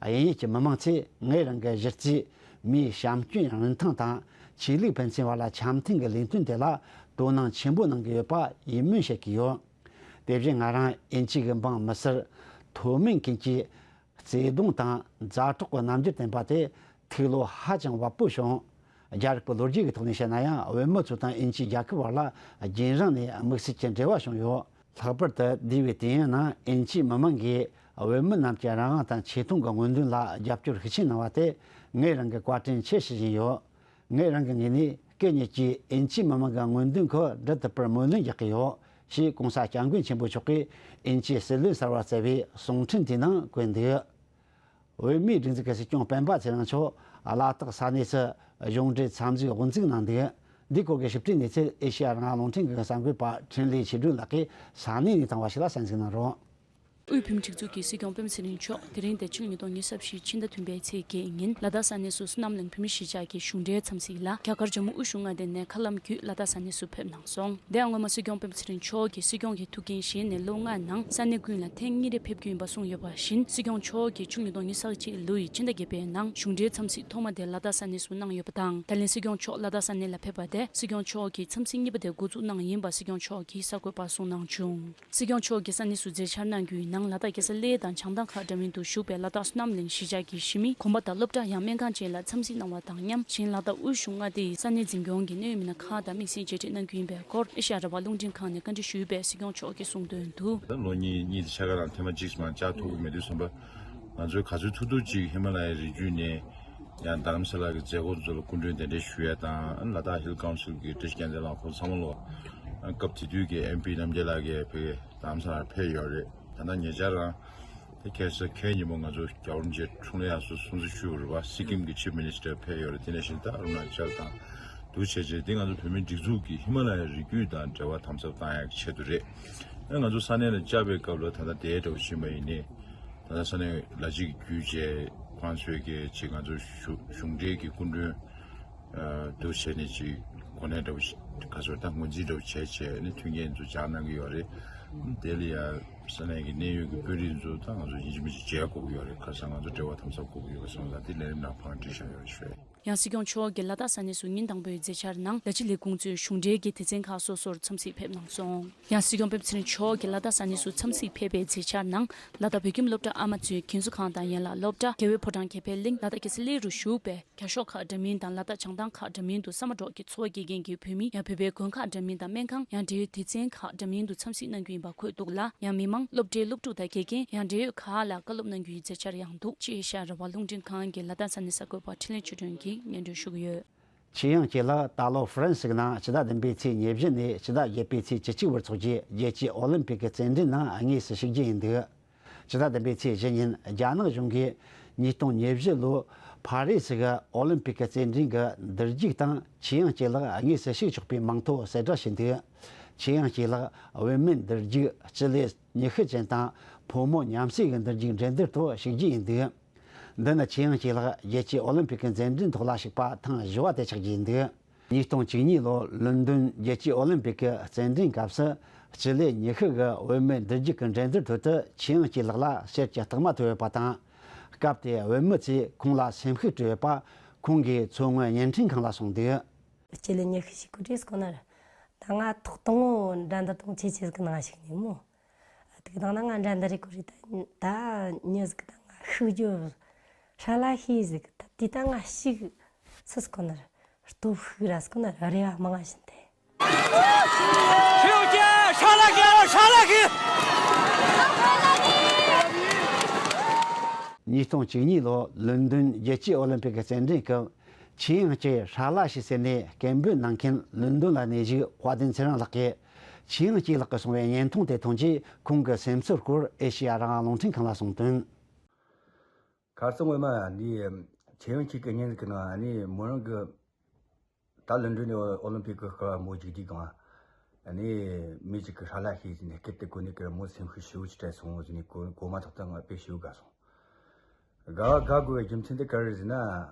དབྱིན་ཡུལ་གྱི་མི་མང་ཚོས་ངས་རང་གི་གཞི་རྩའི་མིའི་བྱམས་སྐྱོན་རིན་ཐང་དང་ཆོས་ལུགས་ཕན་ཚུན་བར་ལ་འཆམ་མཐུན་གྱི་ལས་དོན་དེ་ལ་དོ་སྣང་ཆེན་པོ་གནང་གི་ཡོད་པ་ཡིད་སྨོན་བྱེད་ཀྱི་ཡོད། དེ་བཞིན་ང་རང་དབྱིན་ཇི་གི་འབངས་མི་སེར་མཐོ་དམན་ཀུན་གྱི་བརྩེ་གདུང་དང་མཛའ་གྲོགས་ཀྱི་རྣམ་འགྱུར་བསྟན་པ་དེ་ཐུགས་བློ་ཧ་ཅང་བབ་པོ་བྱུང་། རྒྱ་རིག་པའི་ལོ་རྒྱུས་ཀྱི་ཐོག་ནས་བཤད་ན་ཡང་བོད་མི་ཚོ་དང་དབྱིན་ཇིའི་རྒྱལ་ཁབ་བར་ལ་རྒྱུན་རིང་ནས་དམིགས་བསལ་གྱི་འབྲེལ་བ་བྱུང་ཡོད། ལྷག་པར་དུ་འདས་པའི་དུས་ཡུན་ནང་དབྱིན་ཇིའི་མི་མང་གིས་བོད་མི་རྣམས་ཀྱི་རང་དབང་དང་ཆེ་མཐོང་གི་མངོན་འདོན་ལ་རྒྱབ་སྐྱོར་ཤུགས་ཆེན་གནང་བ་དེ་ངས་རང་གི་བཀའ་དྲིན་ཆེ་ཞུ་བཞིན་ཡོད། ངས་རང་གི་ངོས་ནས་སྐུ་ཉིད་ཀྱིས་དབྱིན་ཇིའི་མི་མང་གི་མངོན་འདོན་ཁུར་སྒྲུབ་ཐུབ་པར་སྨོན་འདུན་རྒྱག་གི་ཡོད། ཞེས་གོང་ས་སྐྱབས་མགོན་ཆེན་པོ་མཆོག་གིས་དབྱིན་ཇིའི་སྲིད་བློན་གསར་བར་བསྩལ་བའི་གསུང་འཕྲིན་དེའི་ནང་བཀོད་འདུག་བོད་མིའི་སྒྲིག་འཛུགས་ཀྱི་སྲིད་སྐྱོང་སྤེན་པ་ཚེ་རིང་མཆོག་ལ་དྭགས་ས་གནས་སུ་གཞུང་འབྲེལ་འཚམས་གཟིགས་དབུ་འཛུགས་གནང་འདུག་འདིའི་སྐོར་གྱི་ཞིབ་ཕྲའི་གནས་ཚུལ་ཨེ་ཤེ་ཡ་རང་དབང་རླུང་འཕྲིན་ཁང་གི་གསར་འགོད་པ་འཕྲིན་ལས་ཆོས་སྒྲོན་ལགས་ཀྱིས་ས་གནས་ནས་བཏང་བ་ཞིག་ལ་གསན་གཟིགས་གནང་རོགས། དབུས་བོད་མིའི་སྒྲིག་འཛུགས་ཀྱི་སྲིད་སྐྱོང་སྤེན་པ་ཚེ་རིང་མཆོག་དེ་རིང་སྟེ་ཕྱི་ལོ་ཉིས་སྟོང་ཉི་ཤུ་རྩ་བཞི་ཕྱི་ཟླ་བདུན་པའི་ཚེས་བརྒྱད་ཉིན་ལ་དྭགས་ས་གནས་སུ་བསོད་ནམས་གླིང་བོད་མིའི་གཞིས་ཆགས་ཀྱི་གཞུང་འབྲེལ་འཚམས་གཟིགས་ལ་རྒྱ་གར་ཇམ་མུ་དབུས་གཞུང་མངའ་སྡེ་ནས་མཁའ་ལམ་བརྒྱུད་ལ་དྭགས་ས་གནས་སུ་ཕེབས་གནང་སོང་། དེ་ཡང་སྔོན་མ་སྲིད་སྐྱོང་སྤེན་པ་ཚེ་རིང་མཆོག་གིས་སྲིད་སྐྱོང་གི་ཐུགས་འགན་བཞེས་ནས་ལོ་ལྔའི་ནང་ས་གནས་ཀུན་ལ་ཐེངས་གཉིས་རེ་ཕེབས་རྒྱུ་ཡིན་པ་གསུངས་ཡོད་པ་བཞིན། སྲིད་སྐྱོང་མཆོག་གིས་ཕྱི་ལོ་ཉིས་སྟོང་ཉི་ཤུ་རྩ་གཅིག་ལོའི་ཕྱི་ཟླ་བརྒྱད་པའི་ནང་གཞུང་འབྲེལ་འཚམས་གཟིགས་ཐོག་མ་དེ་ལ་དྭགས་ས་གནས་སུ་གནང་ཡོད་པ་དང་། ད་ལན་སྲིད་སྐྱོང་མཆོག་ལ་དྭགས་ས་གནས་ལ་ཕེབས་པ་དེ་སྲིད་སྐྱོང་མཆོག་གིས་འཚམས་གཟིགས་གཉིས་པ་དེ་འགོ་འཛུགས་གནང་ཡིན་པ་སྲིད་སྐྱོང་མཆོག་གིས་གསར་འགོད་པར་གསུངས་གནང་བྱུང་། སྲིད་སྐྱོང་མཆོག་གིས་ས་གནས་སུ་མཛད་འཆར་གནང་རྒྱུའི་ནང་ལ་དྭགས་རྒྱལ་ས་གླེ་དང་བྱང་ཐང་ཁག་འདྲ་མིན་དུ་བཞུགས་པའི་ལ་དྭགས་བསོད་ནམས་གླིང་གཞིས་ཆགས་ཀྱི་གཞིས་མི་གོམ་པ་དང་སློབ་གྲྭ་ཡང་སྨན་ཁང་བཅས་ལ་འཚམས་གཟིགས་གནང་བ་དང་མཉམ་གཞན་ལ་དྭགས་དབུས་གཞུང་མངའ་སྡེའི་ས་གནས་འཛིན་སྐྱོང་གི་གནད་ཡོད་མི་སྣ་ཁག་དང་དམིགས་བསལ་མཇལ་འཕྲད་གནང་རྒྱུ་ཡིན་པའི་སྐོར་ཨེ་ཤ་ཡ་རང་དབང་རླུང་འཕྲིན་ཁང་ནས་བཀའ་འདྲི་ཞུས་པས་སྲིད་སྐྱོང་མཆོག་གིས་གསུངས་དོན་དུ། ལོ་གཉིས་གཉིས་དང་ཕྱེད་ཀ་རང་ཐེངས་མ་གཅིག་མ་བཅར་ཐུབ་ཀྱི་མེད་དུས་ཙམ་པ། ང་ཚོས་ག་ཚོད་ཐུབ་ཐུབ་ཅིག་ཧི་མ་ལ་ཡའི་རི་རྒྱུད་ནས་ཡང་རྡ་རམ་ས་ལ་གི་མཛད་སྒོ་ཚོ་ལ་སྐུ་མགྲོན་གདན་འདྲེན་ཞུ་ཡ་དང་། ལ་དྭགས་ཧིལ་ཀའུན་སིལ་གྱི་བཀྲ་ཤིས་རྒྱལ་མཚན་ལགས་ཁོང་ཚང་མ་ལོ། སྐབས་དེ་དུས་ཀྱི་ཨེམ་པི་རྣམ་རྒྱལ་ལགས་ཀྱིས་ཕ་གི་རྡ་རམ་ས་ལར་ཕེབས་ཡོད་རེད། ད་ལྟ་ཉེ་ཆར་རང་དེ་ཁ་སང་ཁ་ཉིན་མོ་ང་ཚོ་རྒྱལ་བ་རིན་པོ་ཆེ་འཁྲུངས་ལྷ་དབྱངས་སུ་སྲུང་བརྩི་ཞུས་པ་རེད་པ། སི་ཀིམ་གྱི་ཆིབ་མི་ནི་སི་ཊར་ཕེབས་ཡོད་རེད། དེ་ནས་བཞིན་ད་ཨ་རུ་ན་ཅལ་དང་འདུ་བྱས་རྗེས་འདི་ང་ཚོ་བོད་མིའི་སྒྲིག་འཛུགས་ཀྱི་ཧི་མ་ལ་ཡའི་རི་རྒྱུད་དང་འབྲེལ་བ་དམ་ཟབ་བཏང་ཡག་ཆེད་དུ་རེད། ཨ་ང་ཚོ་ས་གནས་ལ་བཅར་བའི་སྐབས་ལ་ད་ལྟ་དེའི་འདྲ་བོ་ཕྱིན་པ་ཡིན་ནའི། ད་ལྟ་ས་གནས་ལ་གཅིག་བརྒྱུད་བྱས་ཁོང་ཚོས་ཀྱི་ཅིག་ང་ཚོ་གཞུང་གཞུང་འབྲེལ་གྱི་སྐུ་མགྲོན་འདུ་བྱས་ནས་ཅིག་གོ་གནས་འདྲ་བོ་ག་ཚོད་ད་ངོས་འཛིན་འདྲ་བོ་བྱས་བྱས་ནས་མཐུན་རྐྱེན་ཚོ་སྦྱར་གནང་གི་ཡོད་རེད། དེ་ལ་ཡ་ས་གནས་ཀྱི་གནད་ཡོད་ཀྱི་དཔོན་རིགས་ཚོ་ད་ང་ཚོ་ཡིན་གཅིག་མིན་གཅིག་མཇལ་དགོས་ཀྱི་ཡོད་རེད། ཁ་སང་ང་ཚོ་འབྲེལ་བ་དམ་ཟབ་དགོས་ཀྱི་ཡོད་པ་སོང་ཙང་དེ་ལས་རིམ་ནང་ཕར་འགྲེལ་བཤད་ཡོད་རེད་ཞུ་ཡ་ཡིན། ཡང་སྲིད་སྐྱོང་མཆོག་གིས་ལ་དྭགས་ས་གནས་སུ་ཉིན་དང་པོའི་མཛད་འཆར་ནང་ལ་ཕྱི་ལས་ཁུངས་གཙོས་གཞུང་འབྲེལ་གྱི་སྡེ་ཚན་ཁག་སོ་སོར་འཚམས་གཟིགས་ཕེབས་གནང་སོང་། ཡང་སྲིད་སྐྱོང་སྤེན་པ་ཚེ་རིང་མཆོག་གིས་ལ་དྭགས་ས་གནས་སུ་འཚམས་གཟིགས་ཕེབས་པའི་མཛད་འཆར་ནང་ལ་དྭགས་བོད་ཁྱིམ་སློབ་གྲྭ་ཨ་མ་གཙོས་རྒན་གསོ་ཁང་དང་ཡན་ལག་སློབ་གྲྭ་རྒྱལ་བའི་ཕོ་བྲང་ཁེ་ཕན་གླིང་ལ་དྭགས་རྒྱལ་ས་གླེ་རུ་བཞུགས་པའི་རྒྱ་ཤོག་ཁག་འདྲ་མིན་དང་ལ་དྭགས་བྱང་ཐང་ཁག་འདྲ་མིན་དུ་ས་མ་འབྲོག་གི་འཚོ་བ་སྐྱེལ་མཁན་གྱི་བོད་མི་ཡང་བོད་པའི་དགོན་ཁག་འདྲ་མིན་དང་སྨན་ཁང་ཡང་འབྲེལ་ཡོད་སྡེ་ཚན་ཁག་འདྲ་མིན་དུ་འཚམས་གཟིགས་གནང་རྒྱུ་ཡིན་པ་འཁོད་འདུག་ལ། ཡང་མི་མང་སློབ་གྲྭའི་སློབ་ཕྲུག་དང་དགེ་རྒན་ཡང་འབྲེལ་ཡོད་ཁག་ལ་བཀའ་སློབ་གནང་རྒྱུའི་མཛད་འཆར་ཡང་འདུག་ཅེས་ཨེ་ཤ་ཡ་རང་དབང་རླུང་འཕྲིན་ཁང་གི་ལ་དྭགས་ས་གནས་གསར་འགོད་པ་འཕྲིན་ལས་ཆོས་སྒྲོན་གྱིས་སྙན་སྒྲོན་ཞུ་གི་ཡོད། ཆོས་དབྱིངས་སྐྱིད་ལགས་ད་ལོ་ཧྥ་རན་སི་གི་ནང་ཕྱི་ཟླ་བདུན་པའི་ཚེས་ཉེར་བཞི་ནས་ཕྱི་ཟླ་བརྒྱད་པའི་ཚེས་བཅུ་གཅིག་བར་འཚོགས་རྒྱུའི་རྒྱལ་སྤྱིའི་ཨོ་ལིམ་པིག་གི་རྩེད་འགྲན་ནང་དངོས་སུ་ཞུགས་རྒྱུ་ཡིན་འདུག་ཕྱི་ཟླ་བདུན་པའི་ཚེས་བཞི་ཉིན་རྒྱ་ནག་གཞུང་གིས་ཉིས་སྟོང་ཉེར་བཞི་ལོའི་ཕ་རི་སི་གི་ཨོ་ལིམ་པིག་གི་རྩེད་འགྲན་གྱི་བསྡུར་རྒྱུགས་སྟེང་ཆོས་དབྱིངས་སྐྱིད་ལགས་དངོས་སུ་ཞུགས་ཆོག་པའི་མིང་ཐོ་གསལ་བསྒྲགས་བྱས་འདུག་ཆོས་དབྱིངས་སྐྱིད་ལགས་བུད་མེད་བསྡུར་རྒྱུགས་སྤྱི་ལེ་ཉི་ཤུ་ཅན་དང་ཕོ་མོ་མཉམ་བསྲེས་ཀྱི་བསྡུར་རྒྱུགས་འགྲན་བསྡུར་དུ་ཞུགས་རྒྱུ་ཡིན་འདུག་འདི་ནི་ཆོས་དབྱིངས་སྐྱིད་ལགས་རྒྱལ་སྤྱིའི་ཨོ་ལིམ་པིག་གི་མཛད་འགྲན་ཐོག་ལ་ཞུགས་པ་ཐེངས་བཞི་བ་དེ་ཆགས་རྒྱུ་ཡིན་འདུག་ཉིས་སྟོང་བཅུ་གཉིས་ལོ་ལོན་ཌོན་རྒྱལ་སྤྱིའི་ཨོ་ལིམ་པིག་གི་རྩེད་འགྲན་སྐབས་སུ་སྤྱི་ལེ་ཉི་ཤུ་གི་བུད་མེད་བསྡུར་རྒྱུགས་ཀྱི་འགྲན་བསྡུར་ཁྲོད་དུ་ཆོས་དབྱིངས་སྐྱིད་ལགས་ལ་ཕྱིར་གྱི་རྟགས་མ་ཐོབ་ཡོད་པ་དང་། སྐབས་དེའི་བུད་མེད་ཚོས་ཁོང་ལ་སེམས་ཤུགས་སྤྲད་ཡོད་པ་ཁོང་གིས་མཚོ་སྔོན་བརྙན་འཕྲིན་ཁང་ལ་གསུངས་འདུག་སྤྱི་ལེ་ཉི་ཤུ་ཞིག་གི་གྲས་སུ་ཁོ་ན་རེད། ད་ང་ཐོག་དང་པོ་འགྲན་བསྡུར་དང་ཆེ་ཆེ་ཟིག་གི་ནང་ཞུགས་ནས་མོ། དེ་གི་དང་ན་ང་འགྲན་བསྡུར་རེད་གོ་རེད། ད་ད་མྱི་ཟིག་གི་ད་ང་ཤུགས་རྒྱོབ་ཧྲ་ལ་ཤེས་ཟིག་གི་ད་དེ་ད་ང་ཞིག་སུ་སུ་ཁོ་ན་རེད། སྟོབས་ཤུགས་ར་སུ་ཁོ་ན་རེད། རེ་བ་མང་བ་བཞིན་ཏེ། ཁྱེད་ཀྱིས་ཧྲ་ལ་ཤེས་ཧྲ་ལ་ཤེས། ཉིས་སྟོང་བཅུ་གཉིས་ལོ་ལོན་ཌོན་རྒྱལ་སྤྱིའི་ཨོ་ལིམ་པིག་གི་རྩེད་འགྲན་སྐབས། ཆོས་དབྱིངས་སྐྱིད་ཧྲ་ལ་ཤེས་ཟེར་ནས་སྐད་འབོད་གནང་མཁན་ལོན་ཌོན་ལ་གནས་བཞུགས་དཔལ་ལྡན་ཚེ་རིང་ལགས་ཀྱིས། ཆོས་དབྱིངས་སྐྱིད་ལགས་ཀྱིས་གསུངས་པའི་བརྙན་ཐུང་དེ་མཐོང་རྗེས་ཁོང་གི་སེམས་ཚོར་སྐོར་ཨེ་ཤེ་ཡ་རང་དབང་རླུང་འཕྲིན་ཁང་ལ་གསུངས་དོན། ཁ་སང་སྔོན་མ་འདི་ཆོས་དབྱིངས་སྐྱིད་ཀྱི་བརྙན་གྱི་ནང་ནས་མོ་རང་གི་ད་ལོན་ཌོན་ནས་ཨོ་ལིམ་པིག་གི་སྐབས་མོ་རྒྱུགས་དུས་གང་ ཨ་ནི་མི་གཅིག་གི་ཧྲ་ལ་ཤི་ཟེར་ནས་སྐད་དེ་གོ་ནས་ཀྱི་མོ་སེམས་ཤུགས་ཞེ་པོ་ཅིག་སྤྲད་སོང་ཟེར་ནས་གོ་གོ་མ་ཐག་ཏུ་ང་དཔེ་ཞེ་པོ་དགའ་སོང་། དགའ་བ་དགའ་དགོས་པའི་རྒྱུ་མཚན་དེ་ག་རེ་རེད་ཟེར་ན།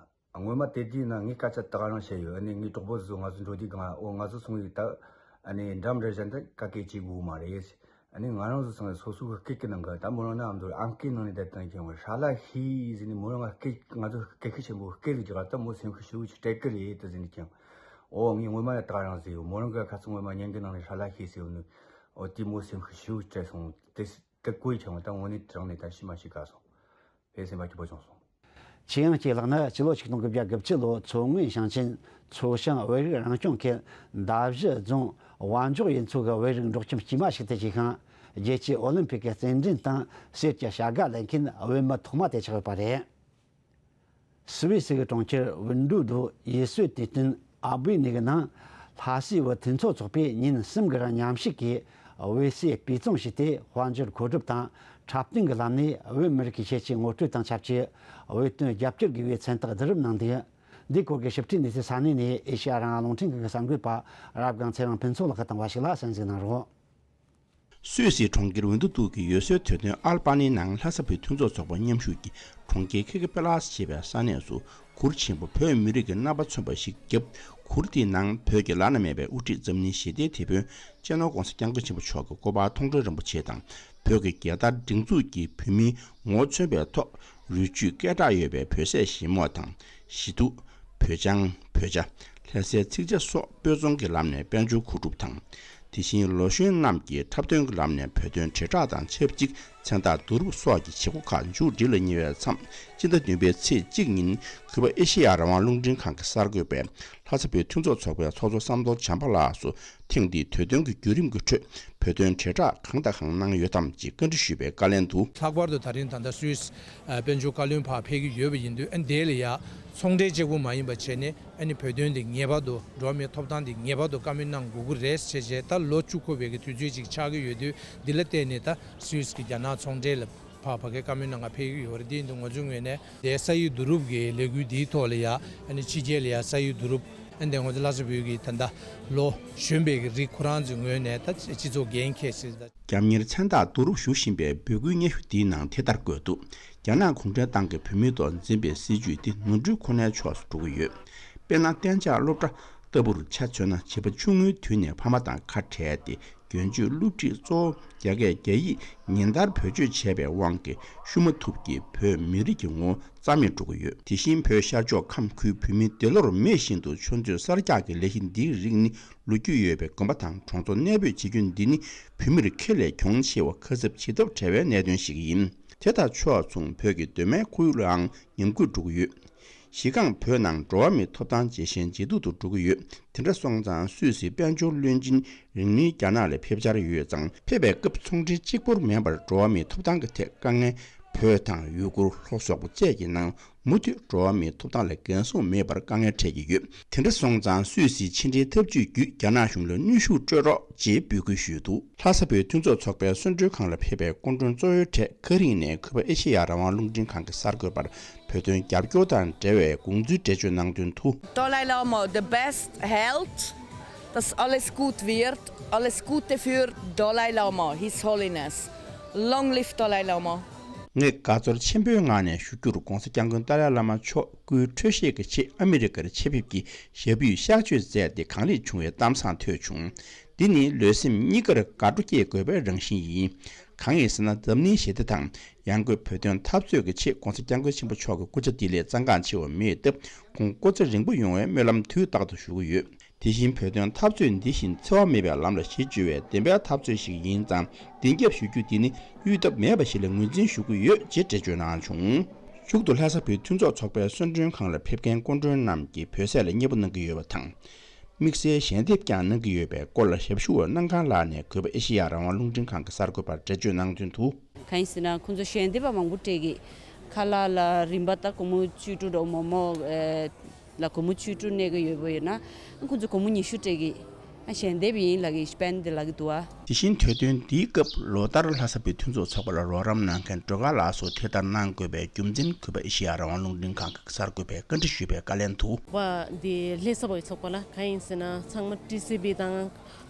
སྔོན་མ་དེ་དུས་ན་ངས་སྐད་ཆ་ད་ག་རང་བཤད་ཡོད། ཨ་ནི་ངའི་གྲོགས་པོ་ཚོ་ང་ཚོ་འགྲོ་དུས་གང་ཨོ་ང་ཚོ་སོང་ཡོད་ད། ཨ་ནི་འགྲམ་རེ་བཞིན་དུ་ཀ་ཀེ་གཅིག་དགོས་མ་རེད། ཨ་ནི་ང་རང་ཚོ་ཚང་མ་སོ་སོ་གི་སྐད་ཀྱི་ནང་གི་ད་མོ་རང་ན་ཨམ་དུ་ཨང་ཀི་ནང་ནས་བསྡད་དང་ཀྱང་ཧྲ་ལ་ཤི་ཟེར་ནས་མོ་རང་ང་སྐད་ང་ཚོ་སྐད་ཤུགས་ཆེན་པོ་སྐད་ཟིག་རྒྱག་ད་མོ་སེམས་ཤུགས་ཞེ་པོ་ཅིག་སྤྲད་ཀི་རེད་ད་ཟེར་ནས་ཀྱང་། ཨོ་ངས་སྔོན་མ་ཡང་ད་ག་རང་ཟེར་ཡོད། མོ་རང་གི་ཁ་ཚོ་སྔོན་མ་ཉན་གི་ནང་ནས་ཧྲ་ལ་ཤི་ཟེར་ཡོད་ནི། ཨོ་དེ་མོ་སེམས་ཤུགས་ཞེ་པོ་ཅིག་སྤྲད་སོང་དེ་དེ་ཀོའི་ཆང་བ་ད་དངོས་གནས་དྲང་ནས་ད་ཤི་མ་ཤི་དགའ་སོང་། དེ་སེམས་པ་སྐྱིད་པོ་བྱུང་སོང་། ཆེ་ཡང་སྐྱེས་ལགས་ནི་སྤྱི་ལོ་ཆིག་སྟོང་དགུ་བརྒྱ་དགུ་བཅུ་ལོ་མཚོ་སྔོན་ཞིང་ཆེན་མཚོ་བྱང་བོད་རིགས་རང་སྐྱོང་ཁུལ་མདའ་བཞི་རྫོང་དབའ་འབྱོག་ཡུལ་ཚོ་གི་བོད་རིགས་འབྲོག་ཁྱིམ་དཀྱུས་མ་ཞིག་ཏུ་སྐྱེས་ཤིང་། རྒྱལ་སྤྱིའི་ཨོ་ལིམ་ཕིག་གི་རྩེད་འགྲན་དང་གསེར་གྱི་བྱ་དགའ་ལེན་མཁན་བོད་མི་ཐོག་མ་དེ་ཆགས་ཡོད་པ་རེད། སུད་སི་གི་གྲོང་ཁྱེར་ཝིན་ཌུ་དུ་ཡུལ་སྲོལ་དུས་སྟོན་ཨ་བྷི་ནི་གི་ནང་ལྷ་སའི་བོད་མཐུན་ཚོགས་ཚོགས་པས་ཉིན་གསུམ་གི་རིང་མཉམ་ཞུགས་ཀྱིས་བོད་སྲིད་སྤུས་གཙང་ཞུས་ཏེ་དཔལ་འབྱོར་མཁོ་སྒྲུབ་དང་འཁྲབ་སྟོན་གྱི་ལམ་ནས་བོད་མི་རིགས་ཀྱི་ཁྱད་ཆོས་ངོ་སྤྲོད་དང་ཆབས་ཅིག་བོད་དོན་རྒྱབ་སྐྱོར་དགོས་པའི་མཚན་རྟགས་བསྡུ་རུབ་གནང་འདུག། འདིའི་སྐོར་གྱི་ཞིབ་ཕྲའི་གནས་ཚུལ་ས་གནས་ནས་ཨེ་ཤེ་ཡ་རང་དབང་རླུང་འཕྲིན་ཁང་གི་གསར་འགོད་པ་རབ་སྒང་ཚེ་རིང་ཕུན་ཚོགས་ལགས་ཀྱིས་བཏང་བ་ཞིག་ལ་གསན་གཟིགས་གནང་རོགས། སུད་སིའི་གྲོང་ཁྱེར་ཝིན་ཌུ་དུ་གི་ཡུལ་སྲོལ་དུས་སྟོན་ཨལ་པ་ནིའི་ནང་ལྷ་ས་བོད་མཐུན་ཚོགས་ཚོགས་པ་མཉམ་ཞུགས་ཀྱིས་གྲོང་ཁྱེར་ཁེ་ཁེ་པེ་ལ་སི་ཞེས་པའི་ས་གནས་སུ་གུར་ཆེན་པོ་བོད་མི་རིགས་ཀྱི་རྣམ་པ་མཚོན་པ་ཞིག་བརྒྱབ། གུར་དེའི་ནང་བོད་ཀྱི་བླ་ན་མེད་པའི་དབུ་ཁྲིད་འཛམ་གླིང་ཞི་བདེའི་དེད་དཔོན་སྤྱི་ནོར་༸གོང་ས་༸སྐྱབས་མགོན་ཆེན་པོ་མཆོག་གི་སྐུ་པར་མཐོང་གྲོལ་རིན་པོ་ཆེ་དང་། བོད་ཀྱི་རྒྱལ་དར་སྒྲེང་འཛུགས་ཀྱིས་བོད་མིའི་ངོ་བོ་མཚོན་པའི་ཐོག་རུས་རྒྱུད་སྐད་གྲགས་ཡོད་པའི་བོད་ཟས་ཞིམ་མོ་དང་། ཞི་གདུགས། བོད་ལྗང་། བོད་ཇ། ལྷ་སའི་ཚིག་ཇ་སོགས་སྤོས་ཚོང་གི་ལམ་ནས་དཔལ་འབྱོར་མཁོ་སྒྲུབ་དང་། དེ་བཞིན་ལོ་གཞོན་རྣམས་ཀྱིས་འཁྲབ་སྟོན་གྱི་ལམ་ནས་བོད་དོན་དྲིལ་བསྒྲགས་དང་ཆབས་ཅིག་མཚན་རྟགས་བསྡུ་རུབ་སོགས་ཀྱི་བྱེད་སྒོ་ཁག་མཇུག་སྒྲིལ་ལ་ཉེ་བའི་མཚམས། སྤྱི་ཟླ་བདུན་པའི་ཚེས་གཅིག་ཉིན་གུས་པ་ཨེ་ཤེ་ཡ་རང་དབང་རླུང་འཕྲིན་ཁང་གི་གསར་འགོད་པས་ལྷ་ས་བོད་མཐུན་ཚོགས་ཚོགས་པའི་ཚོགས་གཙོ་བསམ་གཏོར་བྱམས་པ་ལགས་སུ། ཐེངས་འདིའི་དུས་སྟོན་གྱི་བརྒྱུད་རིམ་གྱི་ཁྲོད་བོད་དོན་དྲིལ་བསྒྲགས་གང་དང་གང་གནང་ཡོད་དམ་ཅེས་བཀའ་འདྲི་ཞུས་པའི་བཀའ་ལན་དུ། ལྷག་པར་དུ་ད་རིང་ད་ལྟ་སུད་སི་དཔལ་འབྱོར་བཀའ་བློན་ཕར་ཕེབས་ཀྱི་ཡོད་པ་ཡིན་དུས། ཨ་ནི་དེ་ལ་ཡ་ཚོང་འབྲེལ་གཅིག་པུ་མ་ཡིན་པ་བྱས་ནས། ཨ་ནི་བོད་དོན་འདི་ངེས་པར་དུ་འགྲོ་བ་མིའི་ཐོབ་ཐང་འདི་ངེས་པར་དུ་བཀའ་མོལ་གནང་དགོས་ཀྱི་རེད་ཟེར་བྱས། ད་ལོ་བཅུ་འཁོར་བའི་གི་དུས་ཚོད་ཅིག་ཆགས་ཀྱི་ཡོད་དུས། འདི་ལ་བརྟེན་ནས་ད་སུད་སི་གི་རྒྱ་ནག་ཚོང་འབྲེལ་ལ་ཕར་ཕ་གིར་བཀའ་མོལ་གནང་ག་ཕེབས་ཀྱི་ཡོད་རེད། དེ་ཡིན་དུས་ང་ཚོའི་ངོས་ནས་དེ་ས་ཡིག་བསྡུ་རུབ་ཀྱི་ལས་འགུལ་འདིའི་ཐོག་ལ་ཡ། ཨ་ནི་ཕྱི་རྒྱལ་ལ་ཡ་ས་ཡིག་བསྡུ་རུབ། ཨ་ནི་ང་ཚོ་ལྷ་ས་བོད་ཀྱི་ད་ལྟ་ལོ་གཞོན་པའི་གི་རིགས་ཁོ་རང་ཚོའི་ངོས་ནས་ད་སྤྱི་ཚོགས་འགན་འཁྱེར་ཟེར་ད། རྒྱབ་གཉེར་མཚན་རྟགས་བསྡུ་རུབ་ཞུ་བཞིན་པའི་འབོད་སྐུལ་སྙན་ཞུ་འདིའི་ནང་དེ་ལྟར་བཀོད་འདུག། རྒྱ་ནག་གུང་ཁྲན་ཏང་གིས་བོད་མིའི་ཐོག་འཛིན་པའི་སྲིད་བྱུས་འདི་ནོར་འཁྲུལ་ཁོ་ནའི་ཕྱོགས་སུ་འགྲོ་གི་ཡོད། དཔེར་ན། གཏན་འཇགས་སློབ་གྲྭ་ལྟ་བུར་ཆ་མཚོན་ན། བྱིས་པ་ཆུང་ངུའི་དུས་ནས་ཕ་མ་དང་ཁ་བྲལ་ཏེ། རྒྱུན་སྤྱོད་སློབ་ཁྲིད་གཙོ་བོ་རྒྱ་སྐད་རྒྱ་ཡིག་ཉིན་ལྟར་བེད་སྤྱོད་བྱས་པའི་དབང་གིས་ཤུ་མ་ཐུབ་ཀྱི་བོད་མི་རིགས་ཀྱི་ངོ་བོ་རྩ་མེད་འགྲོ་གི་ཡོད། དེ་བཞིན་བོད་ཤར་ཕྱོགས་ཁམས་ཁུལ་བོད་མི་འདི་ལོར་མེད་བཞིན་དུ་ཆུ་མཛོད་གསར་རྒྱག་གི་ལས་གཞི་འདིའི་རིགས་ནི། ལོ་རྒྱུས་ཡོད་པའི་དགོན་པ་དང་གྲོང་ཚོ་གནས་སྤོས་བྱེད་རྒྱུ་འདི་ནི་བོད་མིར་ཁེ་ལས་གྱོང་ཆེ་བ། ཁ་གསབ་བྱེད་ཐབས་བྲལ་བའི་གནད་དོན་ཞིག་ཡིན། དེ་དང་ཕྱོགས་མཚུངས་བོད་ཀྱི་གདོད་མའི་ཁོར་ཡུག་ལའང་ཉམས་རྒུད་འགྲོ་གི་ཡོད། གཞི་རྐང་བོད་ནང་འགྲོ་བ་མིའི་ཐོབ་ཐང་ཇེ་ཞན་ཇེ་སྡུག་ཏུ་འགྲོ་གི་ཡོད། དེ་འདྲ་སོང་ཙང་སུད་སིའི་དཔལ་འབྱོར་བློན་ཆེན་རིང་མིན་རྒྱ་ནག་ལ་ཕེབས་འཆར་ཡོད་ཙང་། ཕེབས་པའི་སྐབས་ཚོང་འབྲེལ་གཅིག་པུར་མིན་པར་འགྲོ་བ་མིའི་ཐོབ་ཐང་གི་ཐད་དཀའ་ངལ། བོད་དང་ཡུ་གུར། ལྷོ་སོག་པོ་བཅས་ཀྱི་ནང་མུ་མཐུད་འགྲོ་བ་མིའི་ཐོབ་ཐང་ལ་འགན་སྲུང་མེད་པར་དཀའ་ངལ་འཕྲད་ཀྱི་ཡོད། དེ་འདྲ་སོང་ཙང་སུད་སིའི་ཕྱི་འབྲེལ་ཐབས་ཇུས་བརྒྱུད་རྒྱ་ནག་གཞུང་ལ་གནོན་ཤུགས་སྤྲོད་རོགས་ཅེས་འབོད་སྐུལ་ཞུས་འདུག། ལྷ་ས་བོད་མཐུན་ཚོགས་ཚོགས་པའི་གསོལ་མགྲོན་ཁང་ལ་ཕེབས་པའི་སྐུ་མགྲོན་གཙོ་བོའི་གྲས་ཁ་རིང་ནས་གུས་པ་ཨེ་ཤེ་ཡ་རང་དབང་རླུང་འཕྲིན་ཁང་གི་གསར་འགོད་པར་བོད་དོན་རྒྱབ་སྐྱོར་དང་འབྲེལ་བའི་དགོངས་ཚུལ་འགྲེལ་བརྗོད་གནང་དོན་དུ། Dalai Lama, the best health, dass alles gut wird, alles Gute für Dalai Lama, His Holiness. Long live Dalai Lama. ངས་དགའ་ཚོར་ཆེན་པོའི་ངང་ནས་ཞུ་རྒྱུར། ༸གོང་ས་༸སྐྱབས་མགོན་ཏཱ་ལའི་བླ་མ་མཆོག་སྐུའི་འཕྲོད་བཞེས་ཀྱི་ཆེད་ཨ་མི་རི་ཀར་ཆེད་ཕེབས་ཀྱིས་ཞབས་པུས་གཤགས་བཅོས་མཛད་དེ་གང་ལེགས་བྱུང་བའི་གཏམ་བཟང་ཐོས་བྱུང་། འདི་ནི་ལུས་སེམས་གཉིས་ཀར་དགའ་སྤྲོ་སྐྱེ་དགོས་པའི་རང་བཞིན་ཡིན། གང་ཡིན་ཟེར་ན། འཛམ་གླིང་ཞི་བདེ་དང་ཡང་སྒོས་བོད་དོན་འཐབ་རྩོད་ཀྱི་ཆེད་༸གོང་ས་༸སྐྱབས་མགོན་ཆེན་པོ་མཆོག་གི་སྐུ་ཕྱྭ་ལྡི་ལིར་བཙན་བཀའ་ཆེ་བ་མེད་སྟབས། ཁོང་སྐུ་ཚེ་རིང་པོ་ཡོང་བའི་སྨོན་ལམ་དུས་རྟག་ཏུ་ཞུ་གི་ཡོད། དེ་བཞིན་བོད་དོན་འཐབ་རྩོད་འདི་བཞིན་འཚེ་བ་མེད་པའི་ལམ་ལ་གཞི་བཅོལ་བའི་བདེན་པའི་འཐབ་རྩོད་ཞིག་ཡིན་ཙང་། བདེན་རྒྱབ་ཞུ་རྒྱུ་འདི་ནི་གཡོལ་ཐབས་མེད་པ་ཞིག་ལ་ངོས་འཛིན་ཞུ་གི་ཡོད་ཅེས་འགྲེལ་བརྗོད་གནང་བྱུང་། མཇུག་ཏུ་ལྷ་ས་བོད་མཐུན་ཚོགས་ཚོགས་པའི་གསོལ་མགྲོན་ཁང་ལ་ཕེབས་མཁན་སྐུ་མགྲོན་རྣམས་ཀྱིས་བོད་ཟས་ལ་མཉེས་པོ་གནང་གི་ཡོད་པ་དང་། དམིགས་བསལ་ཞལ་འདེབས་ཀྱང་གནང་གི་ཡོད་པའི་སྐོར་ལ་ཞབས་ཞུ་བ་སྣང་གང་ལགས་ནས་གུས་པ་ཨེ་ཤེ་ཡ་རང་དབང་རླུང་འཕྲིན་ཁང་གི་གསར་འགོད་པར་འགྲེལ་བརྗོད་གནང་དོན་དུ། གང་ཡིན་ཟེར་ན། ཁོང་ཚོ་ཞལ་འདེབས་པ་མང་པོ་སྤྲད་ཀྱི། ཁ་ལག་ལ་རིན་པ་ད་སྒོར་མོ་བཅུ་དྲུག་འགྲོ་མོག་མོག་ཨེ་ལ་སྒོར་མོ་བཅུ་དྲུག་གནས་ཀྱི་ཡོད་པ་ཡོད་ན། ཁོང་ཚོ་སྒོར་མོ་ཉི་ཤུ་སྤྲད་ཀྱི། ཞལ་འདེབས་ཡིན་ལབ་ཀྱི་སྤེན་དེ་ལབ་ཀྱི་འདུག་ཨ། དེ་བཞིན་དུས་སྟོན་འདིའི་སྐབས་ལོ་ལྟར་ལྷ་ས་བོད་མཐུན་ཚོགས་ཚོགས་པ་ལ་རོགས་རམ་གནང་མཁན་སྒྲོལ་དཀར་ལགས་སུ་དེ་ལྟར་གནང་དགོས་པའི་རྒྱུ་མཚན་གུས་པ་ཨེ་ཤེ་ཡ་རང་དབང་རླུང་འཕྲིན་ཁང་གི་གསར་འགོད་པས་བཀའ་འདྲི་ཞུས་པའི་བཀའ་ལན་དུ། པ་འདི་ལྷ་ས་བོད་ཚོགས་པ་ལ་གང་ཡིན་ཟེར་ན་ཚང་མ་ཊི་སི་བི་དང་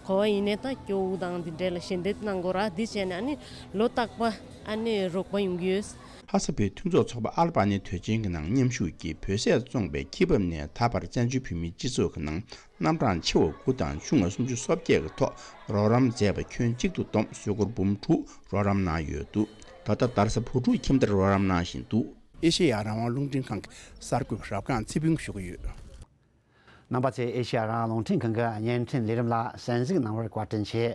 གོ་བ་ཡིན་ནའི་ད་སྐྱོ་བོ་དང་འདི་འདྲ་ལ་ཞལ་འདེབས་གནང་དགོས་ར། འདི་བྱས་ནས་ཨ་ནི་ལོ་རྟག་པ་ཨ་ནི་རོགས་པ་ཡོང་གི་ཡོད། ལྷ་ས་བོད་མཐུན་ཚོགས་ཚོགས་པ་ཨལ་པ་ནི་དོན་ཆེན་གྱི་ནང་མཉམ་ཞུགས་ཀྱིས་བོད་ཟས་བཙོངས་པའི་ཁྱི་འབབ་ནས་ད་བར་བཙན་བྱོལ་བོད་མིའི་སྤྱི་ཚོགས་ཀྱི་ནང་རྣམ་གྲངས་ཆེ་བ་དགུ་དང་ཆུང་བ་སུམ་ཅུ་སོ་བརྒྱད་ཀྱི་ཐོག་རོགས་རམ་མཛད་པ་ཁྱོན་གཅིག་ཏུ་བསྡོམས་གསོལ་སྒོར་འབུམ་དྲུག་རོགས་རམ་གནང་ཡོད་འདུག་ད་ལྟ་དར་ས་བུ་ཕྲུག་ཁྱིམ་བདག་རོགས་རམ་གནང་བཞིན་འདུག་ཨེ་ཤེ་ཡ་རང་དབང་རླུང་འཕྲིན་ཁང་གི་གསར་འགོད་པ་རབ་སྒང་ཚེ་ཕུན་ཞུ་གི་ཡོད། རྣམ་པ་ཚོས་ཨེ་ཤེ་ཡ་རང་དབང་རླུང་འཕྲིན་ཁང་གི་བརྙན་འཕྲིན་ལས་རིམ་ལ་གསན་གཟིགས་གནང་བར་བཀའ་དྲིན་ཆེ།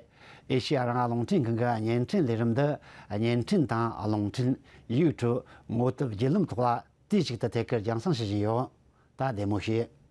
ཨེ་ཤེ་ཡ་རང་དབང་རླུང་འཕྲིན་ཁང་གི་བརྙན་འཕྲིན་ལས་རིམ་འདི་བརྙན་འཕྲིན་དང་རླུང་འཕྲིན། ཡུ་ཊུབ། ངོ་དེབ་བརྒྱུད་ལམ་ཐོག་ལ་དུས་གཅིག་ཏུ་ཐད་ཀར་རྒྱང་སྲིང་བྱེད་བཞིན་ཡོད། ད་བདེ་མོ་བྱོས།